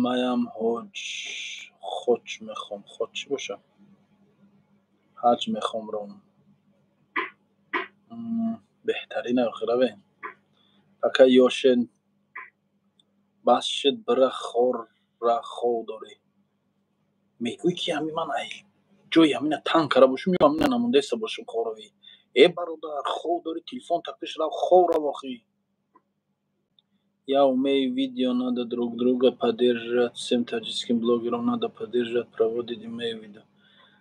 S1: Маям ҳоҷ хоч мехом. Хоч чӣ боша? Ҳаҷ мехом ром. Беҳтарин охи, равем. Ака Ёшен, бас шуд, бира хора хов дорӣ. Мегӯй ки ҳами ман ай ҷои ҳамина танг карда бошум ё ҳамина намондаиста бошум хоравӣ. Э, бародар, хов дорӣ, телефон такиш, рав, хов рав охи. Я умею видео, надо друг друга поддерживать, всем таджикским блогерам надо поддерживать, проводить, имею видео.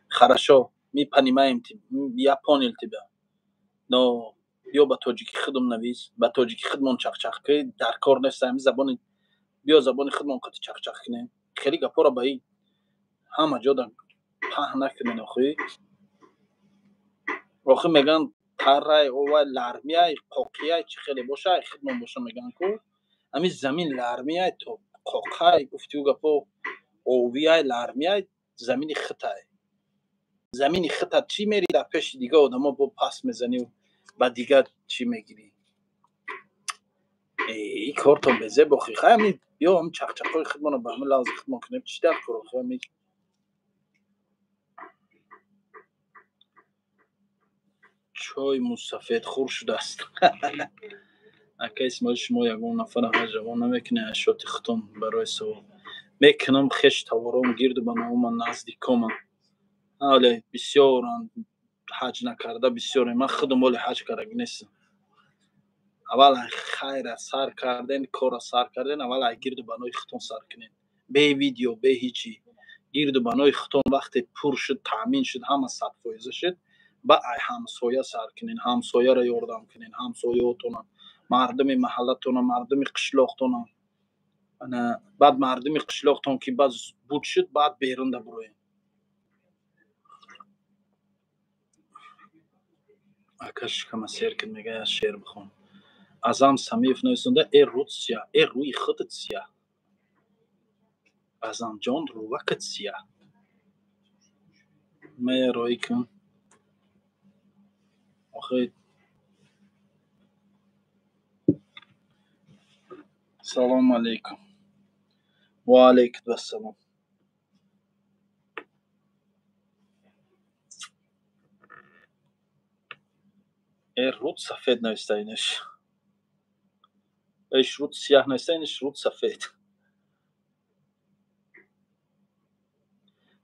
S1: Хорошо, мы понимаем тебя, я понял тебя. Но ё ба тоҷикӣ худум навис, ба тоҷикӣ худмон чақчақ ки дар кор нест, ҳами забони Биё забони худмон қати чақчақ кунем. Хеле гапҳоро ба ин ҳама ҷо паҳн накунен охи. Охи мегӯянд таррай, овай, лармияй, қоқияй, чӣ хеле боша, ай худмон боша мегӯянд ку. Ҳамин замин лармияй то қоқай, гуфтиу гапҳо овияй, лармияй, замини хитай. Замини хита чӣ мери дар пеши дига одамо бо пас мезанию ба дига чӣ мегирӣ? Эй, кортон безеб охи. Хай ҳамин биё ҳамин чақчақҳои худмонро ба ҳамин лавзи худмон кунем. Чӣ дар кор охи ҳамин? Чой мусафедхӯр шудааст. Ака Исмоил, шумо ягон нафара ҳаҷравон намекунед аз шоти худтон барои савол? Мекунам, хеш тавором гирду ба нома наздикомам. Ҳоле бисёранд ҳаҷ накарда, бисёре. Ман худам ҳоле ҳаҷ кардаги нестам. Аввал хайра сар карден, корра сар карден, аввал ай гирду банои худтон сар кунед. Бе видео, бе ҳичи. Гирду банои худтон вақте пур шуд, таъмин шуд, ҳама 100% шуд, ба ай ҳамсоя сар кунед, ҳамсояро ёрдам кунед, ҳамсояотонам, мардуми маҳаллатонам, мардуми қишлоқтонам. Ана баъд мардуми қишлоқтон ки баъд буд шуд, баъд берунда буроем. Ака шикама сер кун, мега як шеър бихон. Азам Самиев нависонда: э рӯд сия, э рӯи худат сия. Азамҷон рӯвакат сия. Мая роӣ кун. Охи салому алайкум. Ва алайкум ассалом. Э рӯд сафед нависта инаш. Иш рӯд сияҳ нависта инаш рӯд сафед.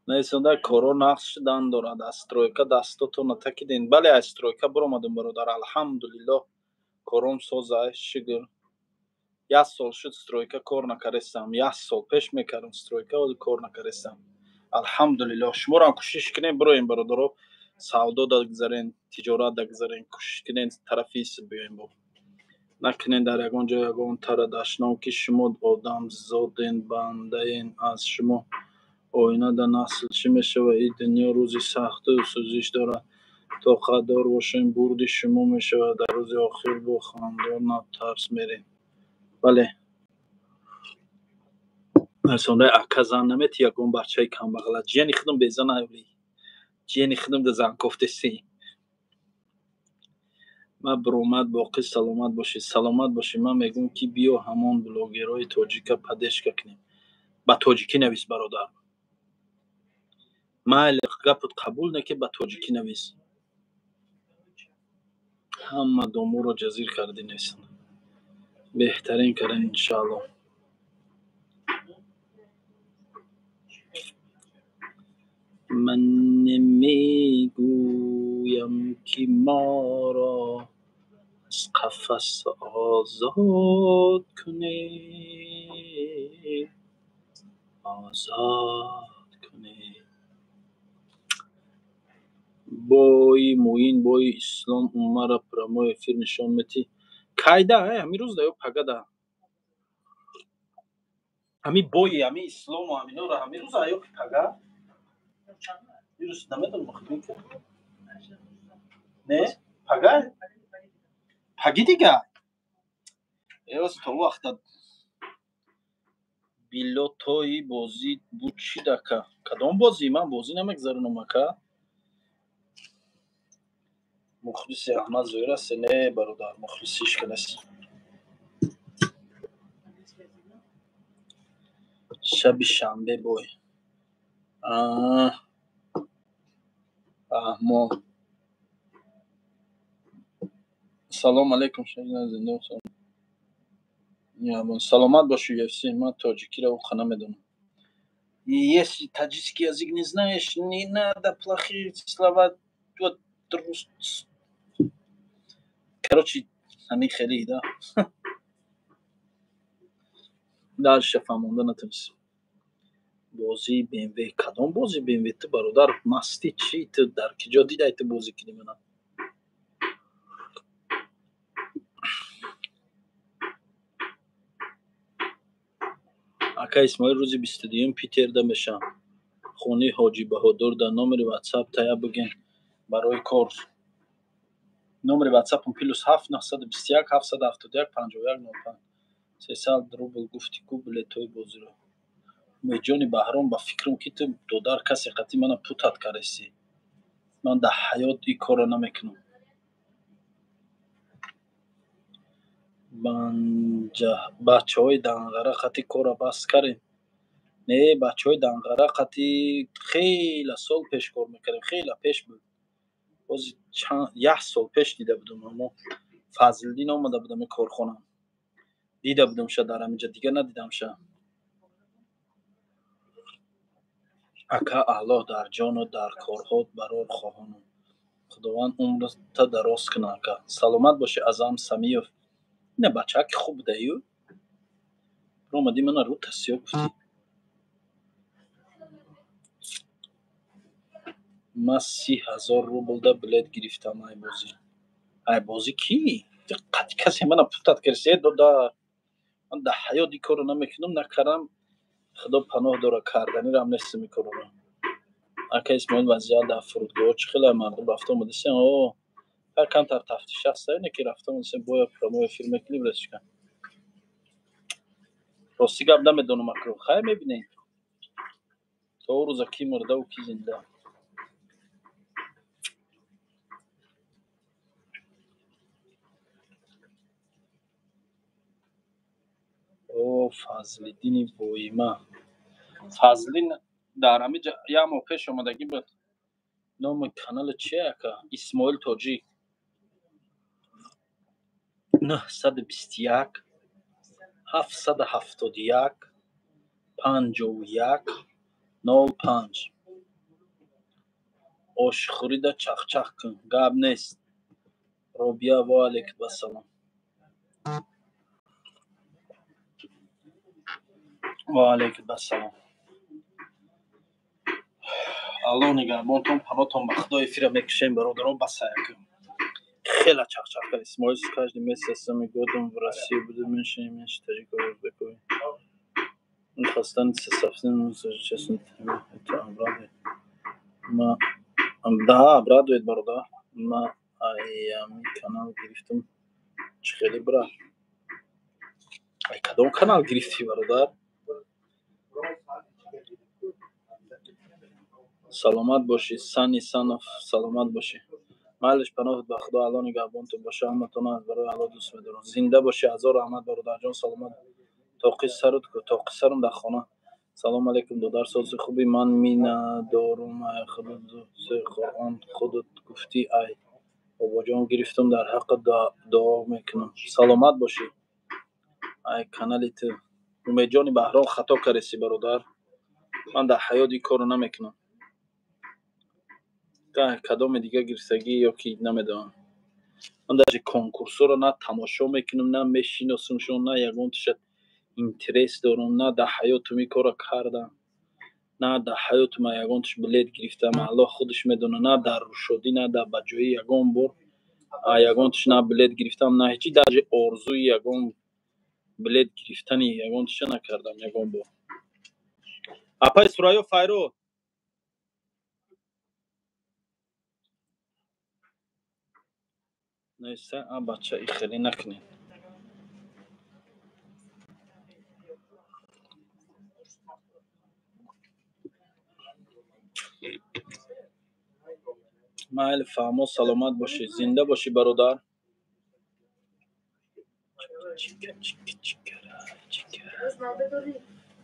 S1: Нависонда коро нақс шудан дорад. Аз стройка дастотонро такиден. Бале, аз стройка биромадем, бародар. Алҳамдулиллоҳ, кором созай, шукр. Як сол шуд стройка кор накардастам. Як сол пеш мекардам стройка, вале кор накардастам. Алҳамдулиллоҳ. Шуморо кӯшиш кунем бироем, бародаро. Савдо дагзарен, тиҷорат дагзарен, кӯшиш кунем тарафи биёем бо. Накунен дар ягон ҷо ягон тара дашном, ки шумо одамзоден, бандаен аз шумо. Оина да насл чӣ мешавад? Ин дунё рӯзи сахту сӯзиш дорад. Тоқатдор бошем, бурди шумо мешавад. Дар рӯзи охир бо хандон натарс мерем. Бале. Нависондаи ака зан намети ягон бачаи камбағала. Ҷияни худам безан ҳавли. Ҷияни худам да зан кофтеси. Ман биромад боқӣ саломат бошӣ. Саломат бошӣ. Ман мегӯям ки биё ҳамон блогерҳои тоҷика поддержка кунем. Ба тоҷикӣ навис, бародар. Майли, гапот қабул не, ки ба тоҷикӣ навис. Ҳама доморо ҷазир кардӣ нестанд. Беҳтарин кардан иншааллоҳ. Ман намегӯям ки моро аз қафас озод кунед, озод кунед. Бои Муин, бои Ислом Умара прямой эфир нишон метӣ. Кайда, ҳамин рӯз да ё пагада? Ҳамин бои ҳамин Ислому ҳаминора ҳамин рӯз ё ки пага? Ирӯз намедонам, охи ки. Не? Пага? Паги дига? Эоз то вақта билотои бозӣ буд чӣ дака? Кадом бозӣ? Ман бозӣ намегзаронам, ака. Мухлиси Аҳмад Зоир ҳасте? Не, бародар, мухлиси ҳеч нест. Шаби шанбе бой. Фаҳмо. Салом алейкум, зинда. Саломат бошӣ, UFC. Ман тоҷикиро уқа намедонам. Если таджикский язык не знаешь, не надо плохие слова. Вот, короче, ҳамин хеле да. Дальше фаҳмонда натонистем. Бозии БМВ. Кадом бозии БМВ? Ту бародар масти чӣ? Ту дар киҷо дидай ту бозӣ кунӣ мана? Ака Исмоил, рӯзи 22-юм Питерда мешавам. Хонаи Ҳоҷи Баҳодур дар номери ватсап тая бигин барои кор. Номери ватсапам +7 921 771 51 05. 300 рубл гуфтӣ ку билетҳои бозиро. Умедҷони Баҳром, ба фикрам, ки ту, додар, касе қатъи мана путать кардастӣ. Ман дар ҳаёт ин корро намекунам. Бачаҳои Данғара қатъи корро бас кардем. Не, бачаҳои Данғара қатъи хеле сол пеш кор мекардем, хеле пеш буд. Бози як сол пеш дида будам, аммо Фазлиддин омада будам ин корхона. Дида будамша дар ҳаминҷа, дигар надидамша. Ака, Аллоҳ дар ҷону дар корҳот барор хоҳонам. Худованд умрата дароз кунад, ака. Саломат бошӣ, Азам Самиев. Ина бачаки хуб будаю. Омадӣ мана рӯ тасиё гуфтӣ. Ман 30 000 рублда билет гирифтам ай бозӣ. Ай бозӣ кӣ? Қатъи касе мана путать кардааст, э додар. Ман дар ҳаёт ин корро намекунам, накардам. Худо паноҳ дорад, карданирам нестам ин корро. Ака Исмоил, вазъият дар фурудгоҳҳо чӣ хеле, мардум рафта омадастем? О, ҳар камтар тафтиш ҳаста, ине ки рафта омадастем, боя прямой эфир мекунӣ, братишка. Рости гап намедонам, ака. Хай, мебинем. То он рӯза кӣ мурдаву кӣ зинда. О, Фазлиддини Воима. Фазлиддин дар ҳамин ҷа як моҳ пеш омадагӣ буд. Номи канала чия, ака? Исмоил Тоҷик. 921 771 51 05. Ошхӯрида чахчах кун. Гап нест. Робия, ва алайкум ассалом. Ва алайкум ассалом. Аллоҳ нигаҳбонтон, паноҳтон ба Худо. Эфира мекушем, бародарон, бас ака. Хеле чахчах кард. Исмоил, с каждым месяцем и годом в России будет меньше и меньше таджиков и узбеков. Их останется совсем, ну, честно, это обрадует. Ма да, обрадует, бародар. Ма аями канал гирифтам. Чӣ хеле, брат? Ай кадом канал гирифтӣ, бародар? Саломат бошӣ, Сани Санов, саломат бошӣ. Майлиш, паноҳат ба Худо, Аллоҳ нигаҳбонтон боша. Ҳаматонро аз барои Аллоҳ дӯст медорам. Зинда бошӣ, ҳазор раҳмат, бародарҷон, саломат. Тоқи сарут ку, тоқи сарам дар хона. Салом алейкум, додар, сози хубӣ? Ман миннатдорум ай худут, Қуръон худут гуфтӣ, ай бобоҷон гирифтам, дар ҳаққат дуо мекунам. Саломат бошӣ. Ай канали ту. Умедҷони Баҳром, хато кардастӣ, бародар. Ман дар ҳаёт ин корро намекунам. Кадоме дига гирифтагӣ ё ки намедонам. Ман даже конкурсҳоро на тамошо мекунам, на мешиносамшон, на ягон тиша интерес дорам, на дар ҳаётам ин корро кардам, на дар ҳаётам ягон тиш билет гирифтам, Аллоҳ худаш медонад, на дар рӯшодӣ, на дар баҷоӣ ягон бор ягон тиш на билет гирифтам, на ҳечи, даже орзуи ягон билет гирифтани ягон тиша накардам ягон бор. Апаи Сурайё, Файрод. Неста, а бача, и хеле накунед. Майли, фаҳмо, саломат бошӣ, зинда бошӣ, бародар. Чика, чика, чикара, чикара.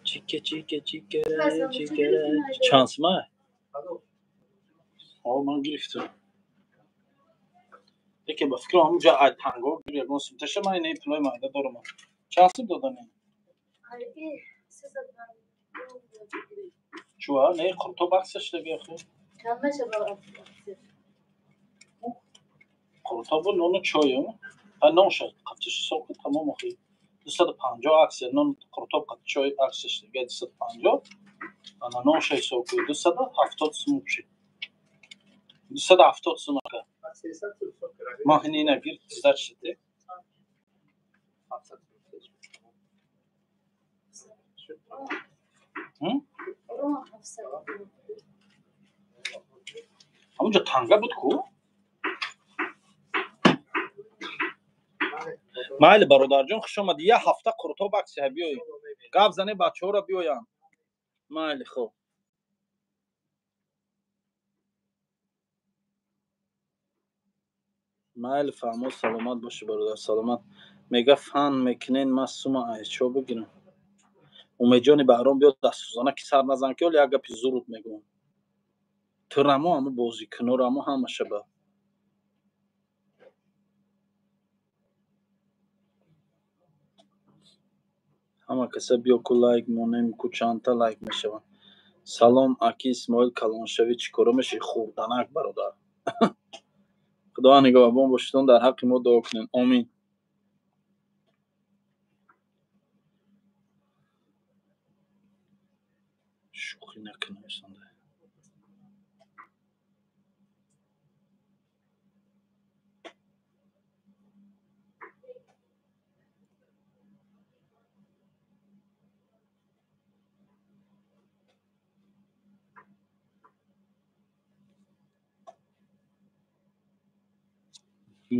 S1: Чика, чика, чикара, чикара. Чанд сима? О, ман гирифтам. Яке ба фикрам ҳамунҷа ай танго гир ягон сумташа, ман инаи пулои майда дорам. Чанд сум додани? Чуа? Не, қуртоб акция шуда охи.
S2: Чанд мешавад акция?
S1: Қуртобу нону чою. А нон шад, қаптиш ҳисоб кун, тамом охи. 250 акция, нон қуртоб қат чой акция шуда 250. Ана нонша ҳисоб кун, 270 сум шуд. 270 сум, ака. Ман ҳини ина гир, сдача шуд. Ҳамунҷо танга буд ку? Майли, бародарҷон, хуш омадӣ. Як ҳафта Қурутоб аксия биёй, гап зане, бачаҳоро биёянд. Майли, хуб. Майли, фаҳмо, саломат бошӣ, бародар, саломат. Мега фан мекунен, ман сума айчо бигирам. Умедҷони Баҳром, биё, дастсӯзона ки сар назан, ки ҳоле як гапи зурут мегӯям. Турамо ҳамо бозикунорамо ҳамаша ба ҳама каса биё ку лайк монем ку, чандта лайк мешаванд. Салом, аки Исмоил, калоншавӣ чӣ коро мешавӣ? Хурданак, бародар. Худованд нигаҳбон бошедон, дар ҳаққи мо дуо кунед. Омин. Шӯхӣ накунед.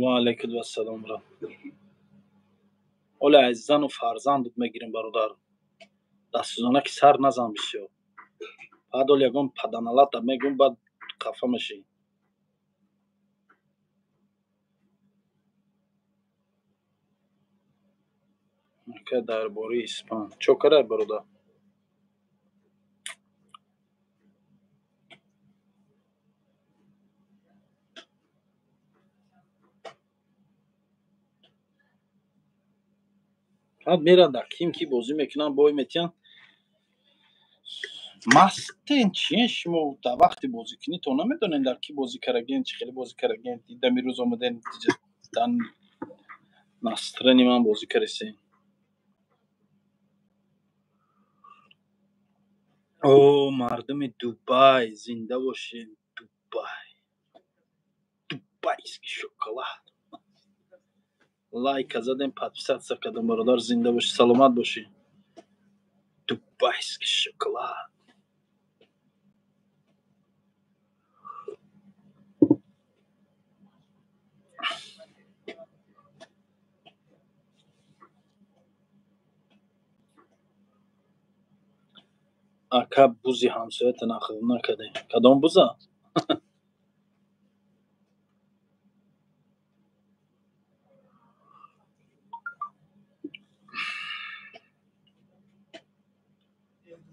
S1: Ва алайкум вассалом. Ҳоле аз зану фарзандут мегирем, бародар. Дастсӯзона ки сар назан бисёр. Баъд ҳол ягон паданалата мегӯм, баъд хафа мешӣ. Ака, дар бораи испан чо карай, бародар? Баъд меранд, дар ким ки бозӣ мекунанд, бой метиҳанд. Мастен чиен шумо? Дар вақти бозикунӣ то намедонем, дар кӣ бозӣ кардаген, чӣ хеле бозӣ кардаген. Дидам, ирӯз омаден, дар настроени ман бозӣ кардесен. О, мардуми Дубай, зинда бошед. Дубай, дубайский шоколад. Лайка задем, подписаться кардам, бародар, зинда бошӣ, саломат бошӣ. Дубайский шоколад. Ака, бузи ҳамсоята нақл накардем. Кадом буза?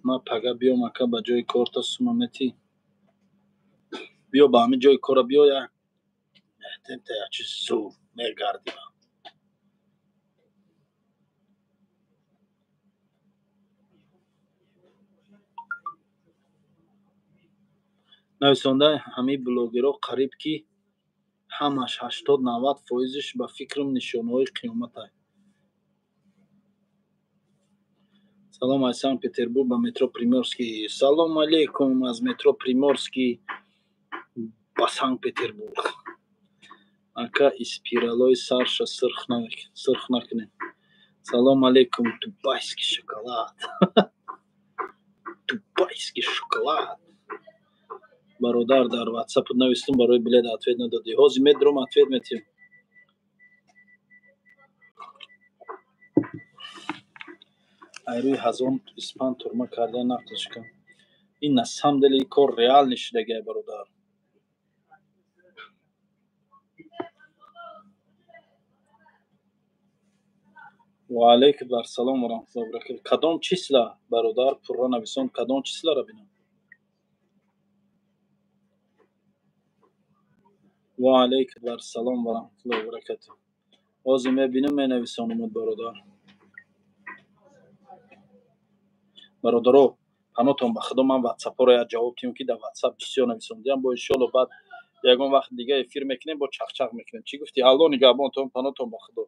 S1: Ман пага биём, ака, ба ҷои корта сума метӣ? Биё, ба ҳамин ҷои кора биё, як та як чиз зур мегардим. Нависонда, ҳамин блогерҳо қариб ки ҳамаш, 80-90 фоизиш, ба фикрам, нишонаҳои қиёматай. Салом аз Санкт Петербург ба метро Приморский. Салом алейкум аз метро Приморский ба Санкт Петербург. Ака, испиралои сарша сурх накунем. Салом алейкум, дубайский шоколад, дубайский шоколад. Бародар, дар ватсапут навистум барои билет, ответ надодӣ. Ҳозир медурам, ответ метиҳам. Айрӯи ҳазор испан турма карда нақлш кун. Ин на самом деле ин кор реальный шудагиай, бародар. Ва алайкум ассалом ва раҳматуллоҳи ва баракатуҳ. Кадом числа, бародар, пурра нависон, кадом числаро бинам? Ва алайкум ассалом ва раҳматуллоҳи ва баракатуҳ. Ҳозир мебинам, менависонамуд, бародар. Бародаро, панотон ба худо, ман ватсапҳоро як ҷавоб тиҳам, ки дар ватсап бисёр нависондиам. Бо иншоалло баъд ягон вақт дига эфир мекунем, бо чақчақ мекунем. Чӣ гуфтӣ? Алло нигаҳбонтон, панотон ба худо.